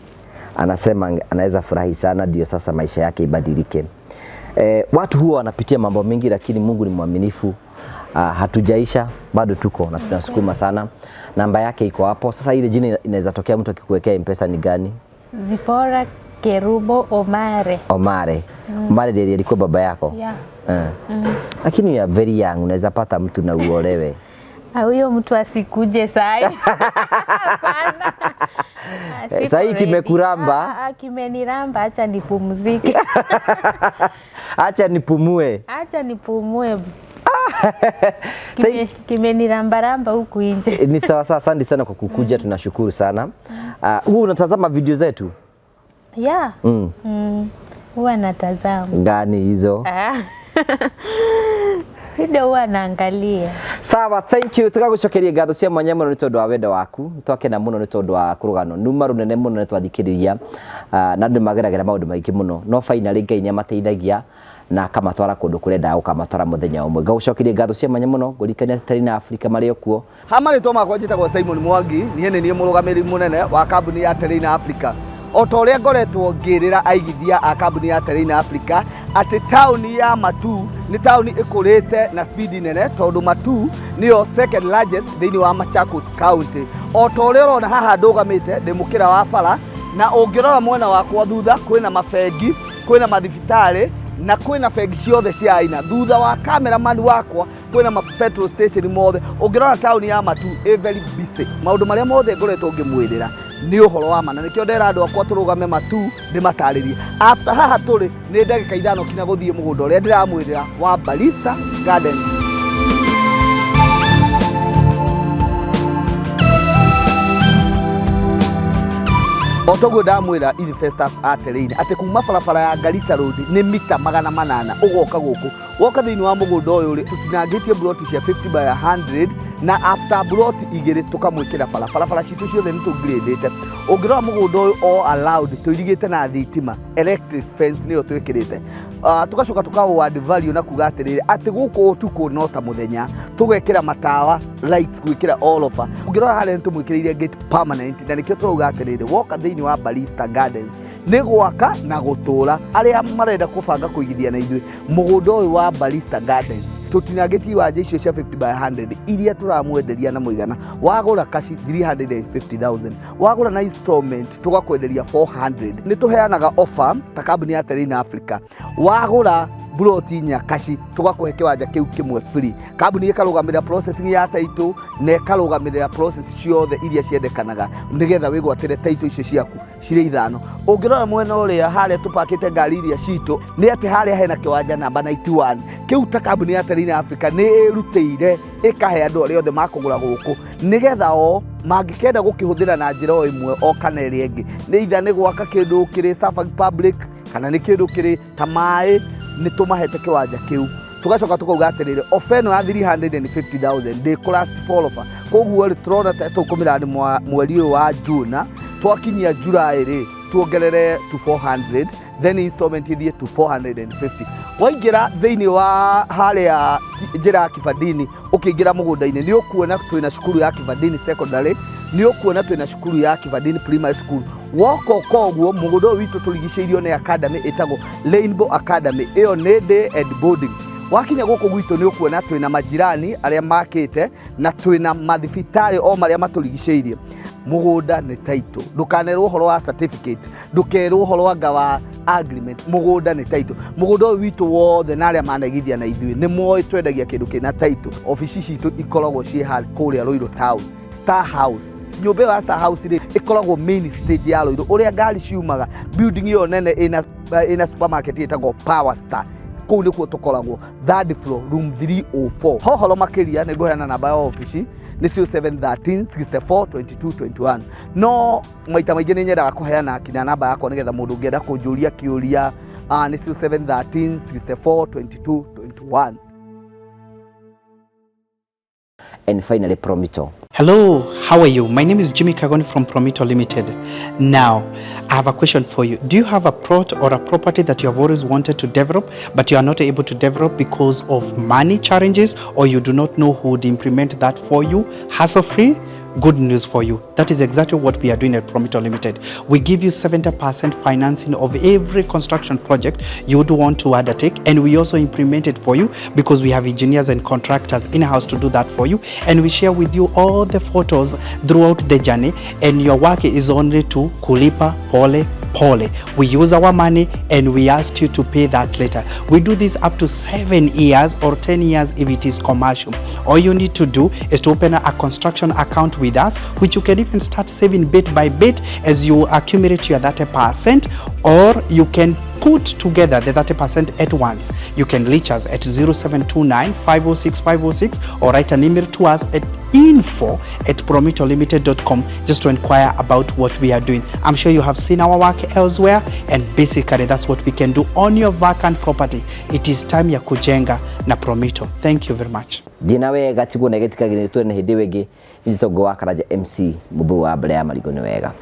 Anasema anaweza furahi sana ndio sasa maisha yake ibadilike. Watu huwa wanapitia mambo mengi, lakini Mungu ni mwaminifu. Hatujaisha bado, tuko na tunasukuma sana. Namba yake iko hapo. Sasa ile jina inaweza tokea mtu akikuwekea M-Pesa ni gani? Zipora Kerubo Omare. Omare. Omare ndiye alikuwa baba yako? Yeah. Lakini you are very young, unaweza pata mtu na uolewe. Huyo mtu asikuje sahi. Hapana. Siko Sahi ready. Kimekuramba. Kimeniramba, acha nipumzike. Acha nipumue. Acha nipumue. Kimenirambaramba huku nje. Ni sawa sawa, asante sana kwa kukuja, tunashukuru sana. Huu unatazama video zetu? Yeah. Huwa natazama. Gani hizo? Video huwa naangalia. Sawa, thank you. Tugagucokeria ngatho cia mwanya muno ni tondu wa wendo waku. Twakena muno ni tondu wa kurugano numa runene muno ni twathikiriria, na andu mageragera maundu maingi muno, no finally Ngai ni amateithagia na akamatwara kundu kuria endaga gukamatwara muthenya umwe. Ngagucokeria ngatho cia mwanya muno, ngũririkania Terina Africa marĩ o kuo. Ha marĩtwa makwa njĩtagwo Simon Mwangi, niĩ nĩ niĩ mũrũgamĩrĩri mũnene wa kambuni ya Terina Africa. O ta ũrĩa ngoretwo ngĩrĩra aigithia a kambuni ya Terina Africa atĩ taũni ya Matuu nĩ taũni ĩkũrĩte na speed nene, tondũ Matuu nĩyo second largest thĩinĩ wa Machakos County. O ta ũrĩa ũrona haha ndũgamĩte ndĩ mũkĩra wa bara, na ũngĩrora mwena wakwa thutha kwĩna mabengi, kwĩna mathibitarĩ na kwĩna bengi ciothe cia aina. Thutha wa cameraman wakwa kwĩna ma petrol station mothe. Ũngĩrora taũni ya Matuu ĩ very busy. Maũndũ marĩa mothe ngoretwo ngĩmwĩrĩra nĩ ũhoro wa ma, na nĩkĩo ndera andũ akwa tũrũgame Matuu ndĩmatarĩrie. After haha tũrĩ nĩ ndagĩka 5 kinya gũthiĩ mũgũnda ũrĩa ndĩramwĩrĩra wa Barista Gardens. O toguo ndamwĩra investors a Terrain atĩ kuma barabara ya Garissa Road nĩ mita 800 ũgoka gũkũ. Woka thĩinĩ wa mũgũnda ũyũ rĩ, tũtinangĩtie broti cia 50 by 100, na after broti igĩrĩ tũkamwĩkĩra bara. Barabara citũ ciothe nĩ tũngirĩndĩte. Ũngĩrora mũgũnda ũyũ all allowed, tũirigĩte na thitima, electric fence nĩyo twĩkĩrĩte. Tũgacoka tũka add value na kuga atĩrĩrĩ atĩ gũkũ ũtukũ no ta mũthenya, tũgekĩra matawa lights gwĩkĩra all over. Ũngĩrora harĩa nĩ tũmwĩkĩrĩire gate permanent, na nĩkĩo tũrauga atĩrĩrĩ woka thĩinĩ wa Barista Gardens nĩ gwaka na gũtũra. Arĩa marenda kũbanga kũigithia na ithuĩ mũgũnda ũyũ wa Barista Gardens, tũtinangĩtie iwanja icio cia 50 by 100 iria tũramwenderia na mũigana wagũra kaci 350,000, wagũra na installment tũgakwenderia 400. Nĩ tũheanaga offer ta kambuni ya Terrain Africa, wagũra broti inya kaci tũgakũhe kĩwanja kĩu kĩmwe free. Kambuni ĩkarũgamĩrĩra processing ya title na ĩkarũgamĩrĩra process ciothe iria ciendekanaga nĩgetha wĩgwatĩre title icio ciaku cirĩ 5. Ũngĩrora mwena ũrĩa harĩa tũpakĩte ngari iria citũ nĩ atĩ harĩa hena kĩwanja namba 91 kĩu ta kambuni ya Terrain Africa nĩ ĩrutĩire ĩkahe andũ arĩa othe makũgũra gũkũ nĩgetha o mangĩkenda gũkĩhũthĩra na njĩra o ĩmwe o kana ĩrĩa ĩngĩ, nĩ either nĩ gwaka kĩndũ kĩrĩ serving public kana nĩ kĩndũ kĩrĩ ta maĩ, nĩ tũmahete kĩwanja kĩu. Tũgacoka tũkauga atĩrĩrĩ ofa ĩno ya 350,000 ndĩkũ last for offer, koguo rĩ tũrona ta tũkũmĩra nĩ mweri ũyũ wa June, twakinyia July rĩ tuongerere to 400, then installment ithiĩ to 450. Waingĩra thĩinĩ wa harĩa njĩra ya Kibandini ũkĩingĩra mũgũnda-inĩ nĩ ũkuona twĩna cukuru ya Kibandini Secondary, nĩ ũkuona twĩna cukuru ya Kibandini Primary School. Woka ũka ũguo mũgũnda ũyũ witũ tũrigicĩirio nĩ academy ĩtagwo Rainbow Academy, ĩyo nĩ day and boarding. Wakinya gũkũ gwitũ nĩ ũkuona twĩna majirani arĩa makĩte na twĩna mathibitarĩ o marĩa matũrigicĩirie. Mũgũnda nĩ title, ndũkanerwo ũhoro wa certificate, ndũkerwo ũhoro anga wa agreement, mũgũnda nĩ title. Mũgũnda ũyũ witũ wothe na arĩa manaigithia na ithuĩ nĩ moĩ twendagia kĩndũ kĩna title. Obici citũ ikoragwo ciĩ kũrĩa Ruiru Town, Star House. Nyũmba ĩyo ya Star House rĩ ĩkoragwo main stage ya Ruiru, ũrĩa ngari ciumaga. Building ĩyo nene ĩna supermarket ĩtagwo Power Star, kũu nĩkuo tũkoragwo, third floor room 304. Hohoro makĩria nĩ ngũheana namba ya obici nĩ 0713 64 22 21, no maita maingĩ nĩ nyendaga kũheana kinya namba yakwa nĩgetha mũndũ ũngĩenda kũnjũria kĩũria, nĩ 0713 64 22 21. And finally Promito. Hello, how are you? My name is Jimmy Kagoni from Promito Limited. Now, I have a question for you. Do you have a plot or a property that you have always wanted to develop, but you are not able to develop because of money challenges, or you do not know who would implement that for you hassle-free? Good news for you. That is exactly what we are doing at Promito Limited. We give you 70% financing of every construction project you would want to undertake, and we also implement it for you because we have engineers and contractors in-house to do that for you, and we share with you all the photos throughout the journey, and your work is only to kulipa pole pole. We use our money and we ask you to pay that later. We do this up to 7 years or 10 years if it is commercial. All you need to do is to open a construction account with us, which you can even start saving bit by bit as you accumulate your 30%, or you can put together the 30% at once. You can reach us at 0729 506 506 or write an email to us at info@promitolimited.com just to inquire about what we are doing. I'm sure you have seen our work elsewhere, and basically that's what we can do on your vacant property. It is time ya kujenga na Promito. Thank you very much. Thiĩ na wega, tiguo na gĩtikagĩrĩ twene hĩndĩ ĩyo ĩngĩ. Njĩtagwo wa Karanja MC Mũmbũ wa mbere ya marigũ. Nĩ wega.